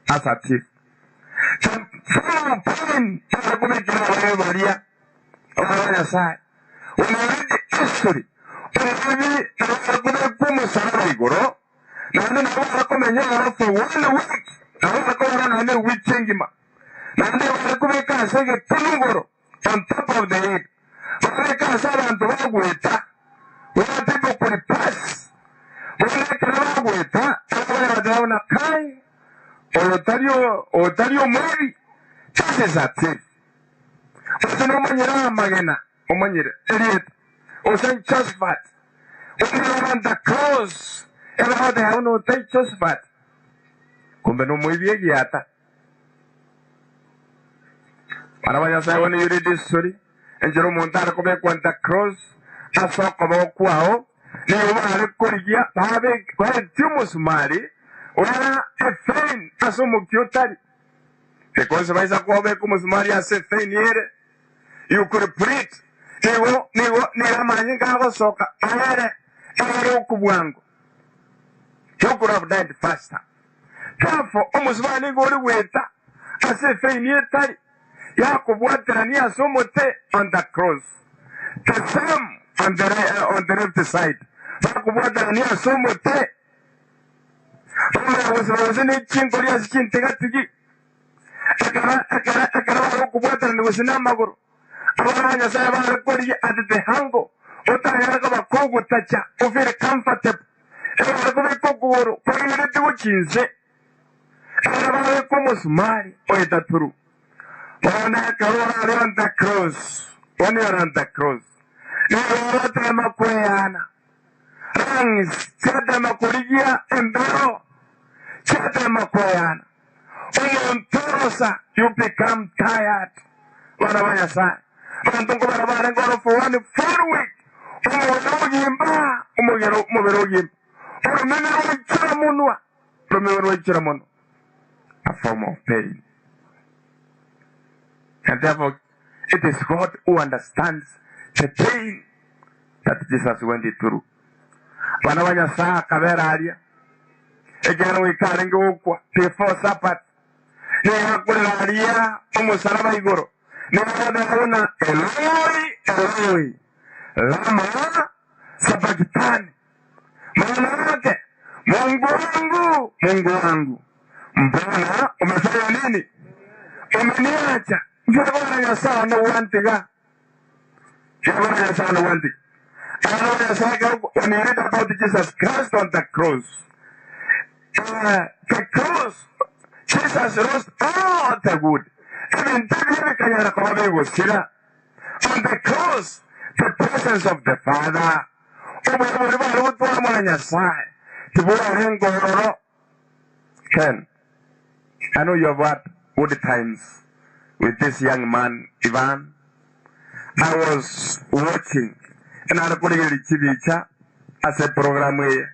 as a thief. The full pain arakubekera abaye baria abana ba Nyasaye. When you read history, omoibi arakubekwa omosalaba igoro, naende nabo barakomenya oro for one week, nabo barakorora naende ewiki engima, naende barakobeka ase egetunu igoro, on top of the hill, babeke ase abanto bagoeta, where people could pass. Bono ekero bagoeta, abageni bateba buna, Kai, oyo tari oyo tari omoibi, this is a thief. Ase nomanyire amagena, omanyire erieta, ose Josephat, omanyire on the cross, ebagoteba buna otai Josephat, kumbe nomoibi egiata. Bana ba Nyasae, bono you read this story, enchera omonto are kobekwa on the cross ase okoboko kwao, nigo bare korigia babe baetie omosumari ora efein ase omokia otari. Because baisa kobeka omosumari ase efein ere, you could bleed. Nigo nigo nigo amanyinga agosoka ere ere okobwango. You could have died faster. Therefore, omosubati nigo ore goeta ase efeini etari yakobwaterania ase omote on the cross. The same on the, on the left side. Bakobwaterania ase omote. Bamanya gosira gose ne chinkori ase chintigatigi. Ekero ekero ekero bagokobwaterania gose namagoro. Abana ba Nyasaye bare korigia at the angle otanyare koba kogotacha o feel comfortable. Ekero bare kobeka okogoro kwagenderete gochia inse. Ekero babeka omosumari oeta through. Bono ekero orare on the cross, when you are on the cross, nigo orotema kweana. Lungs chiatema korigia embeo, chiatema kweana. Omonto orosa, you become tired. Abana ba Nyasaye, abanto nkobara barenge oro for one full week, omobere ogimba, omogero omobere ogimba, oromeme rwaichora monwa, oromeme rwaichora monwa, a form of pain. And therefore, it is God who understands the pain that Jesus went through. Abana ba Nyasaye akabera aria, ekiagera goika arenge gokwa before Sabbath, nigo akorera aria omosalaba igoro, nigo agoteba buna, Eloi, Eloi, lama sabakitani? Maana yake, Mungu wangu, Mungu wangu, mbona umefanya nini? Umeniacha. Nkiabana Nyasaye nogwantiga. Nkiabana Nyasaye nogwantiga. Abana ba Nyasaye ekero when you read about Jesus Christ on the cross, uh, the cross, Jesus lost all the good. Ebinto ebiya bikanyara koba bigosira. On the cross, the presence of the Father. Obuya boria bware gotwara mwana Nyasaye tiborarenge ororo. Ken, I know you have had good times with this young man, Ivan. I was watching, nare korigereria chibicha ase eprogramu eye,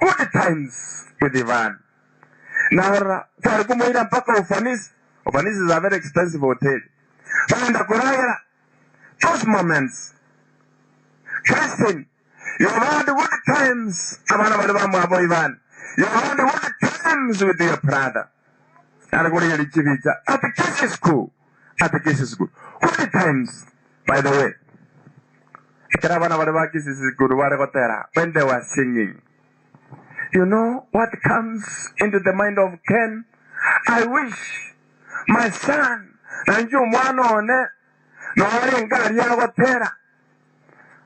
Good Times with Ivan. Narora tware komoira mpaka Ufanisi. Ufanisi is a very expensive hotel. Bagenda koragera those moments. Christine, you have had good times, abana baria bamwabo Ivan. You have had good times with your brother. Nare korigereria chibicha at Kisii School, at Kisii School. How many times, by the way, ekero abana baria ba Kisii School bare gotera, when they were singing, you know what comes into the mind of Ken? I wish my son, na inche omwana one, norenge aria agotera.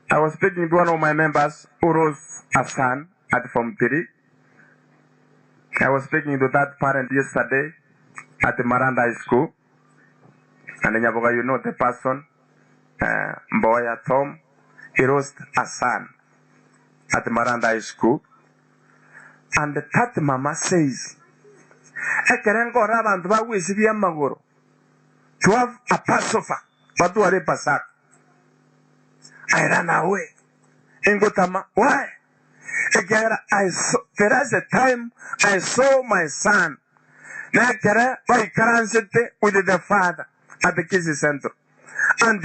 I was speaking to one of my members who lost a son at Form 3. I was speaking to that parent yesterday at Maranda High School. And Nyaboga, you know the person, Mboya Tom, he lost a son at Maranda High School. And that mama says, ekere nkora abanto bagwesibia amagoro to have a Passover, batware Pasaka. I ran away. Ingotama, why? Ekiagera I saw, there is a time I saw my son. Nekere baikaransete with the father at the Kisii Central. And